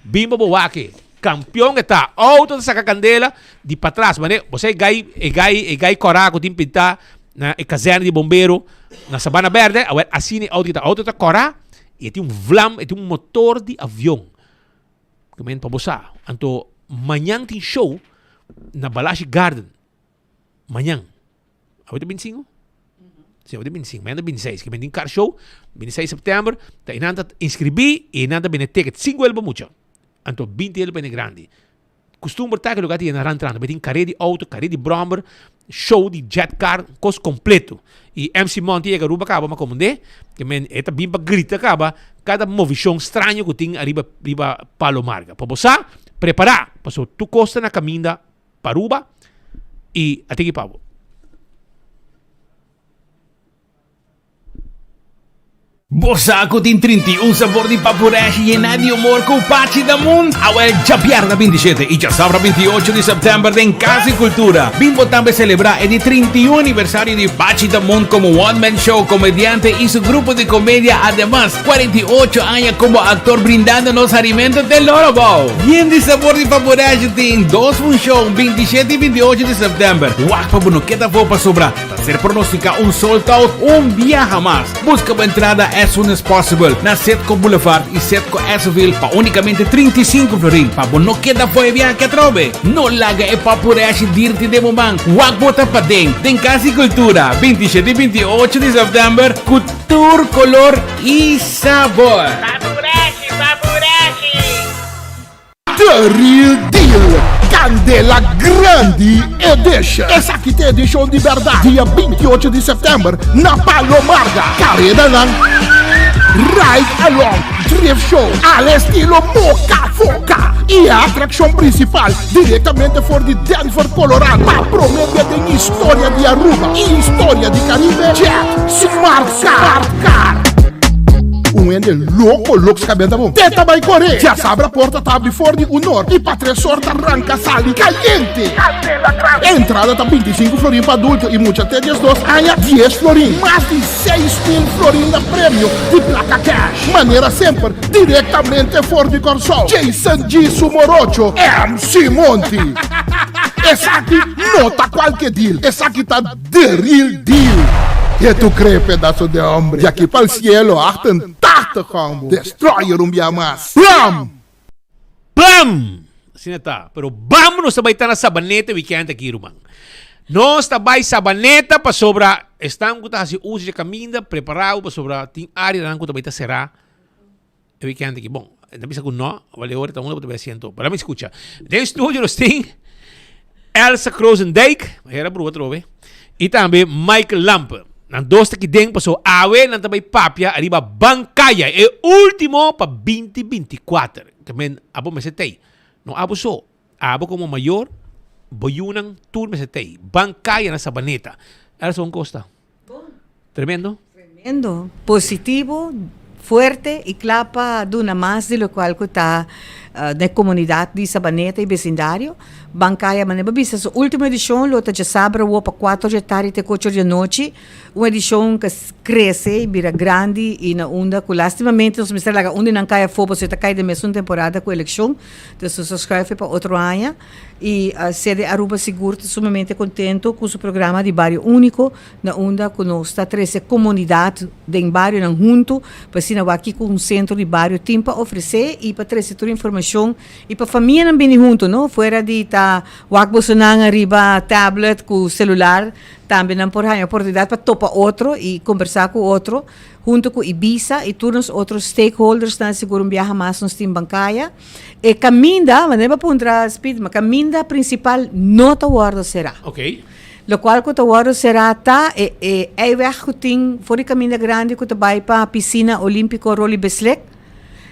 bin pa bo wak e. Campeon e ta. Auto ta saca candela di patras. Mane, bo sa e gai, e gai, e gai cora cu tin pinta na e kazerne di bombero na Sabana Berde? Awel, asina e auto ta. Auto ta cora. I e tin un vlam, e tin un motor di avion. Ke men pa bo sa. Anto mañan tin show na Balashi Garden. Mañan. Awe ta 25? Si, awe ta 25. Mañan ta 26. Ke men tin car show, 26 september. Ta einan ta inscribi i einan ta bende ticket. 5 el pa mucha. Anto 20 el pa hende grandi. Costumber ta ke lugar ta yena rand rand. Bo tin kare di auto, kare di brommer, show di jet car, kos completo. I MC Monty yega Aruba kaba ma komende, ke men e ta bin pa grita kaba kada movishon straño ku tin ariba riba Palo Marga. Pa bo sa, prepara, pasobra tur kos ta na kaminda pa Aruba i a tiki pa bo.
Bo sa ku tin 31 sabor di papureshi yená di humor ku Pachi Damun? Awel djabièrnè 27 i djasabra 28 di sèptèmber den Kas di Kultura bin bo tambe selebrá e di 31 aniversario di Pachi Damun komo one man show komediante i su grupo di komedia ademas 48 aña komo aktor brindando nos harimentu te loro bou. Yen di sabor di papureshi tin dos funshon 27 i 28 di sèptèmber. Wak pa bo no keda afó pasobra Ta ser pronostica un sold out un biaha mas. Busca bo entrada as soon as possible na Setco Boulevard y Setco Esseville pa unicamente 35 florin pa bo no keda fo'i biaha atrobe. No laga e papureshi dirti den bo man. Wak bo ta paden den Cas di Cultura 27 y 28 di september cu tur color y sabor.
Papureshi, papureshi!
The Real Deal, Candela Grandi Edition. Esaki ta edishon di bèrdat, dia 28 di sèptèmber na Palo Marga. Karedanan, Ride Along, Drift Show, al estilo Moka Foka i e atrakshon prinsipal direktamente for di Denver, Colorado, pa promé bia den historia di Aruba i historia di Caribe, Jet Smart Car. Un hende loko lok skabenta bon. Te ta bai kore. Djasabra porta ta abri for di un or i pa tres or ta ranka sali kayente. Entrada ta 25 florin pa adulto i mucha te 12 aña 10 florin. Mas di 6.000 florin na premio di plaka cash. Manera semper direktamente for di Kòrsou. Jason G. Su morocho MC Monty. Esaki no ta kualke deal, esaki ta The real deal! Ke tu cree pedazo de hombre? Di aki pa'l cielo 88 combo Destroyer un bia mas! Blam!
Blam! Asina ta. Pero bam nos ta bai ta na Sabaneta weekend aki ruman. Nos ta bai Sabaneta pasobra esnan ku ta hasi uso di e kaminda prepará pasobra tin áreanan ku ta bai ta será e weekend aki. Bon, nan bisa ku no, wale ora ta unda bo ta bai hasi anto. Pero mi skucha. Den studio nos tin Elsa Krozendijk, hera brua atrobe, i tambe Michael Lampe. Nan dos ta aki den paso awe nan ta bai papia ariba Bancaya, e ultimo pa binti 24. Ke men abo mester tei. No abo so, abo komo mayor, bo yunan tur mester tei. Bancaya na Sabaneta. Elsa, un kosta. Tremendo.
Tremendo. Positivo, fuerte y cla pa duna mas di locual cu ta den comunidad di Sabaneta y becindario. Bancaya manera bo bisa su ultimo edicion lo ta djasabra awo pa cuatro dje tardi te cu ocho dje nochi. Un edicion cu a crece y bira grandi y na unda cu lastimamente nos mester laga un di nan cay afo pasobra ta cay den mesun temporada cu eleccion. Entonces nos a schuif e pa otro aña. Y sede Aruba sigur ta sumamente contento cu su programa di Bario Unico, na unda cu nos ta trece comunidad den barionan hunto pa asina wak kico un centro di bario tin pa ofrece y pa trece tur informacion y pa famianan bini hunto, no? Fuera di ta wak bosonan ariba tablet cu celular, tambe nan por haña oportunidad pa topa otro y conversa cu otro hunto cu Ibisa y tur nos otro stakeholdersnan. Sigur un biaha mas nos tin Bancaya. E caminda, wanneer bo puntra Speed, ma caminda principal no ta wordo cera.
Ok.
Locual cu ta wordo cera ta e e eiweg cu tin for di caminda grandi cu ta bay pa Piscina Olimpico Roly Beslek.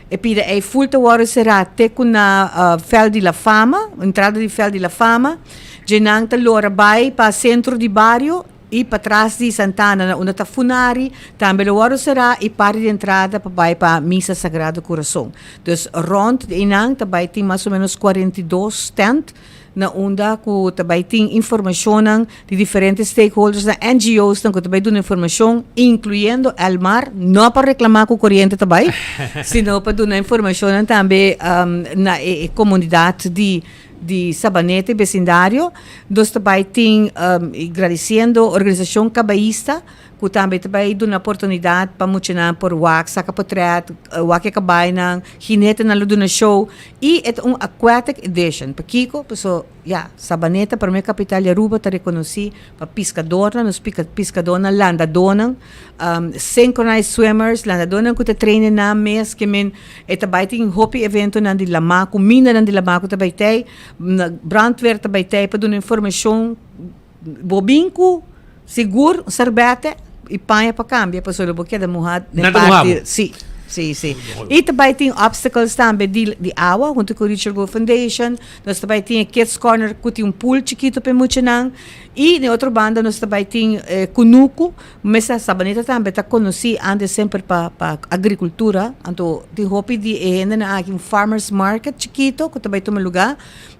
E pida ey full ta wordo cera te cu na Veld di La Fama, entrada di Veld di La Fama. Dje nan ta lora bay pa centro di bario. I patras di Santana na unda ta Funari tambe lo wòrdu será i parti di entrada pa bai pa Misa Sagrado Kurason. Dus rònt di einan ta bai tin mas o ménos 42 tènt na unda ku ta bai tin informashonnan di diferente stakeholdersnan, NGOsnan ku ta bai duna informashon inkluyendo Elmar, no pa reklamá ku koriente ta bai, sino pa duna informashonnan tambe na e komunidat di. di Sabaneta y becindario. Nos ta bay tin gradiciendo Organisacion Cabaista cu tambe ta bay duna oportunidad pa muchanan por wak, saca potret, wak e cabaynan, jinetenan lo duna show y e ta un aquatic edition. Pakico? Paso ya, Sabaneta prome capital di Aruba ta reconoci pa piscadornan, nos piscadornan, landadornan, synchronized swimmers, landadornan cu ta traina nan mes, ke men e ta bay tin hopi eventonan di lama, cumindanan di lama cu ta bay tey, brandweer ta bay tey pa duna informacion, bo bin cu sigur un serbete y paña pa cambia pasobra bo keda muha den parti, si. Sí, sí. Y ta bay tin obstacles tambe di di awa hunto cu Richard Gould Foundation. Nos ta bay tin e Kids Corner cu tin un pool chikito pa e muchanan. Y den otro banda nos ta bay tin e kunuku. Mester Sabaneta tambe ta conoci antes semper pa pa agricultura. Anto tin hopi di e hendenan aki un farmers market chikito cu ta bay tuma lugar.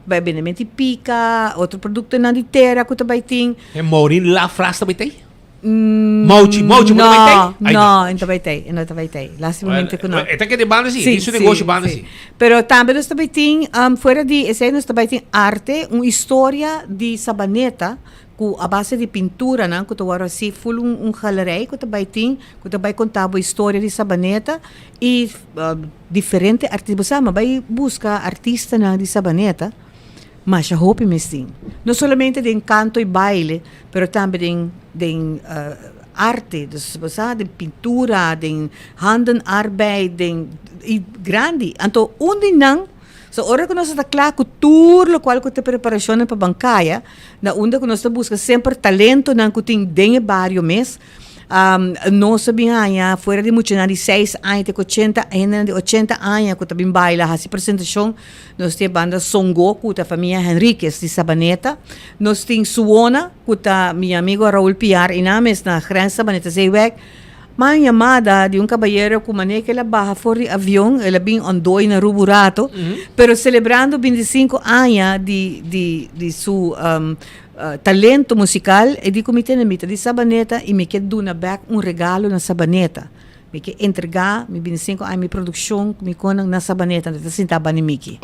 Bay bendemento di pica, otro productonan di tera cu ta bay tin.
E Maureen Lafras ta bay t'ey? Mauchi, Mauchi, bo ta bai tei?
No, no, e no ta bai tei, e no ta bai tei. Lastimamente ku no.
E ta kende banda si, tin su negoshi banda si.
Pero tambe nos ta bai tin, fuera di esei nos ta bai tin arte, un historia di Sabaneta ku a base di pinturanan ku ta wòrdu hasi ful un un galerij ku ta bai tin, ku ta bai konta bo historia di Sabaneta i diferente artista. Bo sa, mi a bai buska artistanan di Sabaneta. Masha hopi mes tin. No solamente den canto y baile, pero tambe den den arte, dus bo sa, den pintura, den handenarbeid, den y grandi. Anto un di nan, so ora cu nos a ta cla cu tur locual cu ta preparacionnan pa Bancaya, na unda cu nos ta busca semper talentonan cu tin den e bario mes, Nos a bin haña fuera di muchanan di seis aña te ku ochenta, hendenan di ochenta aña ku ta bin baila hasi presentashon. Nos tin e banda Songo ku ta famia Henriquez di Sabaneta. Nos tin Suona ku ta mi amigo Raul Piar i nan mes na grens Sabaneta Zeewijk. M'a un yamada di un kabayero ku manera ku el a baha for di avion, el a bin ondooi na Aruba un rato, pero selebrando bintisinko aña di di di su Talento musical, e di cu mi tene mi ta di Sabaneta y mi ke duna bek un regalo na Sabaneta. Mi ke entrega mi bintisinco aña mi produccion cu mi conan na Sabaneta, anto ta sinta bani miki.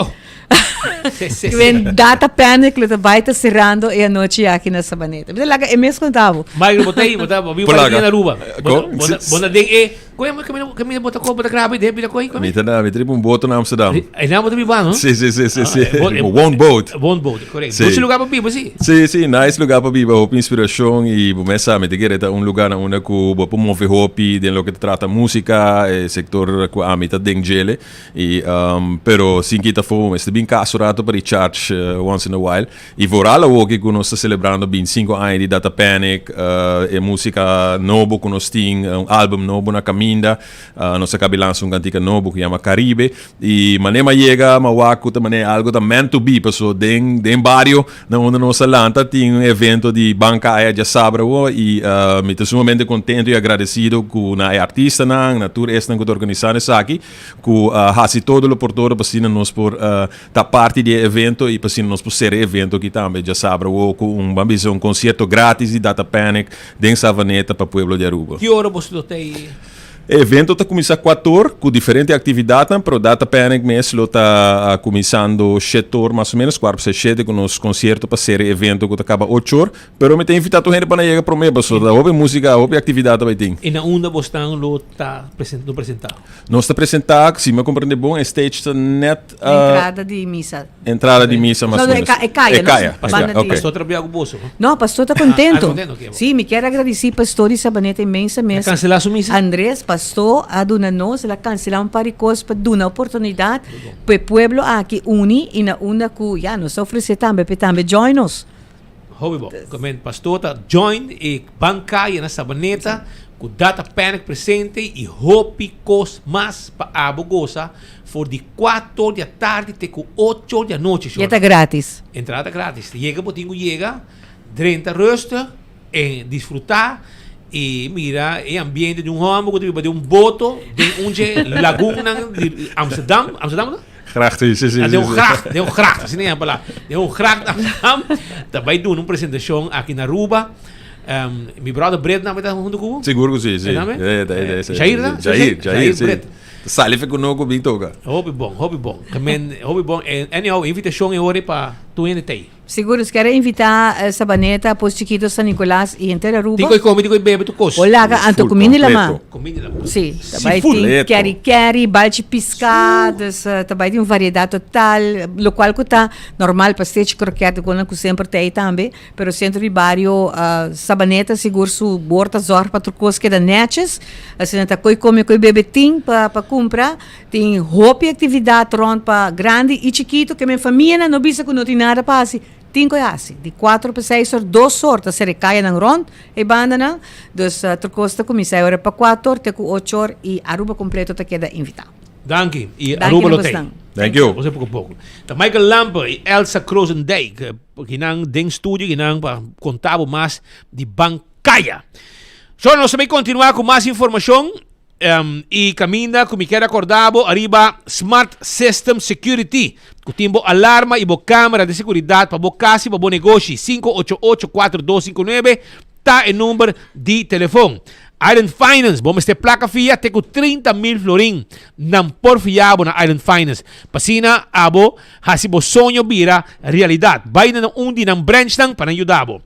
Kiben Data Panic lo ta bay ta cerrando e anochi aki na Sabaneta. Mi ta laga e mes conta bo.
Michael, bo ta ahí, bo ta, bo biba na Aruba. Bo ta, bo ta den e Koe mo kamina kamina bo ta ko bo ta graba idea bira koe
Mi ta na mi ta riba un boto na Amsterdam.
Ei na bo ta biba no?
Si si si si si. Riba un boat.
One boat, correct. Si. Dushi lugar pa biba si.
Si si, nice lugar pa biba, hopi inspiracion y bo mes sa mi ta kere ta un lugar na unda cu bo por move hopi den loke ta trata musica, e sector cu ami ta den djele y pero sin kita afo bo mester bin cas un rato pa recharge once in a while. Y vooral awoki cu nos ta celebrando binticinco aña di Data Panic, e musica nobo cu nos tin, un album nobo na caminda. Nos a cabi lansa un cantica nobo cu yama Caribe. Y mane m'a yega, m'a wak cu ta mane algo ta meant to be, paso den den bario na unda nos a lanta tin un evento di Banca Aya djasabra awo y mi ta sumamente contento y agradecido cu na e artistanan, na tur esnan cu ta organisando esaki, cu a haci todo lo por todo pa asina nos por Ta parti di e evento y pa asina nos por cera e evento aki tambe djasabra awo cu un, ban bisa, un concierto gratis di Data Panic den Savaneta pa pueblo di Aruba.
Ki ora boso lo ta ei?
E evento ta cuminsa cuator cu diferente actividadnan, pero Data Panic mes lo ta cuminsando shetor mas o menos, cuart pa shete cu nos concierto pa cera e evento cu ta caba ochor. Pero mi ta invita tur hende pa nan yega prome pasobra ta hopi musica, hopi actividad ta bay tin.
Y na unda bosnan lo ta lo presenta?
Nos ta presenta, si mi a comprende bon, e stage ta net.
Entrada di misa.
Entrada di misa mas o menos.
No, e caya.
E caya.
Banda di. Pastor ta bia cu boso?
No, pastor ta contento. Si, mi kier agradeci pastor di Sabaneta inmensa mes.
A cancela su misa?
Andres, pastor a duna nos, el a cancela un par di cos pa duna oportunidad pa e pueblo aki uni y na unda cu ya nos ta ofrece tambe pa e tambe join nos.
Hopi bo. Comen pastor ta join e bancaya na Sabaneta cu Data Panic presente y hopi cos mas pa abo goza for di cuater di atardi te cu ocho di anochi.
Y e ta gratis.
Entrada ta gratis. Yega bo tin cu yega, drenta rustig en disfruta y mira e ambiente di un homber cu ta biba den un boto den un dje lagunnan di Amsterdam. Amsterdam no?
Gracht, sí, sí, sí.
De un gracht, de un gracht, asina e palabra. De un gracht Amsterdam. Ta bai duna un presentacion aki na Aruba. Um, mi brother Bret nambe ta hunto cu bo?
Sigur cu sí, sí.
Nambe?
Eh, eh, eh,
Jair,
Jair, Jair, sí.
Bret.
Sali fe kunuku bin toka.
Hopi bon, hopi bon. Ke men, hopi bon. En anyhow, invitashon e ora pa tur hende tei.
Sigur, nos kier a invita Sabaneta, Pos Chikito, San Nicolas y henter Aruba.
Tin koe come, tin koe bebe, tur kos.
O laga, anto
Full
kuminda di lama.
completo.
Kuminda di lama.
Sí, ta bai
Seafood.
tin
Completo.
keri keri, balchi piská, dus ta bai tin un variedad total, lokual ku ta normal pa stechi kroket, konan ku semper ta ei tambe, pero Centro di Bario Sabaneta sigur su bord ta zorg pa tur kos keda netjes, asina ta koe come, koe bebe tin pa pa kumpra. Tin hopi actividad rond pa grandi y chikito ke men famianan no bisa cu no tin nada pa haci, tin cu e haci. Di cuatro pa seis or, dos or ta cera e cayanan rond e bandanan, dus tur cos ta cuminsa e ora pa cuatro or te cu ocho or y Aruba completo ta keda invita.
Danki y
Danki
Aruba
na
lo tei.
bosnan.
Thank you.
Bo poco poco. Ta Michael Lampe y Elsa Krozendijk kinan den studio kinan pa conta bo mas di Bancaya. So nos ta bay continua cu mas informacion. I kaminda ku mi kier akorda bo ariba Smart System Security, ku tin bo alarma i bo kamera di seguridat pa bo kas i pa bo negoshi. 588-4259 ta e number di telefon. Island Finance, bo mester plaka fia te ku 30 mil florin. Nan por fia bo na Island Finance. Pa asina abo hasi bo soño bira realidat. Bai na un di nan branchnan pa nan yuda bo.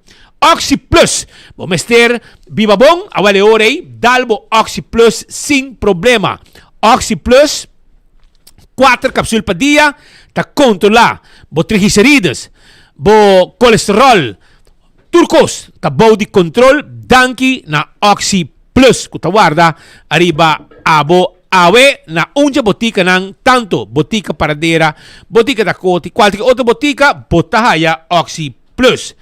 Oxi Plus, Bo mester biba bon? Awel e ora ei, dal bo Oxi Plus sin problema. Oxi Plus, kuater kapsul pa dia, ta kontrolá bo triglicerides, bo kolesterol, tur kos ta bou di kontrol danki na Oxi Plus ku ta warda ariba abo awe na un dje botikanan, tanto Botika Paradera, Botika Dakota i kualke otro botika, bo ta haya Oxi Plus.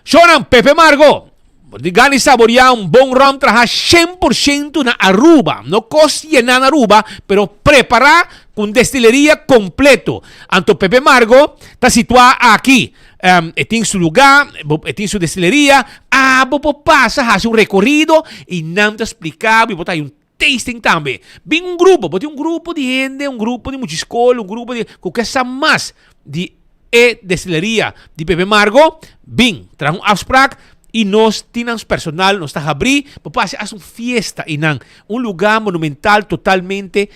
Shownan Pepe Margo, bo tin gana di saboreá un bon ròm trahá 100% na Aruba. No kos yená na Aruba, pero prepará ku un destileria kompleto. Anto Pepe Margo ta situá aki. E tin su lugá, e tin su destileria. Abo por pasa hasi un rekorido i nan ta spliká bo i bo ta haña un tasting tambe. Bin un grupo, bo tin un grupo di hende, un grupo di mucha skol, un grupo di ku ke sa mas di e destileria di Pepe Margo, bin traha un afspraak i nos tin nan personal, nos ta habrí, bo por hasi hasta un fiesta einan, un lugá monumental totalmente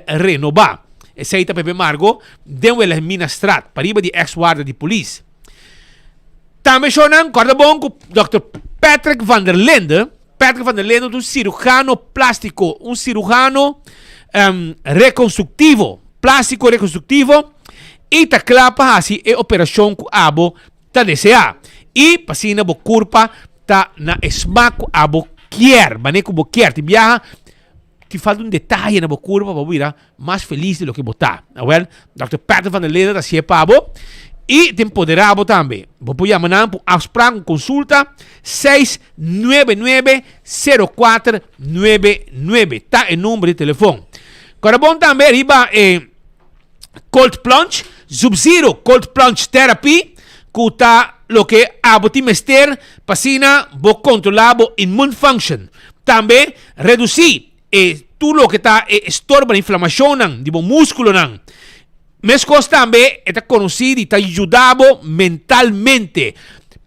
renobá. Esei ta Pepe Margo den Wilhelminastraat, pariba di ex warda di polis. Tambe shownan, kòrda bon ku dòkter Patrick van der Linde, Patrick van der Linde ta un cirujano plástico, un cirujano um, reconstructivo, plástico reconstructivo, y ta kla pa hasi e operacion ku abo ta desea. Y pa asina bo curpa ta na e smaak ku abo kier, mane ku bo kier. Tin biaha tin falta un detaye na bo curpa pa bo bira mas felis di loke bo ta. Awel, Dòkter Patrick van der Linde ta hasié pa bo i ta empoderá bo tambe. Bo por yama nan pa un afsprak, un konsulta, 699 0499 ta e number di telefon. Kòrda bon tambe riba e Cold Plunge, Sub-Zero Cold Plunge Therapy, ku ta loke abo tin mester pa asina bo kontrolá bo immune function. Tambe redusí E tur loke ta e estorba di inflamashonnan di bo muskulonan. Meskos tambe e ta konosí di ta yuda bo mentalmente.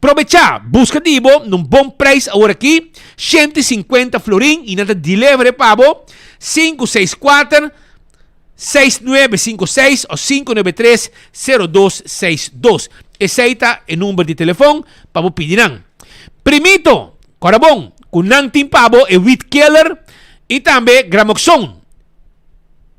Probechá, buska di bo na un bon preis aworakí, 150 florin i nan ta deliver pa bo, 564 6956 o 593 0262. Esei ta e number di telefon pa bo pidi nan. Primito, Kòrda bon ku nan tin pa bo e weed killer i tambe gramoxon,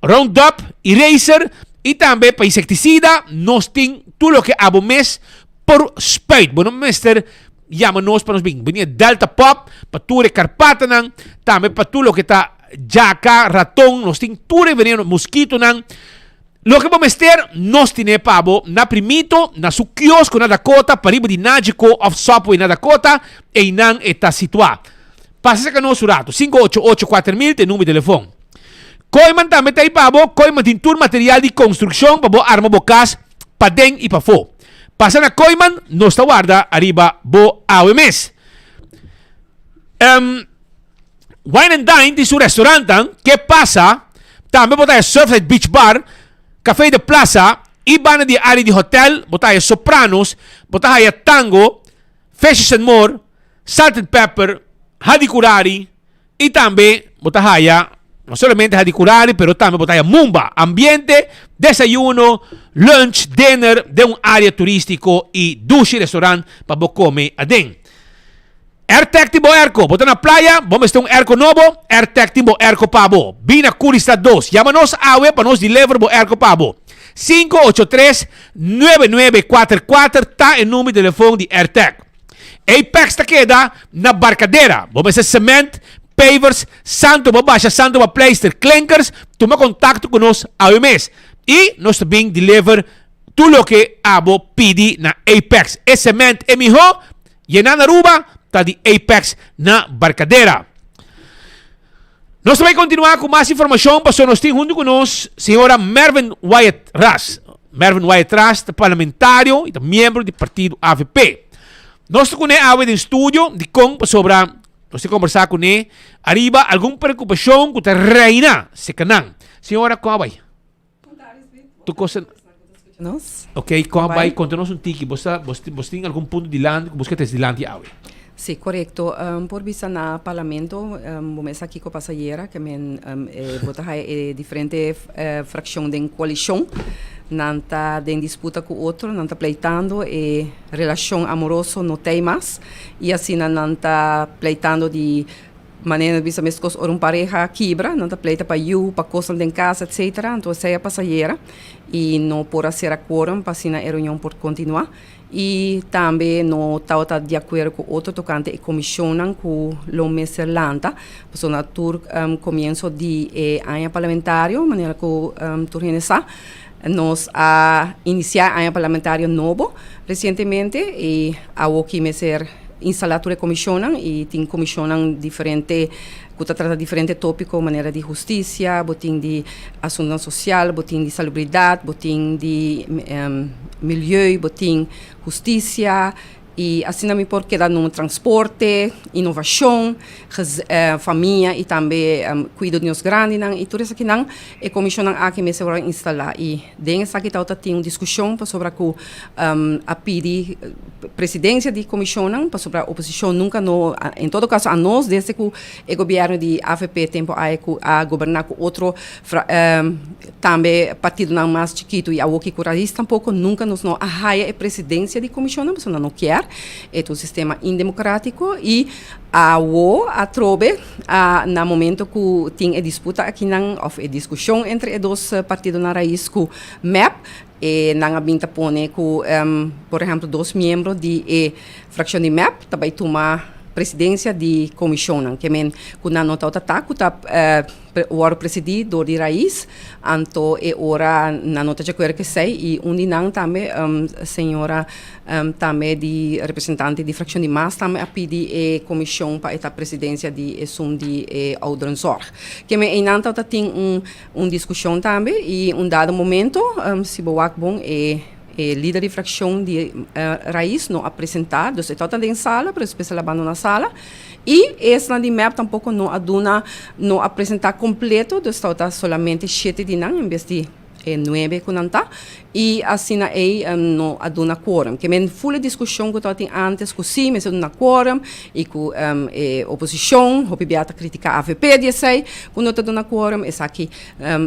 roundup, eraser i tambe pa insektisida nos tin tur loke abo mes por spuit. Bo no mester yama nos pa nos bin. Bo tin e delta pop pa tur e karpatanan, tambe pa tur loke ta djaka, raton, nos tin tur e veneno, moskitonan. Loke bo mester, nos tine pa bo na Primito, na su kiosko na Dakota, pariba di Nagico of Subway na Dakota, einan e ta situá. Pasa serka nos un ratu, 588 4000 ta e number di telefon. Kooiman tambe ta ei pa bo, Kooiman tin tur material di konstrukshon pa bo arma bo kas paden i pafó. Pasa na Kooiman, nos ta warda ariba bo awe mes. Wine and Dine tin su restaurantnan, Ke Pasa, tambe bo ta haya Surfside Beach Bar, Café de Plaza y banda di e area di hotel bo ta haya Sopranos, bo ta haya Tango, Fishes and More, Salt and Pepper, Hadicurari y tambe bo ta haya. No solamente Hadicurari, pero tambe bo ta haya Mumba. Ambiente, desayuno, lunch, dinner den un area turistico y dushi restaurant pa bo come aden. Airtec tin bo airco. Bo ta na playa, bo mester un airco nobo? Airtec tin bo airco pa bo. Bin na Curista dos. Yama nos awe pa nos deliver bo airco pa bo. 583 9944 ta e number di telefon di Airtec. Apex ta keda na Barcadera. Bo mester cement, pavers, santo pa basha, santo pa pleister, klinkers, tuma contacto cu nos awe mes. Y nos ta bin deliver tur loke abo pidi na Apex. E cement e miho Yena na Aruba ta di Apex na Barcadera. Nos ta bai continua cu mas informacion pasobra nos tin hunto cu nos señora Mervin Wyatt Ras. Mervin Wyatt Ras ta parlamentario y ta miembro di partido avp. Nos ta cune awe den studio dicon pasobra nos ta conversa cune ariba algun preocupacion cu ta reina seca nan. Señora, con a bai? Tu cosa
Nos.
Ok, con a bai? Conta nos un tiki. Bo sa, bo, bo tin algun punto dilanti cu bo ke trece dilanti awe?
Sí, corecto. Um, por bisa na parlamento, um, bo mes a kico pasa ayera, ke men um, e, bo ta haya e diferente eh, fraccion den coalicion. Nan ta den disputa cu otro, nan ta pleitando, e relacion amoroso no t'ey mas, y asina nan ta pleitando di Manera nos bisa meskos ora un pareha kibra, nan ta pleita pa yu, pa kosnan den kas, etsetera. Anto esei a pasa ayera i no por a sera quorum pa asina e reunion por kontinuá. I tambe no tabata di akuerdo ku otro tokante e komishonnan ku lo mester lanta, pasobra na tur komienso di e aña parlamentario, manera ku tur hende sa, nos a inisiá e aña parlamentario nobo resientemente i awoki mester Instalá tur e komishonnan i tin komishonnan diferente ku ta trata diferente tópiko manera di hustisia, bo tin di asuntunan sosial, bo tin di salubridat, bo tin di milieu, bo tin hustisia i asina mi por keda nomu transporte, inovashon, famia i tambe kuido di nos grandinan i tur esakinan e komishonnan aki mester wòrdu instalá i den esaki tabata tin un diskushon pasobra ku a pidi presidencia di comisionnan pasobra oposicion nunca no, en todo caso anos desde cu e gobierno di avp tempo aye cu a goberna cu otro tambe partidonan mas chikito y awoki cu Raiz tampoco nunca nos no a haya e presidencia di comisionnan pasobra nan no kier, e ta un sistema indemocratico y awo atrobe na momento cu tin e disputa akinan of e discusion entre e dos partidonan Raiz cu mep. E nan a bin ta pone ku, por ehèmpel, dos miembro di e frakshon di mep ta bai tuma presidensia di komishonnan. Ke men ku nan no tabata ta ku ta wòrdu presidí dor di Raiz, anto e ora nan no ta di akuerdo ku esei i un di nan tambe, señora tambe di representante di frakshon di mas tambe a pidi e komishon pa e ta presidensia di esun di e ouderenzorg. Ke men einan tabata tin un. Un diskushon tambe i un dado momento si bo wak bon e e lider di frakshon di Raiz no a presentá, dus e tabata den sala pero despues el a bandoná sala i esnan di mep tampoko no a duna no a presentá kompleto dus tabata solamente shete di nan en bes di e nuebe ku nan ta i asina ei no a duna quorum. Ke men ful e diskushon ku tabatin antes ku si mester duna quorum i ku e oposishon hopi bia ta kritiká avp di esei ku no ta duna quorum esaki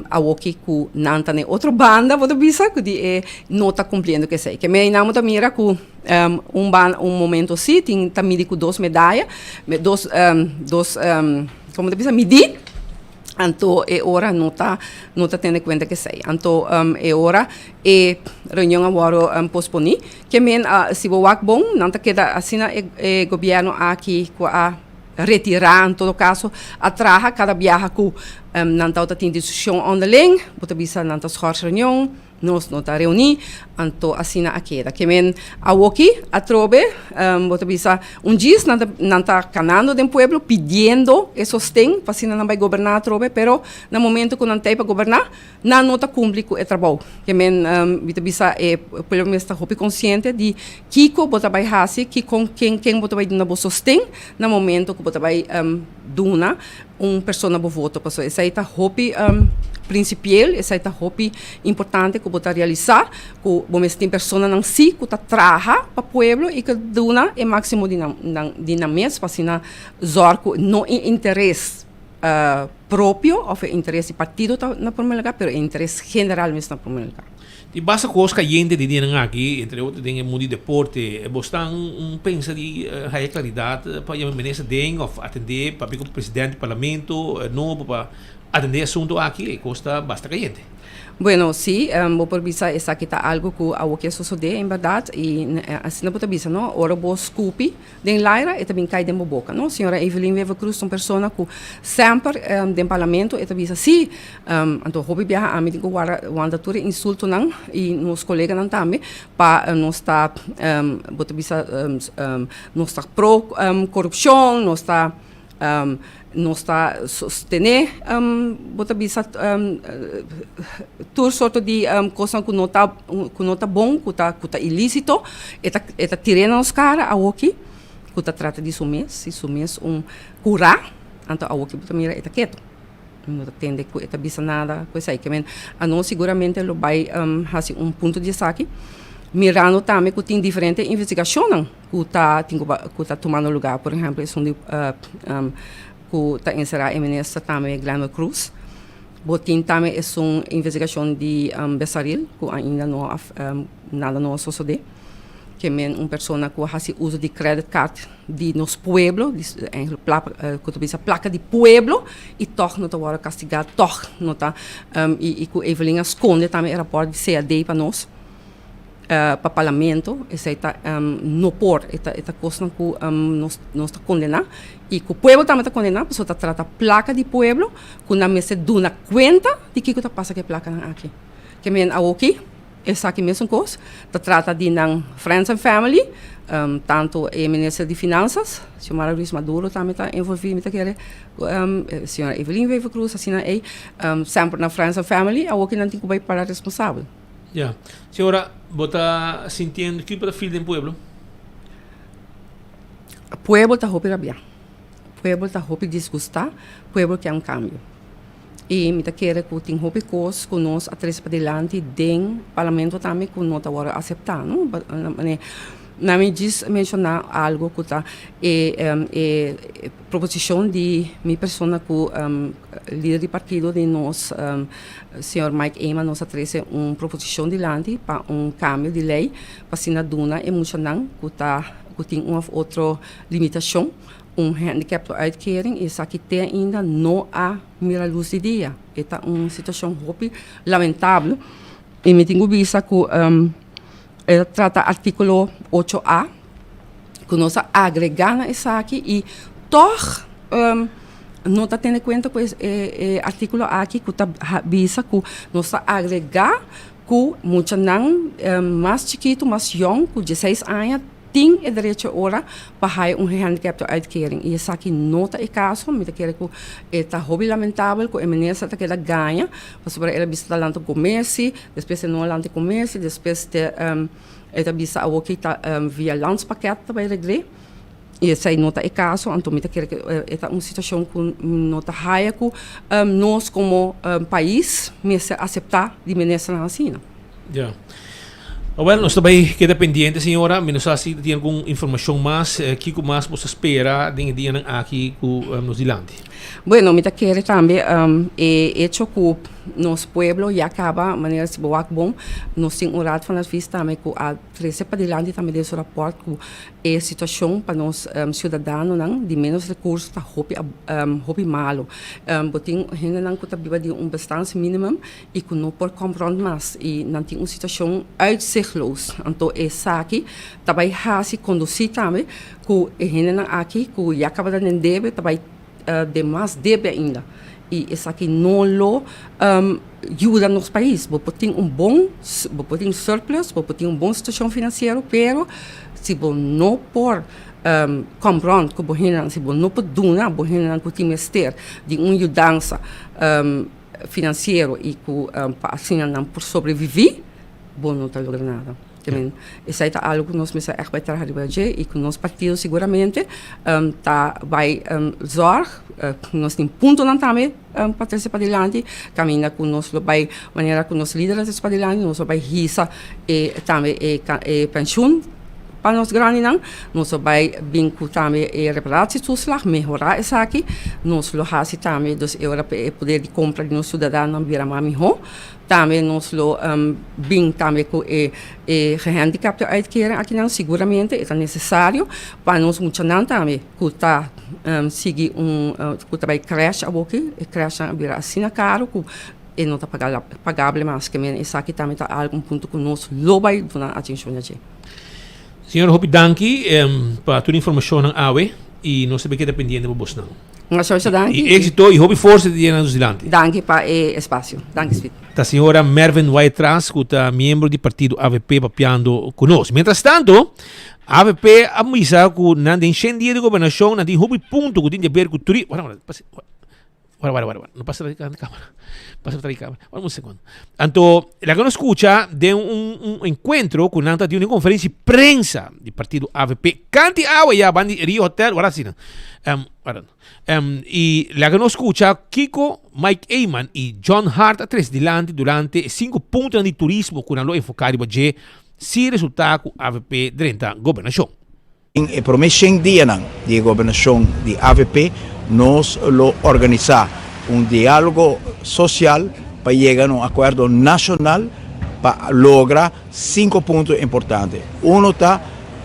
awoki ku nan ta na e otro banda bo ta bisa ku di e no ta kumpliendo ku esei. Ke men nan bo ta mira ku un banda un momento si tin ta midi ku dos medaya dos dos komo ta bisa midi. Anto e ora no ta no ta tene kuenta ku esei. Anto e ora e reunion a wòrdu posponí. Ke men si bo wak bon nan ta keda asina e e gobièrnu aki ku a retirá en todo kaso a traha kada biaha ku nan tabata tin diskushon onderling bo ta bisa nan ta schors reunion. Nos no ta reuní, anto asina a keda. Ke men awoki atrobe, bo ta bisa un djis nan ta nan ta kanando den pueblo pidiendo e sosten pa asina nan bai goberná atrobe, pero na momento ku nan t'ei pa goberná, nan no ta kumpli ku e trabou. Ke men mi ta bisa e pueblo mes ta hopi konsiente di kiko bo ta bai hasi, kiko ken ken bo ta bai duna bo sosten na momento ku bo ta bai duna un persona bo voto pasobra esei ta hopi principieel, esei ta hopi importante ku bo ta realisa ku bo mester tin personanan si ku ta traha pa pueblo i ku duna e maximo di nan di nan mes pa asina zorg ku no e interes. propio of e interes di partido ta na prome lugar, pero e interes general mes na prome lugar.
Tin basta cos cayente di dianan aki, entre otro den e mundo di deporte. Bo stan un pensa di haya claridad pa yama minister den of atende papia cu president di parlamento nobo pa atende e asunto aki? E cos ta basta cayente.
Bueno, sí, bo por bisa esaki ta algo cu awo ke sosode en berdad y asina bo ta bisa no, ora bo scupi Den laira e ta bin kai den bo boka no. Señora Evelyn Wever Croes ta un persona ku semper den parlamento e ta bisa si. Anto hopi biaha ami tin ku wara wanta tur e insultonan i nos koleganan tambe pa nos ta bo ta bisa nos ta pro korupshon, nos ta nos ta sostené bo ta bisa tur sorto di kosnan ku no ta ku no ta bon ku ta ku ta ilisito e ta e ta tir'é na nos kara awoki ku ta trata di su mes si su mes un kurá anto awoki bo ta mira e ta ketu no ta tende ku e ta bisa nada ku esei ke men anos siguramente lo bai hasi un punto di esaki mirando tambe ku tin diferente investigashonnan. ku ta tin ku ku ta tumando lugar, por ehempel esun di ku ta enserá e minister tambe Glenbert Croes. Bo tin tambe esun investigashon di Besaril ku ainda no a nada no a sosodé. Ke men un persona ku a hasi uso di credit card di nos pueblo, di eigenlijk ku ta bisa plaka di pueblo i tòg no ta wòrdu kastigá, tòg no ta i ku Evelyn a skonde tambe e rapòrt di CAD pa nos. Pa parlamento esei ta no por e ta e ta kosnan ku nos nos ta kondená i ku pueblo tambe ta kondená pasobra ta trata plaka di pueblo ku nan mester duna kuenta di kiko ta pasa ku e plakanan aki. Ke men awoki esaki mesun kos ta trata di nan friends and family tantu e minister di finansas Xiomara Ruiz Maduro tambe ta envolví mi ta kere señora Evelyn Wever Croes asina ei semper nan friends and family awoki nan tin ku bai para responsabel.
Ya. Señora, bo ta sintiendo ki bo ta feel den pueblo?
Pueblo ta hopi rabiá. Pueblo ta hopi disgustá. Pueblo ke un kambio. I mi ta kere ku tin hopi kos ku nos a trese padilanti den parlamento tambe ku no ta wòrdu aseptá, no. Na mi djis menshoná algu ku ta e e proposishon di mi persona ku lider di partido di nos señor Mike Eman nos a trese un proposishon dilanti pa un kambio di lei pa asina duna e muchanan ku ta ku tin un òf otro limitashon un handicaptenuitkering i esaki te ainda no a mira lus di dia. E ta un situashon hopi lamentabel i mi tin ku bisa ku E ta trata artíkulo ocho a ku nos a agregá na esaki i tòg no ta tene kuenta ku e artíkulo aki ku ta bisa ku nos ta agregá ku muchanan mas chikitu, mas yòn ku dieseis aña tin e derecho ora pa haya un gehandicaptenuitkering i esaki no ta e kaso. Mi ta kere ku e ta hopi lamentabel ku e minister ta keda gaña pasobra el a bisa ta lanta gomesi. Despues e no a lanta e comercio, despues te e ta bisa awoki ta via landspakket ta bay regl'é y esey no ta e caso, anto mi ta kere cu e ta un situacion cu no ta haya cu nos como pais mester acepta di ministernan asina.
Ya. Awel, nos ta bay keda pendiente, señora. Mi no sa si tin algun informacion mas. Kico mas bo ta spera den e dianan aki cu nos dilanti?
Bueno, mi ta kere tambe e hecho cu nos pueblo ya caba, manera si bo wak bon, nos tin un Raad van Advies tambe cu a trece padilanti tambe den su rapport cu e situacion pa nos ciudadanonan di menos recurso ta hopi hopi malo. Bo tin hendenan cu ta biba di un bestaansminimum y cu no por kom rond mas y nan tin un situacion uitzichtloos. Anto esaki ta bay haci conduci tambe cu e hendenan aki cu ya caba ta den debe ta bay den mas debe ainda y esaki no lo yuda nos pais. Bo por tin un bon, bo por tin surplus, bo por tin un bon situacion financiero pero si bo no por kom rond cu bo hendenan, si bo no por duna bo hendenan cu tin mester di un yudansa financiero y cu pa asina nan por sobrevivi, bo no ta logra nada. Esei ta algo ku nos mester ègt bai traha riba dje i ku nos partido siguramente ta bai zòrg. Nos tin puntonan tambe pa trese padilanti, kaminda ku nos lo bai manera ku nos lider a trese padilanti, nos lo bai hisa e tambe e penshun. pa nos grandinan. Nos lo bai bin ku tambe e reparatietoeslag, mehorá esaki. Nos lo hasi tambe dus e ora pa e poder di kompra di nos siudadanonan bira mas mihó. Tambe nos lo bin tambe ku e e gehandicapten uitkering akinan, siguramente e ta nesesario pa nos muchanan tambe ku ta sigui un ku ta bai krèsh awoki, e krèshnan a bira asina karu ku e no ta pagabel mas, ke men esaki tambe ta algu un punto ku nos lo bai duna atenshon na dje.
Señor hopi danki pa tur informashonnan awe i nos ta bay keda pendiente pa bosnan.
Masha danki.
I éxito i hopi forsa di dia nos dilanti.
Danki pa e espasio. Danki Speed.
Ta señora Mervin Wyatt-Ras ku ta miembro di partido avp papiando ku nos. Mientras tanto avp a bisa ku nan den shen dia di gobernashon nan tin hopi punto ku tin di aber ku turi. Wara, wara, wara, wara. No pasa tra di cámara. Pasa tra di cámara. Wara un segundo. Anto, la que nos escucha de un, un encuentro con nanta di una conferencia de prensa di partido AVP. Canti agua ya van di Rio Hotel, wara así. Um, wara. Um, y la que nos escucha Kiko, Mike Eman y John Hart a tres dilante durante cinco puntos di turismo ku nan lo enfocar riba dje si resulta ku AVP drenta gobernacion.
Den e promé shen dianan di e gobernashon di avp nos lo organisá un diálogo sosial pa yega na un akuerdo nashonal pa logra sinku punto importante. Uno ta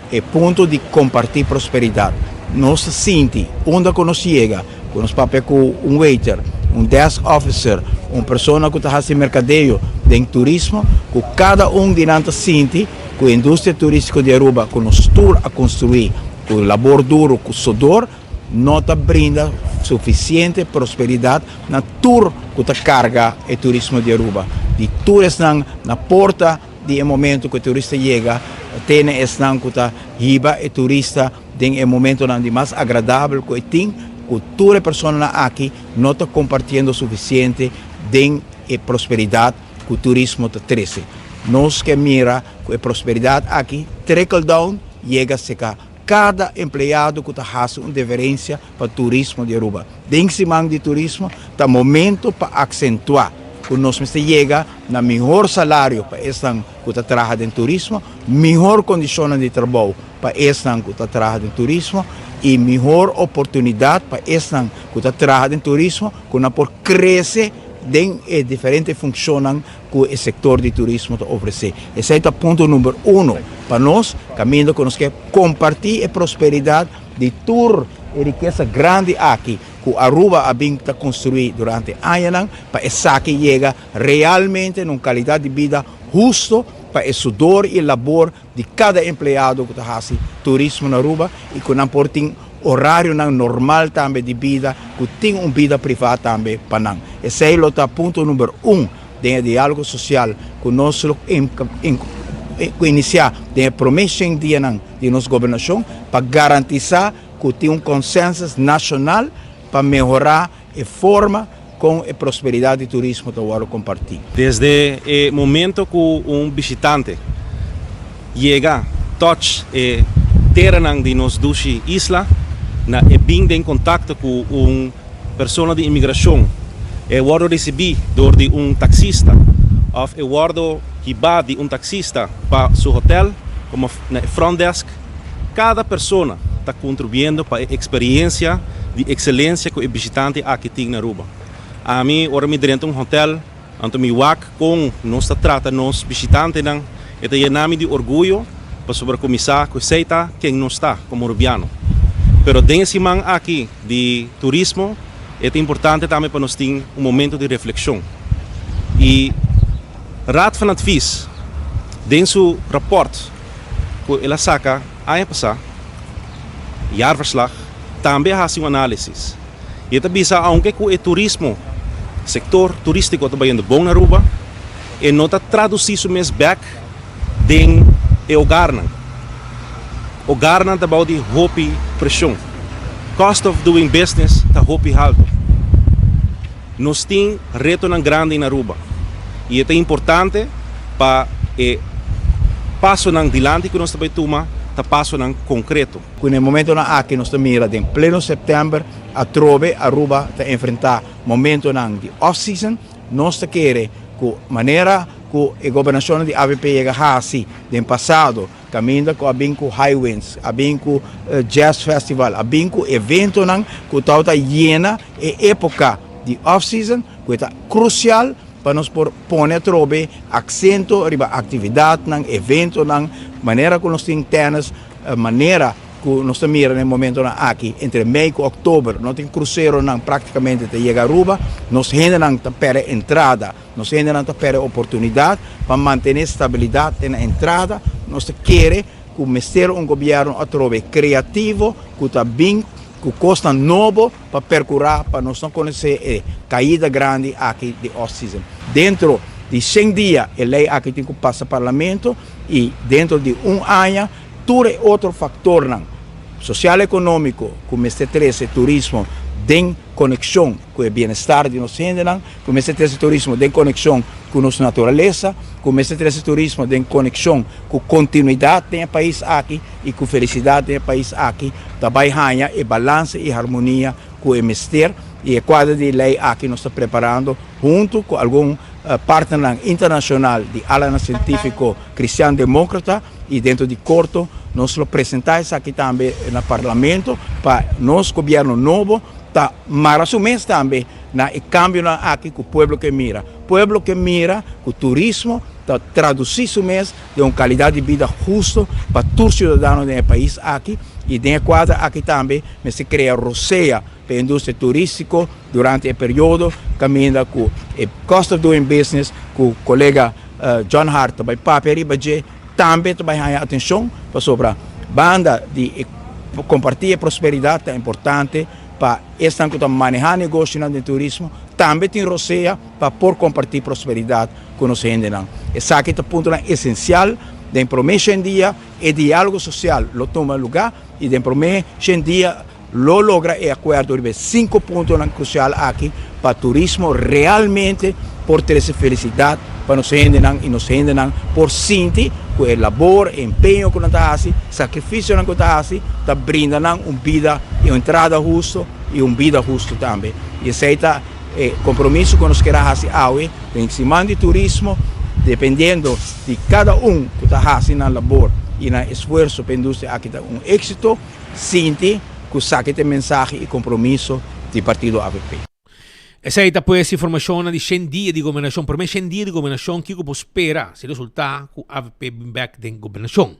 e punto di kompartí prosperidat. Nos ta sinti unda ku nos yega, ku nos papia ku un waiter, un desk officer, un persona ku ta hasi merkadeo den turismo, ku kada un di nan ta sinti Ku e industria turístiko di Aruba ku nos tur a konstruí ku labor duro, ku sodor, no ta brinda sufisiente prosperidat na tur ku ta karga e turismo di Aruba. Di tur esnan na porta di e momento ku e turista yega te na esnan ku ta hiba e turista den e momentonan di mas agradabel ku e tin, ku tur e personanan aki no ta kompartiendo sufisiente den e prosperidat ku turismo ta trese. Nos ke mira ku e prosperidat aki trickle down yega seka kada empleado ku ta hasi un deferensia pa turismo di Aruba. Den siman di turismo ta momento pa aksentuá ku nos mester yega na mihor salario pa esnan ku ta traha den turismo, mihor kondishonnan di trabou pa esnan ku ta traha den turismo i mihor oportunidat pa esnan ku ta traha den turismo ku nan por krese den e diferente funcionnan cu e sector di turismo ta ofrece. Esey ta punto number uno pa nos, caminda cu nos ke comparti e prosperidad di tur e rikesa grandi aki cu Aruba a bin ta construi durante añanan pa esaki yega realmente na un calidad di bida husto pa e sudor y labor di kada empleado ku ta hasi turismo na Aruba i ku nan por tin orarionan normal tambe di bida ku tin un bida privá tambe pa nan. Esei lo ta punto number un den e diálogo sosial ku nos lo inisiá den e promé shen dianan di nos gobernashon pa garantisá ku tin un konsensus nashonal pa mehorá e forma kon e prosperidat di turismo ta wòrdu kompartí.
Desde e momento ku un bishitante yega touch e teranan di nos dushi isla, na e bin den kontakto ku un persona di imigrashon, e wòrdu risibí dor di un taksista òf e wòrdu hibá di un taksista pa su hotèl komo na e front desk, Kada persona ta kontribuiendo pa e eksperiencia di ekselensia ku e bishitante aki tin na Aruba. Ami ora mi drenta un hotel, anto mi wak kon nos ta trata nos bishitantenan, e ta yena mi di orguyo pasobra ku mi sa ku esei ta ken nos ta komo Arubiano. Pero den e siman aki di turismo e ta importante tambe pa nos tin un momento di reflekshon i Raad van Advies den su raport ku el a saka aña pasá, jaarverslag, tambe a hasi un análisis i e ta bisa aunke ku e turismo, sektor turístiko ta bayendo bon na Aruba, e no ta tradusí su mes bèk den e hogarnan. Hogarnan ta bou di hopi preshon. Cost of doing business ta hopi haltu. Nos tin retonan grandi na Aruba y e ta importante pa e pasonan dilanti cu nos ta bay tuma ta pasonan concreto.
Cu na e momentonan aki nos ta mira den pleno september atrobe Aruba ta enfrenta momentonan di off season, nos ta kere cu manera cu e gobernacionnan di avp yega haci den pasado.
Kaminda ku a bin ku High Winds, a bin ku Jazz Festival, a bin ku eventonan ku tabata yena e époka di off season ku e ta krusial pa nos por pone atrobe aksento riba aktividatnan, eventonan, manera ku nos tin tènis, manera ku nos ta mira na e momentonan aki entre mei ku òktober no tin kruseronan praktikamente ta yega Aruba, nos hendenan ta pèrdè entrada. Nos hendenan ta perde oportunidat pa mantené stabilidat den nan entrada. Nos ta kere ku mester un gobièrnu atrobe kreativo ku ta bin ku kosnan nobo pa perkurá pa nos no konosé e kaida grandi aki di off season. Dentro di shen dia e lei aki tin ku pasa parlamento i dentro di un aña tur e otro faktornan sosial ekonómiko ku mester trese turismo den konekshon ku e bienestar di nos hendenan, ku mester trese turismo den konekshon ku nos naturalesa, ku mester trese turismo den konekshon ku kontinuidat den e pais aki i ku felisidat den e pais aki, ta bai haña e balanse i harmonia ku e mester. I e kuadro di lei aki nos ta preparando huntu ku algun partnernan internashonal di alanan sientífiko kristian demókrata i dentro di korto nos lo presentá esaki tambe na parlamento pa nos gobièrnu nobo ta mara su mes tambe na e kambionan aki ku pueblo ke mira. Pueblo ke mira ku turismo ta tradusí su mes den un kalidat di bida husto pa tur siudadano den e pais aki i den e kuadra aki tambe mester krea rosea pa e industria turístiko durante e periodo kaminda ku e cost of doing business ku kolega John Hart ta bai papia riba dje tambe ta bai haña atenshon pasobra banda di e kompartí e prosperidat ta importante pa esnan ku ta manehá negoshonan den turismo tambe tin rosea pa por kompartí prosperidat ku nos hendenan. Esaki ta puntonan esensial den promé shen dia e diálogo sosial lo tuma lugá i den promé shen dia lo logra e akuerdo riba e sinku puntonan krusial aki pa turismo realmente por trese felisidat pa nos hendenan i nos hendenan por sinti ku e labor, e empeño ku nan ta hasi, sakrifisionan ku ta hasi ta brinda nan un bida i un entrada husto i un bida husto tambe. I esei ta e kompromiso ku nos kier a hasi awe den siman di turismo, dependiendo di kada un ku ta hasi nan labor i nan esfuerso pa e industria aki ta un éksito. Sinti cu saki ta e mensahe y compromiso di partido avp.
Esey ta pues informacionnan di shen dia di gobernacion. Prome shen dia di gobernacion kico bo spera si resulta cu avp bin bek den gobernacion.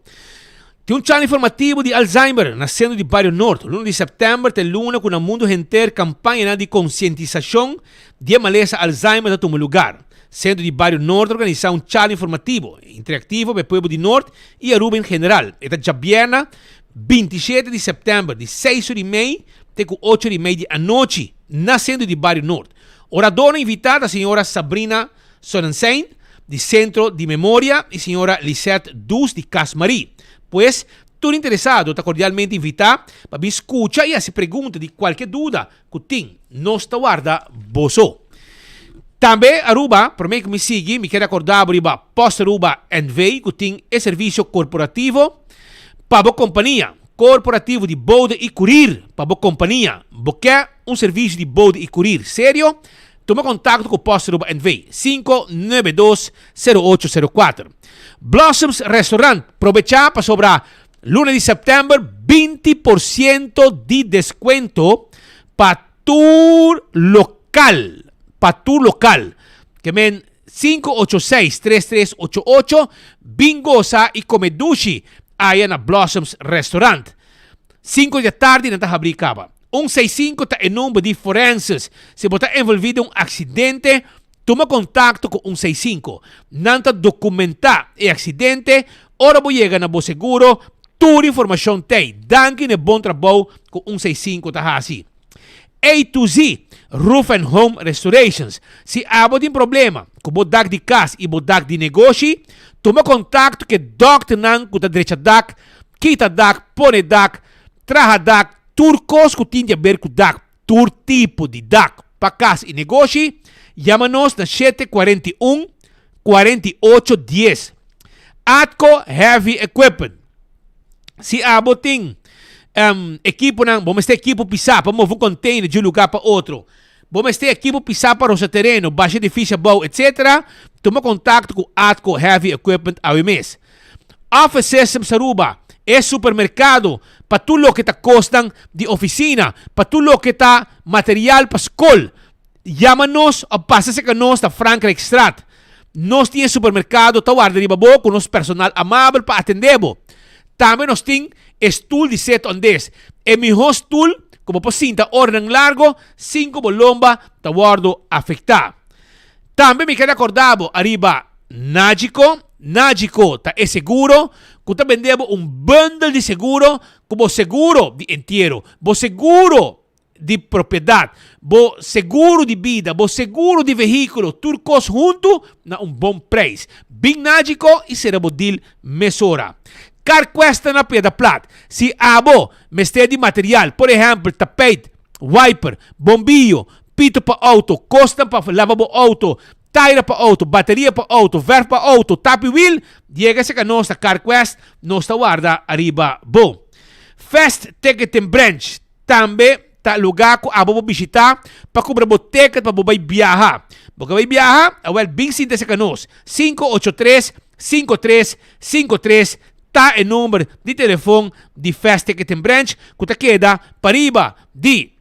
Tin un charla informativo di Alzheimer na Centro di Bario Noord. Luna di september ta e luna cu na mundo henter campañanan di concientisacion di e malesa Alzheimer ta tuma lugar. Centro di Bario Noord a organisa un charla informativo interactivo pa e pueblo di Noord y Aruba en general. E ta djabièrna 27 di sèptèmber di seis ora i mei te ku ocho ora i mei di anochi na Sentro di Bario Noord. Oradornan invitá ta señora Sabrina Sonnenschein di Sentro di Memoria i señora Lisette Does di Cas Marie. Pues, tur interesado ta kordialmente invitá pa bin skucha i hasi pregunta di kualke duda ku tin. Nos ta warda boso. Tambe Aruba, promé ku mi sigui, mi kier rekordá bo riba Post Aruba NV ku tin e servisio korporativo pa bo kompania. Korporativo di bode i kurir pa bo kompania. Bo ke un servisio di bode i kurir serio? Tuma kontakto ku Post Aruba NV, 592 0804. Blossoms Restaurant, probechá pasobra Luna di sèptèmber 20% di deskuento pa tur lokal, pa tur lokal. Ke men 586-3388, bin gosa i kome dushi aya na Blossoms Restaurant. Sinku di atardi nan ta habrí kaba. Un seis sinku ta e number di forenses. Si bo ta envolví den un aksidente, Tuma kontakto ku un seis sinku. Nan ta dokumentá e aksidente. Ora bo yega na bo seguro, tur informashon t'ei. Danki na e bon trabou ku un seis sinku ta hasi. A to Z Roof and Home Restorations. Si abo tin problema ku bo dak di kas i bo dak di negoshi, tuma kontakto ku e dòkternan ku ta drecha dak, kita dak, pone dak, traha dak, tur kos ku tin di aber ku dak. Tur tipo di dak pa kas i negoshi, yama nos na shete 41 48 dies. Atco Heavy Equipment. Si abo tin um, ekiponan, bo mester ekipo pisá pa move un container di un lugá pa otro, bo mester ekipo pisá pa rosa tereno, basha edifisio abou, etc. Tuma kontakto ku Atco Heavy Equipment awe mes. Office Systems Aruba, e supermercado pa tur loke ta cosnan di oficina, pa tur loke ta material pa scol. Yama nos of pasa cerca nos na Frankrijkstraat. Nos tin e supermercado ta warda riba bo cu nos personal amabel pa atende bo. Tambe nos tin e stoel di sit on this, e miho stoel cu bo por sinta oranan largo sin cu bo lomba ta wordo afecta. Tambe mi keda acorda bo ariba Nagico. Nagico ta e seguro cu ta bende bo un bundel di seguro cu bo seguro di entiero, bo seguro di propiedad, bo seguro di bida, bo seguro di vehiculo, tur cos hunto na un bon prijs. Bin Nagico y cera bo deal mesora. Carquest ta na Piedra Plat. Si abo mester di material, por ehempel tapijt, wiper, bombillo, pito pa auto, cosnan pa lava bo auto, taira pa auto, bateria pa auto, verf pa auto, tapi wiel, yega cerca nos na Carquest, nos ta warda ariba bo. Fast Ticketing Branch tambe ta lugar cu abo por bishita pa cumpra bo ticket pa bo bay biaha. Bo ke bay biaha? Awel bin sinta cerca nos. 583 5353 ta e number di telefon di Fast Ticketing Branch cu ta keda pariba di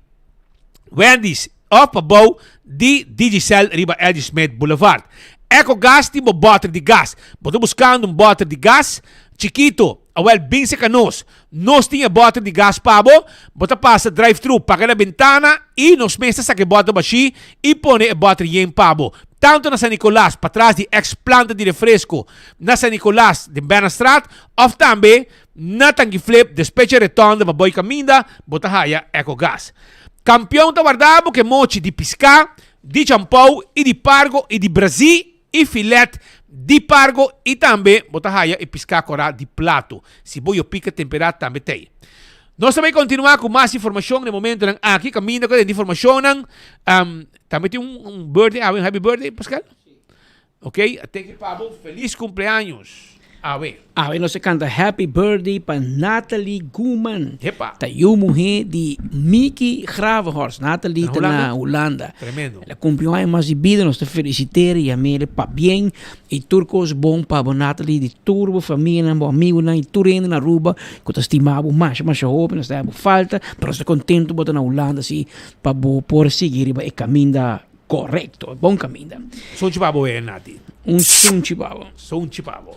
Wendy's of pabou di Digicel riba Eddie Smith Boulevard. Ecogas tin bo boter di gas. Bo ta buscando un boter di gas chikito? Awel bin cerca nos. Nos tin e boter di gas pa bo. Bo ta pasa drive-thru, paga na bentana y nos mes ta saca e boter bashi y pone e boter yen pa bo. Tanto na San Nicolas, patras di ex planta di refresco na San Nicolas den Bernastraat of tambe Na Tanki Flip, despecha retonde pa boy caminda, bo ta haya Ecogas. Campeon ta warda bo ke mochi di pisca, di champou y di pargo y di brazi y filet di pargo y tambe bo ta haya e pisca cora di plato. Si bo yo pica tempera tambe t'ey. Nos ta bay continua cu mas informacion na e momentonan aki caminda cu den informacionnan. Tambe tin un birthday awe, un happy birthday Pascal? Ok, thank you Pabo, feliz cumpleaños awe.
Awe nos a canta happy birthday pa Natalie Goeman.
Epa.
Ta yu muhe di Mickey Gravenhorst. Natalie ta na Hulanda.
Tremendo.
El a cumpli un aña mas di bida, nos ta felicit'e y yam'e pabien y tur cos bon pa bo Natalie, di tur bo famianan, bo amigonan y tur hende na Aruba cu ta stima bo masha masha hopi, nos ta haña bo falta, pero nos ta contento bo ta na Hulanda si pa bo por sigui riba e caminda Correcto, bon caminda.
Sunchi pa bo eh, Nati.
Un sunchi pa bo.
Sunchi pa bo.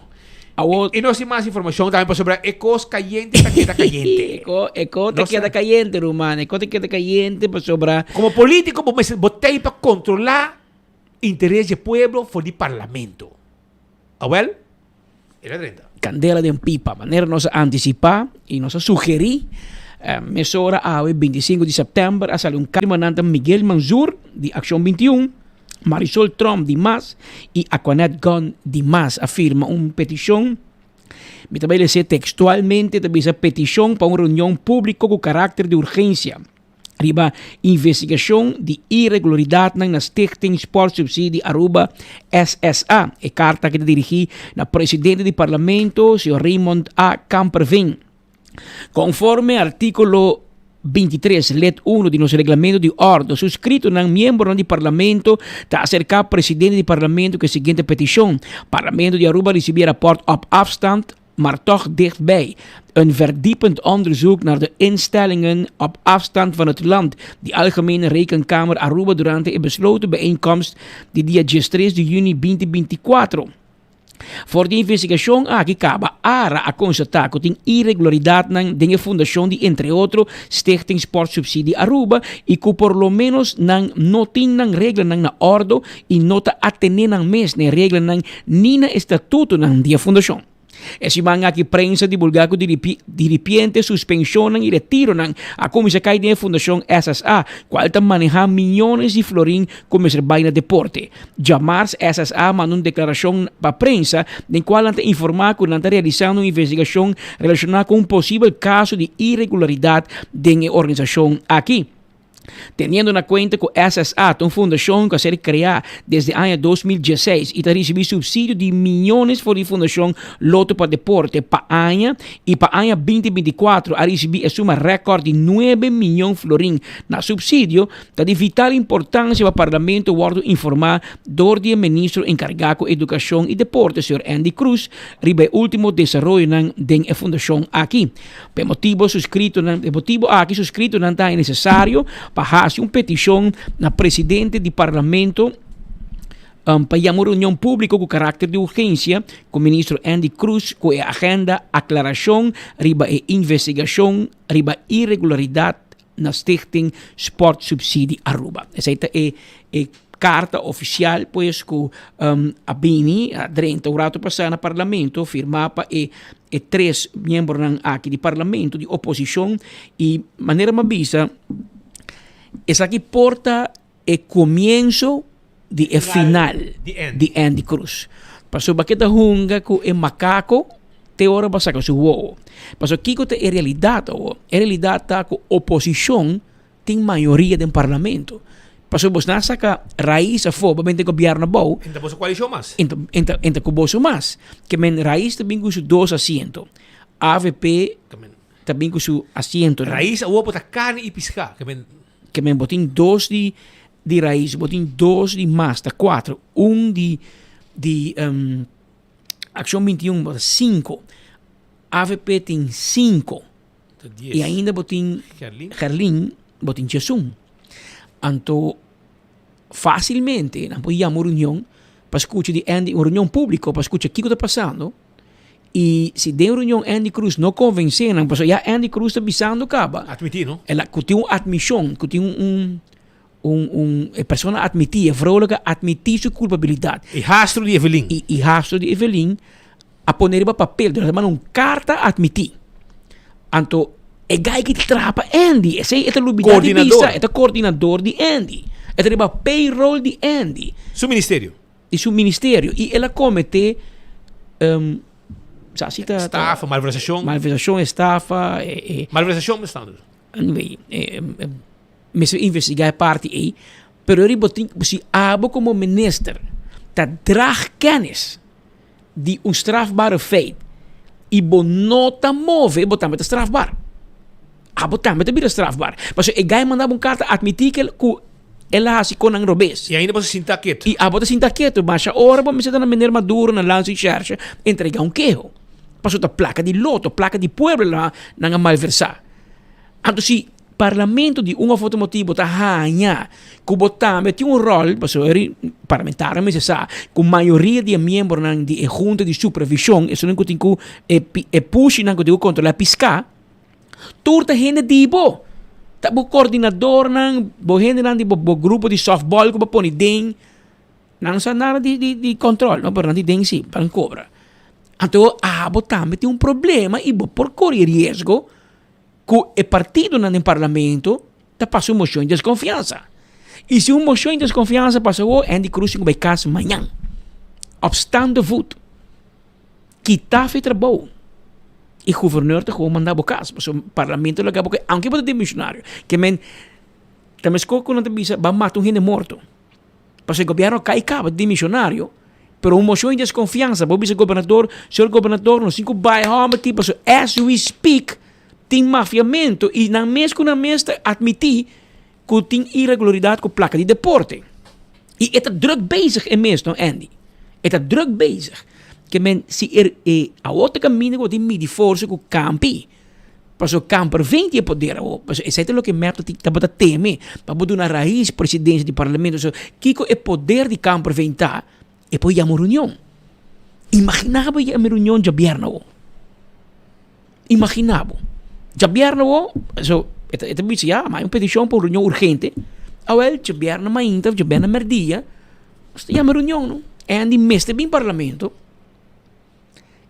Awor.
Y nos tin mas informacion tambe pasobra e cos cayente ta keda cayente.
E co, e co ta keda cayente, ruman. E co ta keda cayente pasobra.
Como politico bo mester, bo tey pa controla interes di e pueblo for di parlamento. Awel, el a drenta.
Candela den pipa, manera nos a anticipa y nos a sugeri, mesora awe 25 di september a sali un carta nan ta Miguel Manzur di Accion 21, Marisol Tromp di mas y Aquanet Gunn di mas a firma un peticion, mi ta bay lese textualmente, ta bisa peticion pa un reunion publico cu caracter di urgencia. Riba investigacion di iregularidadnan na Stichting Sportsubsidie Aruba, SSA. E carta aki ta dirigi na presidente di Parlamento, señor Raymond A. Kamperveen. Conforme articulo 23, lid 1 di nos Reglamento di Orde, suscritonan miembronan di Parlamento ta acerca presidente di Parlamento cu e siguiente peticion, Parlamento di Aruba ricibi e rapport op afstand maar toch dichtbij. Een verdiepend onderzoek naar de instellingen op afstand van het land di Algemene Rekenkamer Aruba durante e besloten bijeenkomst di dia diestres di juni binti binti kuatro. For di investigashon aki kaba ARA a konstatá ku tin iregularidatnan den e fundashon di entre otro Stichting Sportsubsidie Aruba i ku por lo ménos nan no tin nan reglanan na òrdo i no ta atené nan mes na e reglanan ni na e statutonan di e fundashon. E siman aki prensa divulgá ku diripiente suspenshonnan i retironan a kuminsá kai den e fundashon SSA, kual ta manehá miyones di florin ku mester bai na deporte. Djamars SSA manda un deklarashon pa prensa den kual nan ta informá ku nan ta realisando un investigashon relashoná ku un posibel kaso di iregularidat den e organisashon aki. Teniendo na cuenta cu SSA ta un fundacion cu a ser crea desde aña 2016 y ta ricibi subsidio di miyones for di Fundacion Lotto pa Deporte pa aña y pa aña 2024 a ricibi e suma record di nuebe miyon florin na subsidio, ta di vital importancia pa Parlamento wordo informa dor di e Ministro encarga cu Educacion y Deporte, señor Endy Croes, riba e ultimo desaroyonan den e fundacion aki. Pa e motibo suscritonan, e motibo aki suscritonan ta haña necesario pa haci un peticion na presidente di Parlamento um, pa yama un reunion publico cu caracter di urgencia cu ministro Endy Croes cu e agenda aclaracion riba e investigacion riba irregularidad na Stichting Sport Subsidie Aruba. Esey ta e e carta oficial pues cu um, a bini, a drenta un rato pasa na parlamento, firma pa e e tres miembronan aki di parlamento di oposicion y manera mi a bisa esaki por ta e comienzo di e final di Endy Croes. Pasobra ke ta hunga cu e macaco te ora bo a saca su wowo. Pasobra kico ta e realidad awo? E realidad ta cu oposicion tin mayoria den parlamento. Pasobra bos na saca Raiz afo pa bini gobierno abou.
Enta boso coalicion mas.
Enta cu boso mas. Ke men Raiz ta bin cu su dos asiento. Avp ta bin cu su asientonan.
Raiz awo por ta carni y pisca. Ke men.
Ke men bo tin dos di di Raiz, bo tin dos di mas, ta cuatro. Un di di Accion 21 bo ta cinco. Avp tin cinco. Y ainda bo tin Gerlin, bo tin Chesun. Anto facilmente nan por yama un reunion pa scucha di Endy, un reunion publico pa scucha kico ta pasando. Y si den un reunion Endy Croes no convence nan, pasobra ya Endy Croes ta bisando caba.
Admiti, no?
El a, cu tin un admision, cu tin un, un, un, e persona admiti, e vrouwelijke admiti su culpabilidad.
E hastro di Evelyn.
E, e hastro di Evelyn a pone riba papel, dus a manda un carta admiti. Anto e guy ki ta traha pa Endy, esey e ta lubida di bisa, e ta coordinador di Endy. E ta riba payroll di Endy.
Su ministerio.
Di su ministerio. Y el a comete, um, sa si ta,
Estafa, malversacion.
Malversacion, estafa, e, e.
Malversacion bestaan dus.
Anyway, e, e, mester investiga e parti ey. Pero eri bo tin, si abo como minister ta draag kennis di un strafbare feit y bo no ta move, bo tambe ta strafbaar. Abo tambe ta bira strafbaar. Pasobra e guy manda bo un carta admiti ke cu el a haci con nan robes.
Y ainda bo ta sinta ketu.
Y abo ta sinta ketu. Masha ora bo mester ta na meneer Maduro na Landsrecherche entrega un keho. Pasobra ta placa di loto, placa di pueblo nan a malversa. Anto si Parlamento di un of otro motibo ta haña ku bo tambe tin un ròl, pasobra eri parlamentario mester sa ku mayoria di e miembronan di e hunta di supervishon, esunnan ku tin ku e e pushinan ku tin ku kontrolá piská, tur ta hende di bo. Ta bo kordinadornan, bo hendenan di bo bo grupo di sòftbòl ku bo pone den, nan no sa nada di di di kòntròl, no, pero nan tin den si pa nan kobra. Anto abo tambe tin un problema i bo por kore riesgo ku e partidonan den parlamento ta pasa un mocion di desconfiansa. Y si un mocion di desconfiansa pasa awor, Endy Croes tin ku bai kas mañan. Op staande voet. Kita fe trabou. Y guverneur ta gewoon manda bo kas. Pasobra parlamento laga bo kai, aunke bo ta demisionario. Ke men, ta meskos ku nan ta bisa, bo a mata un hende morto. Pasobra e gobierno a kai kaba dimisionario, pero un mocion di desconfiansa, bo bisa gobernador, señor gobernador nos tin cu bai homber aki pasobra as we speak tin mafiamento y nan mes cu nan mes ta admiti cu tin irregularidad cu placa di deporte. Y e ta druk bezig e mes no Andy, e ta druk bezig. Ke men si e e awor ta caminda cu bo tin midi forsa cu campi. Pasobra Kamper ven di e poder awor. Pasobra esei ta loke mep tabata teme, pa bo duna rais presidencia di parlamento. So, kiko e poder di Kamper ven ta? E por yama un reunion. Imagina bo yama un reunion djabièrnè awor. Imagina bo. Djabièrnè awor, so, e ta, e ta bisa ya, ma hay un peticion pa un reunion urgente. Awel, djabièrnè mainta of djabièrnè merdia, nos ta yama reunion no. Andy mester bin parlamento.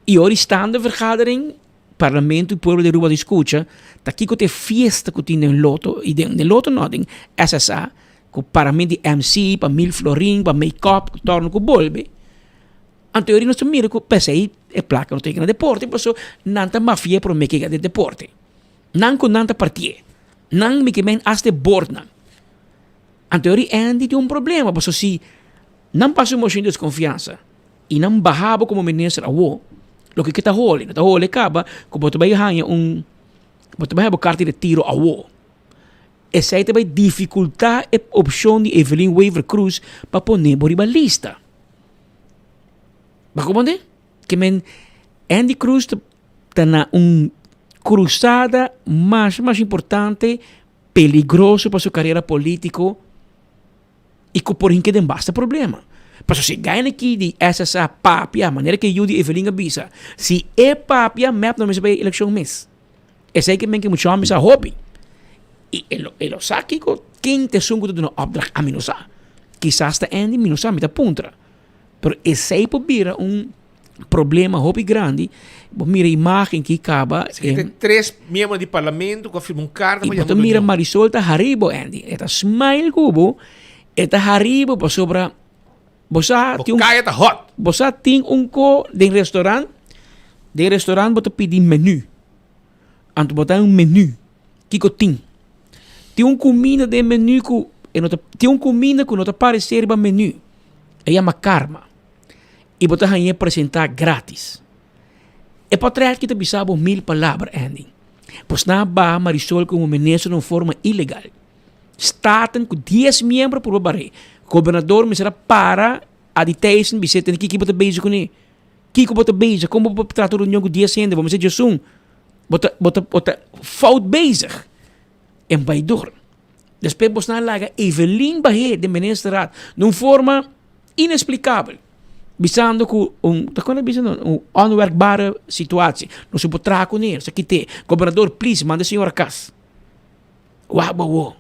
I ora di staande vergadering, Parlamento y pueblo di Aruba di scucha ta kico ta e fiesta cu tin den Lotto y den den Lotto no den SSA cu parament di MC pa mil florin pa make up cu torno cu bolbe anto yori nos ta mira cu pesey e placa no ta yega na deporte paso nan ta mafia prome ke yega den deporte nan cu nan ta partie nan mi ke men hasta e bordnan. Anto ori Andy tin un problema, paso si nan pasa un mocion di desconfiansa y nan baha bo como minister awo, loke ke ta holi, no ta holi caba cu bo ta bay haya un, bo ta bay haya bo carta di retiro awo. Esey ta bay dificulta e opcion di Evelyn Wever-Croes pa pone bo riba lista. Bo a comprende? Ke men Andy Croes ta na un cruzada mas mas importante peligroso pa su carera politico y cu por hinca den basta problema. Pasobra si gana aki di SSA papia, manera cu e yu di Evelyn a bisa, si e papia mep no mester bay eleccion mes. Esey ke men ke mucho hombres sa hopi. Y e lo, e lo sa kico, ken ta esun cu ta duna opdracht, ami no sa. Kisas ta Andy, mi no sa, mi ta puntra. Pero esey por bira un problema hopi grandi. Bo mira imagen ki kaba.
Si e tres miembro di parlamento ku a firma un karta
pa yama reunion. Mira Marisol ta hari bo Andy. E ta smile ku bo. E ta hari bo pasobra bo sa
tin un. Bo kaya ta hot.
Bo sa tin un ko den restaurant. Den restaurant bo ta pidi menu. Anto bo ta un menu. Kiko tin? Tin un kuminda den menu ku e no ta tin un kuminda ku no ta paresé riba menu. E yama karma. I bo ta hañ'é presentá grátis. E potrèt ki ta bisa bo mil palabra, Andy. Pues nan a baha Marisol komo minister den un forma ilegal. Staten ku dies miembro purba bar'é. Gobernador mester a para Adi Thijssen bis'é tende kiko bo ta bezig kuné. Kiko bo ta bezig? Kon bo por trata un reunion ku dies hende? Bo mester djesun. Bo ta, bo ta, bo ta fout bezig. En bai dor. Despues bosnan a laga Evelyn bah'é den ministerraad den un forma inexplicabel. Bisando ku un, ta kon a bisa no? Un onwerkbare situatie. Nos no por traha kuné, nos a kit'é. Gobernador, please, manda e señora kas. Wak bo awo.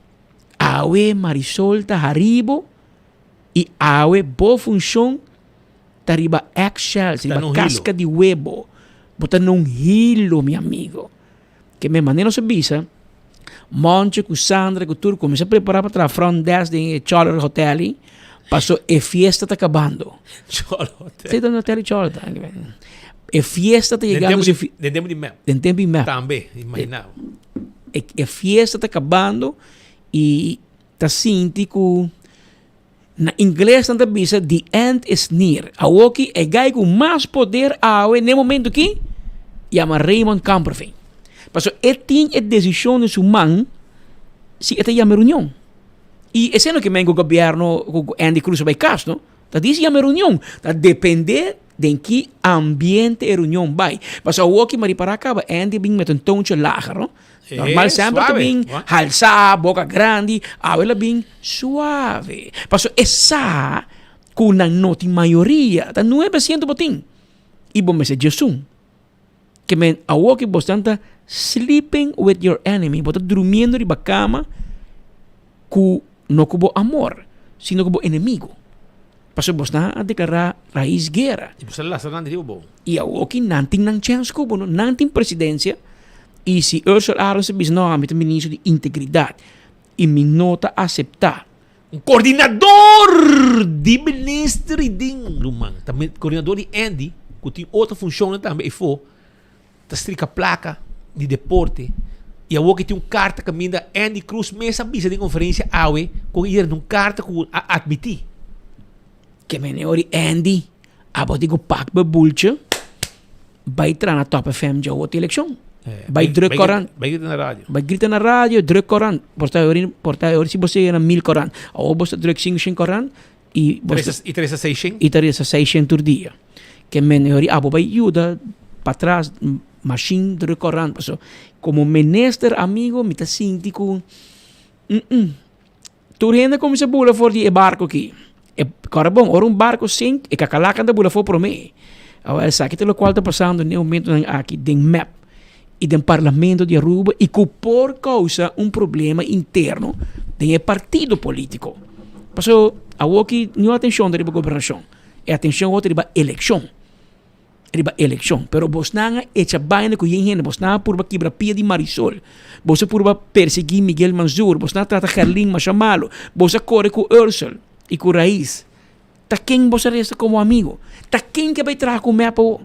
Awe Marisol ta haribo i awe bo funshon ta riba eggshells, riba casca di webo. Bo ta na un hilo, mi amigo. Ke men manera nos a bisa, Moncho ku Sandra ku tur kuminsá prepará pa traha front desk den e Choler Hotel ei, paso e fiesta ta kabando.
Choler Hotel.
Sí, den hotel di Choler ta. E fiesta ta yegando su fi.
Den tempu di mep.
Den tempu di mep.
Tambe, imaginá bo.
E, e fiesta ta kabando i ta sinti ku Na ingles nan ta bisa the end is near. Awoki e guy ku mas poder awe n'e momento aki yama Raymond Kamperveen. Pasobra e tin e desishon den su man si e ta yama e reunion. I esei no ke men ku gobierno ku Andy Cruz a bai kas no. Ta disi yama e reunion. Ta depende den ki ambiente e reunion bai. Pasobra awoki mi a ripara kaba Andy a bin met un toontje lager no. Normal semper ta bin halsá, boka grandi, awe la bin suave. Paso e sa ku nan no tin mayoria, ta nuebe asiento bo tin i bo mester djesun. Ke men awor ke bosnan ta sleeping with your enemy, bo ta drumiendo riba kama ku no ku bo amor, sino ku bo enemigo. Pasobra bosnan a deklará rais guera.
I boso a lastra nan di riba bo.
I awoki nan tin nan chèns ku bo, no? Nan tin presidensia. I si Ursel Arends a bisa, no, ami ta ministro di integridat i mi no ta aseptá.
Un koordinador di minister i den ruman, ta koordinador di Andy, ku tin otro funshonnan tambe efo. ta strika plaka di deporte y awor ki tin un carta caminda Andy Cruz mes a bisa den conferencia awe con e un carta cu a admiti.
Ke mene ori Andy abo di cu pak be bultje bay tra na Top FM dje awor tin eleccion. Bay druk corant.
Bay grita na radio.
Bay grita na radio druk corant. Por ta ori por ta ori si bo yega na mil corant. Awor bo ta druk 500 corant y bo
ta Y ta resa 600.
Y ta resa 600 tur dia. Ke men ori abo bay yuda patras machine druk corant paso como minister amigo mi ta sinti cu tur hende a cuminsa bula for di e barco aki e ora bon ora un barco sink e cacalaca ta bula for prome awor esaki ta locual ta pasando den e momentonan aki den mep y den parlamento di Aruba y cu por causa un problema interno den e partido politico paso awoki no atencion ta riba gobernacion. E atencion otro riba eleccion. Riba eleccion. Pero bosnan a echa baina cu yen hende. Bosnan a purba kibra pia di Marisol. Bos a purba persegui Miguel Mansur. Bosnan a trata Gerlin masha malo. Bos a core cu Ursel y cu Raiz. Ta ken bos a resta como amigo? Ta ken ke bay traha cu mep awo?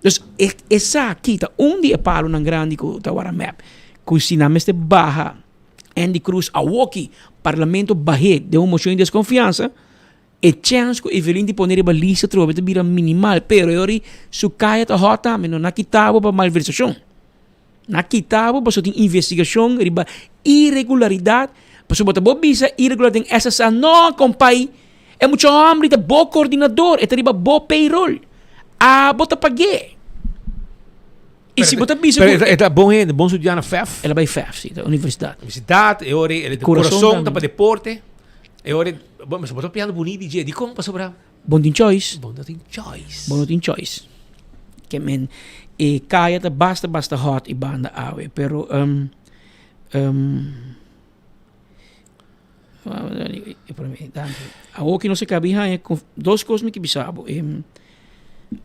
Dus esaki ta un di e palonan grandi cu ta wara mep. Cu si nan mester baha Andy Cruz awoki. Parlamento bah'é den un mocion di desconfiansa, e chens cu Evelyn di pone riba lista atrobe ta bira minimal, pero e ora su caya ta hot tambe, no na kita bo pa malversacion. Na kita bo pasobra tin investigacion riba iregularidad, pasobra bo ta bo bisa iregularidad den SSA, no compay, e mucha homber ta bo coordinador, e ta riba bo payroll, abo ta pag'é. Y si bo ta bisa
Pero e ta bon hende, bon studiá na FEF.
El a bai FEF, si, ta universidad.
Universidad, e ora e corazon ta pa deporte. E ora, bo ta piando boni di dje, dikon pasobra?
Bo no tin choice.
Bo no tin choice.
Bo no tin choice. Ke men, e kaya ta basta basta hot i banda awe, pero um, um, Awor ki nos a kabi haña dos kos mi ke bisa bo.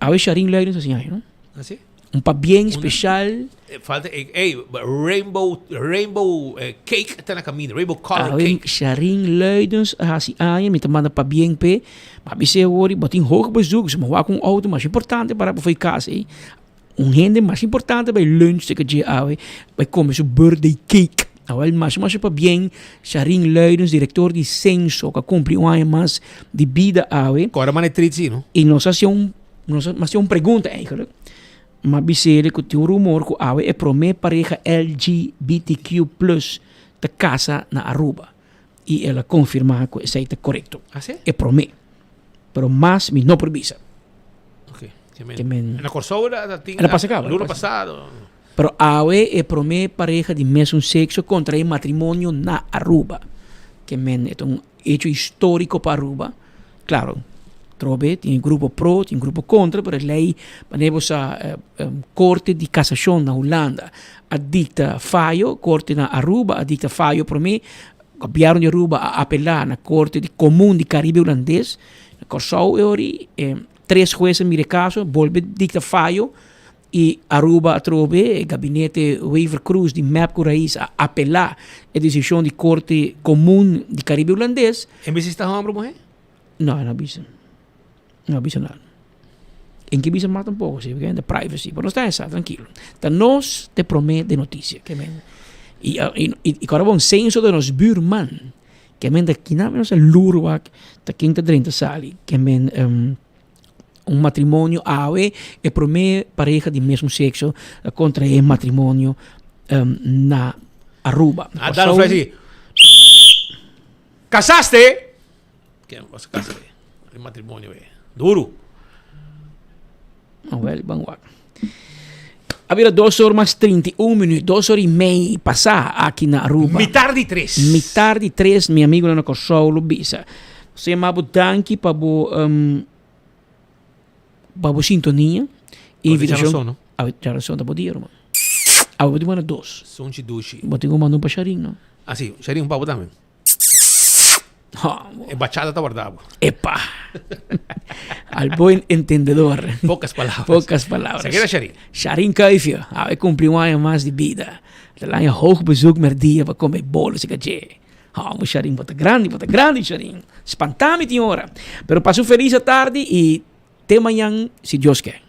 Awe Sharin Luijden sa haña, no?
Ah, si?
Un pabien special.
Falta, ey, rainbow, rainbow cake ta na camino, rainbow color
Awe
cake.
Sharin Luijden a hasi aña, mi ta manda pabien p'e. Ma bis'é awor, bo tin hoog bezoek, so mi wak un auto mas importante para bo for e kas ey. Un hende mas importante bai lunch te dje awe, bai come su birthday cake. Awel masha masha pabien Sharin Luidens, director di Censo, cu a cumpli un aña mas di bida awe.
Cora mane tritsi, no?
Y nos a haci un, nos a haci un pregunta eigenlijk. M'a bis'e cu tin un rumor cu awe e prome pareha LGBTQ plus ta casa na Aruba. Y el a confirma cu esey ta corecto.
Ah, si?
E prome. Pero mas mi no por bisa.
Ok. Ke men. Na Kòrsou a tin.
El a pasa kaba.
Luna pasado.
Pero awe e prome pareha di mesun sekso kontrae matrimonio na Aruba. Ke men e ta un hecho historico pa Aruba. Claro, trobe tin e grupo pro, tin grupo kontra, pero e lei manera bo sa Korte di Kasashon na Hulanda a dikta fayo, Korte na Aruba a dikta fayo prome Gobièrnu di Aruba a apelá na Korte di Komun di Karibe Hulandes na Kòrsou e ora e tres hues a mira e kaso, bolbe dikta fayo i Aruba atrobe e gabinete Wever-Croes di mep ku Rais a apelá e desishon di Korte Komun di Karibe Hulandes.
E mester sta hòmber o muhé?
No, e no a bisa. No a bisa nada. En ke bisa mas tampoco, si, porque privacy. Pero nos ta esa, tranquilo. Ta nos te prome de noticia. Ke men. Y, y, y, y kora bon censo de nos buurman. Ke men ta kina menos el lurwak, ta ken ta drenta sali. Ke men um, un matrimonio awe, e prome pareja di mesmo sexo contra e matrimonio um, na Aruba.
Ah, dan fleshi. Casaste? Ken was casa e? E matrimonio e. Duro.
Oh, wel, bang wak. A bira dos or mas 31 minuut, dos or y mei pasá aki na Aruba.
Mitar di tres.
Mitar di tres, mi amigo na Kòrsou lo bisa. Se ma bo danki pa bo um, pa bo sintonia.
Invitacion. No?
A djarason ta bo dia, ruman. A bo tin manda dos.
Sunchi dushi.
Bo tin ku manda un pa Sharin, no?
Ah, si. Sharin, un pa bo tambe. E bachata ta warda bo.
Epa! Al buen entendedor.
Pocas palabras.
Pocas palabras.
Sa keda Sharin?
Sharin Kuifje, awe cumpli un aña mas di bida. Ta laña hoog bezoek merdia pa come bolo si caché. Hòmber Sharin, bo ta grandi, bo ta grandi Sharin. Spanta mi tin ora. Pero pasa un feliz atardi y te mañan si Dios ke.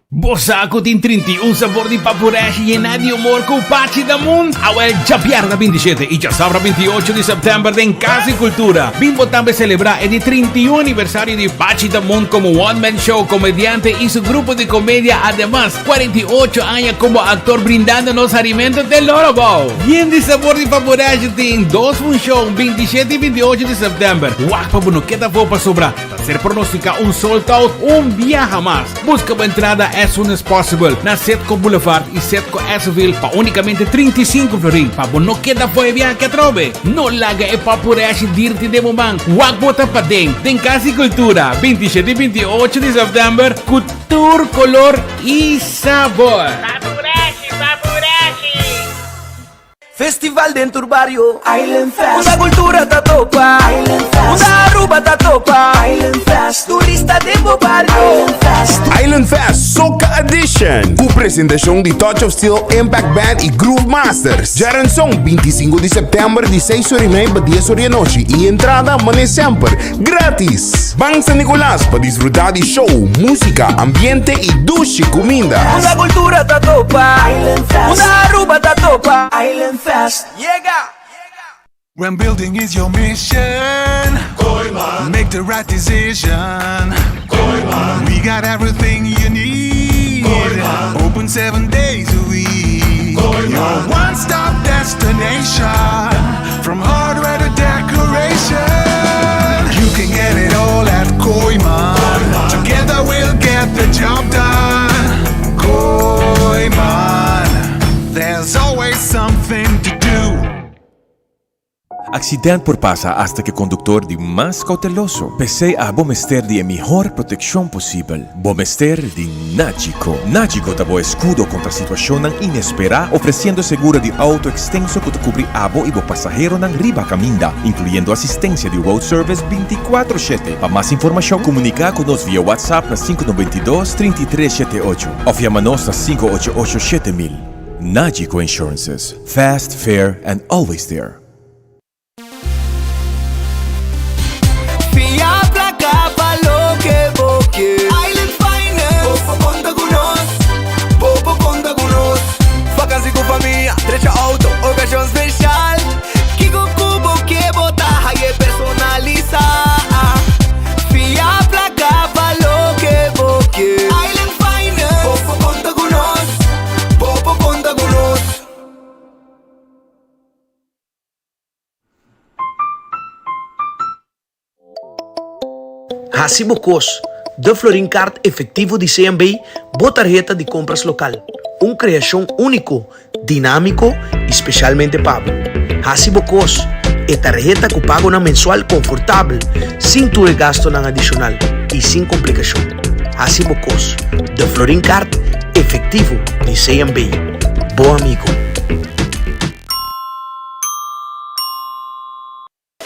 Bo sa ku tin 31 sabor di papureshi yená di humor ku Pachi Damun? Awel djabièrnè 27 i djasabra 28 di sèptèmber den Kas di Kultura. Bin bo tambe selebrá e di 31 aniversario di Pachi Damun komo one man show, komediante i su grupo di komedia. Ademas, 48 aña komo aktor brindando nos harimentu te loro bou. Yen di sabor di papureshi tin dos funshon, 27 i 28 di sèptèmber. Wak pa bo no keda afó pasobra ta ser pronosticá un sold out un biaha mas. Busca bo entrada as soon as possible na Setco Boulevard y Setco Esseville pa unicamente 35 florin pa bo no keda fo'i biaha atrobe. No laga e papureshi dirti den bo man. Wak bo ta paden den Cas di Cultura 27 y 28 di september cu tur color y sabor.
Papureshi, papureshi!
Festival den tur bario Island Fest Unda cultura ta topa Island Fest Unda Aruba ta topa Island Fest Turista den bo bario Island Fest
Island Fest Soca Edition Ku presentacion di Touch of Steel Impact Band y Groove Masters. Djaranson 25 di september di 6 ora y mei pa 10 ora di anochi y entrada mane semper gratis. Ban San Nicolas pa disfruta di show, musica, ambiente y dushi cuminda.
Unda cultura ta topa Island Fest Unda Aruba ta topa Island Fest Yega!
When building is your mission, Kooyman. Make the right decision. Kooyman. We got everything you need. Kooyman. Open 7 days a week. Kooyman. Your one-stop destination. From hardware to decoration. You can get it all at Kooyman. Kooyman. Together we'll get the job done. Kooyman. There's always something to do.
Accident por pasa hasta cu e conductor di mas cauteloso. P'esey abo mester di e mihor proteccion posibel. Bo mester di Nagico. Nagico ta bo escudo contra situacionnan inespera, ofreciendo seguro di auto extenso cu ta cubri abo y bo pasaheronan riba caminda, incluyendo asistencia di road service binticuatro shete. Pa mas informacion, comunica cu nos via WhatsApp na sinku noventa i dos, trinta i tres shete ocho of yama nos na sinku ocho ocho shete mil. Nagico Insurances, fast, fair and always there.
Fia placa pa loke bo ke. Island Finance. Bo por conta cu nos. Bo por conta cu nos. Vakantie cu famia, drecha auto, ocasion special. Kico cu bo ke bo ta haye personalisa. Fia placa pa loke bo ke. Island Finance. Bo por conta cu nos. Bo por conta cu nos.
Hasi bo kos, De Florin Card Efectivo di CMB, bo tarheta di compras local. Un creacion unico, dinamico y specialmente pa bo. Hasi bo kos, e tarheta cu pagonan mensual confortabel, sin tur e gastonan adicional y sin complicacion. Hasi bo kos, De Florin Card Efectivo di CMB, bo amigo.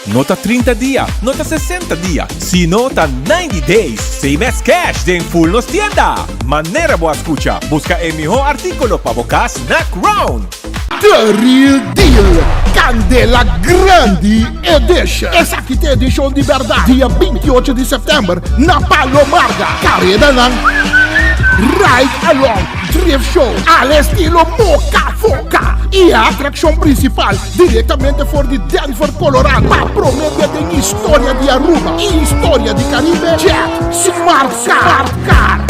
No ta 30 dia, no ta 60 dia, sino ta 90 days same as cash den full nos tienda! Manera bo a scucha, busca e miho articulo pa bo cas na Crown!
The Real Deal, Candela Grandi Edition. Esaki ta e edicion di berdad, dia 28 di september na Palo Marga. Caredanan Ride Along, Drift Show, al estilo Moca Foca y e atraccion principal Directamente for di Denver, Colorado, pa prome bia den historia di Aruba y historia di Caribe, Jet Smart Car.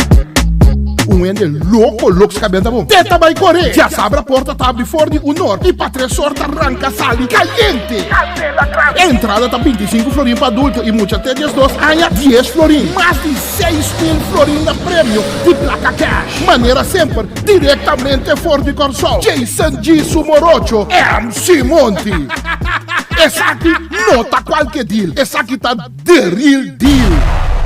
Un hende loco loks cabenta bon. Te ta bay core. Diasabra porta ta abri for di un or y pa tres or ta ranca sali cayente. Entrada ta 25 florin pa adulto y mucha te 12 aña 10 florin. Mas di 6,000 florin na premio di placa cash. Manera semper Directamente for di Kòrsou, Jason G. Su morocho, MC Monty. Esaki no ta kualke deal, esaki ta the real deal.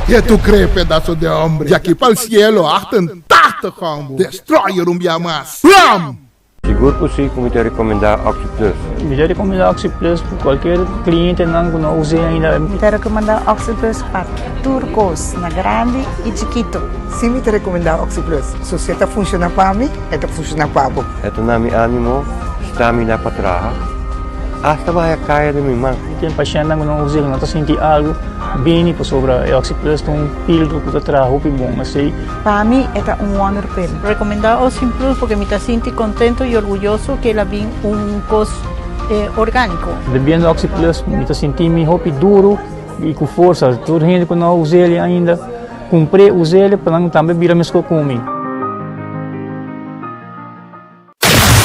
Ke tu cree pedazo de hombre? Di aki pa'l cielo, 88 hombo. Destroyer un bia mas. Blam!
Sigur ku si ku mi ta rekomendá OxyPlus.
Mi ta rekomendá OxyPlus pa kualkier klientenan ku no us'é ainda.
Mi ta rekomendá OxyPlus pa tur kos, na grandi i chikito.
Si mi ta rekomendá OxyPlus. So si e ta funshoná pa mi, e ta funshoná pa bo.
E ta na mi ánimo, stamina pa traha, asta baha kaya den mi man.
Mi tin pashèntnan ku no us'é, ku no ta sinti algu, bini pasobra e OxyPlus ta un pildo ku ta traha hopi bon. Esei.
Pa mi e ta un wonder pill.
Recomenda Ocean Plus porque mi ta sinti contento y orguyoso que el a bin un cos organico.
Bebiendo Oxy Plus mi ta sinti mi hopi duro y cu forsa. Tur hende cu no a us'el ainda cumpr'e us'el pa nan tambe bira mesco cu mi.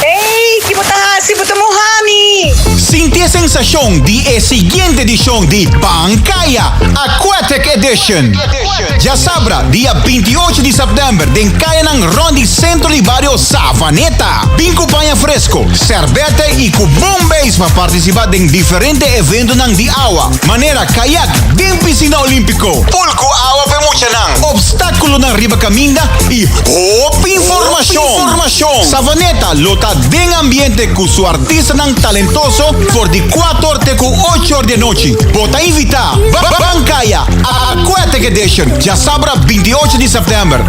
Ey, ki bo ta hasi? Bo ta muha mi!
Sinti e sensashon di e siguiente edishon di Bancaya Aquatic Edition! Djasabra, dia 28 di sèptèmber den kayanan rònt di sentro di bario Savaneta. Bin ku paña fresko, sèrbètè i ku bon beis pa partisipá den diferente eventonan di awa, manera kayak den pisina olímpiko, pool ku awa pa e muchanan, obstákulonan riba kaminda i hopi informashon. Savaneta lo ta den ambiente ku su artistanan talentoso for di kuator te ku ocho or di anochi. Bo ta invitá! Ban Kaya Aquatic Edition djasabra 28 di sèptèmber.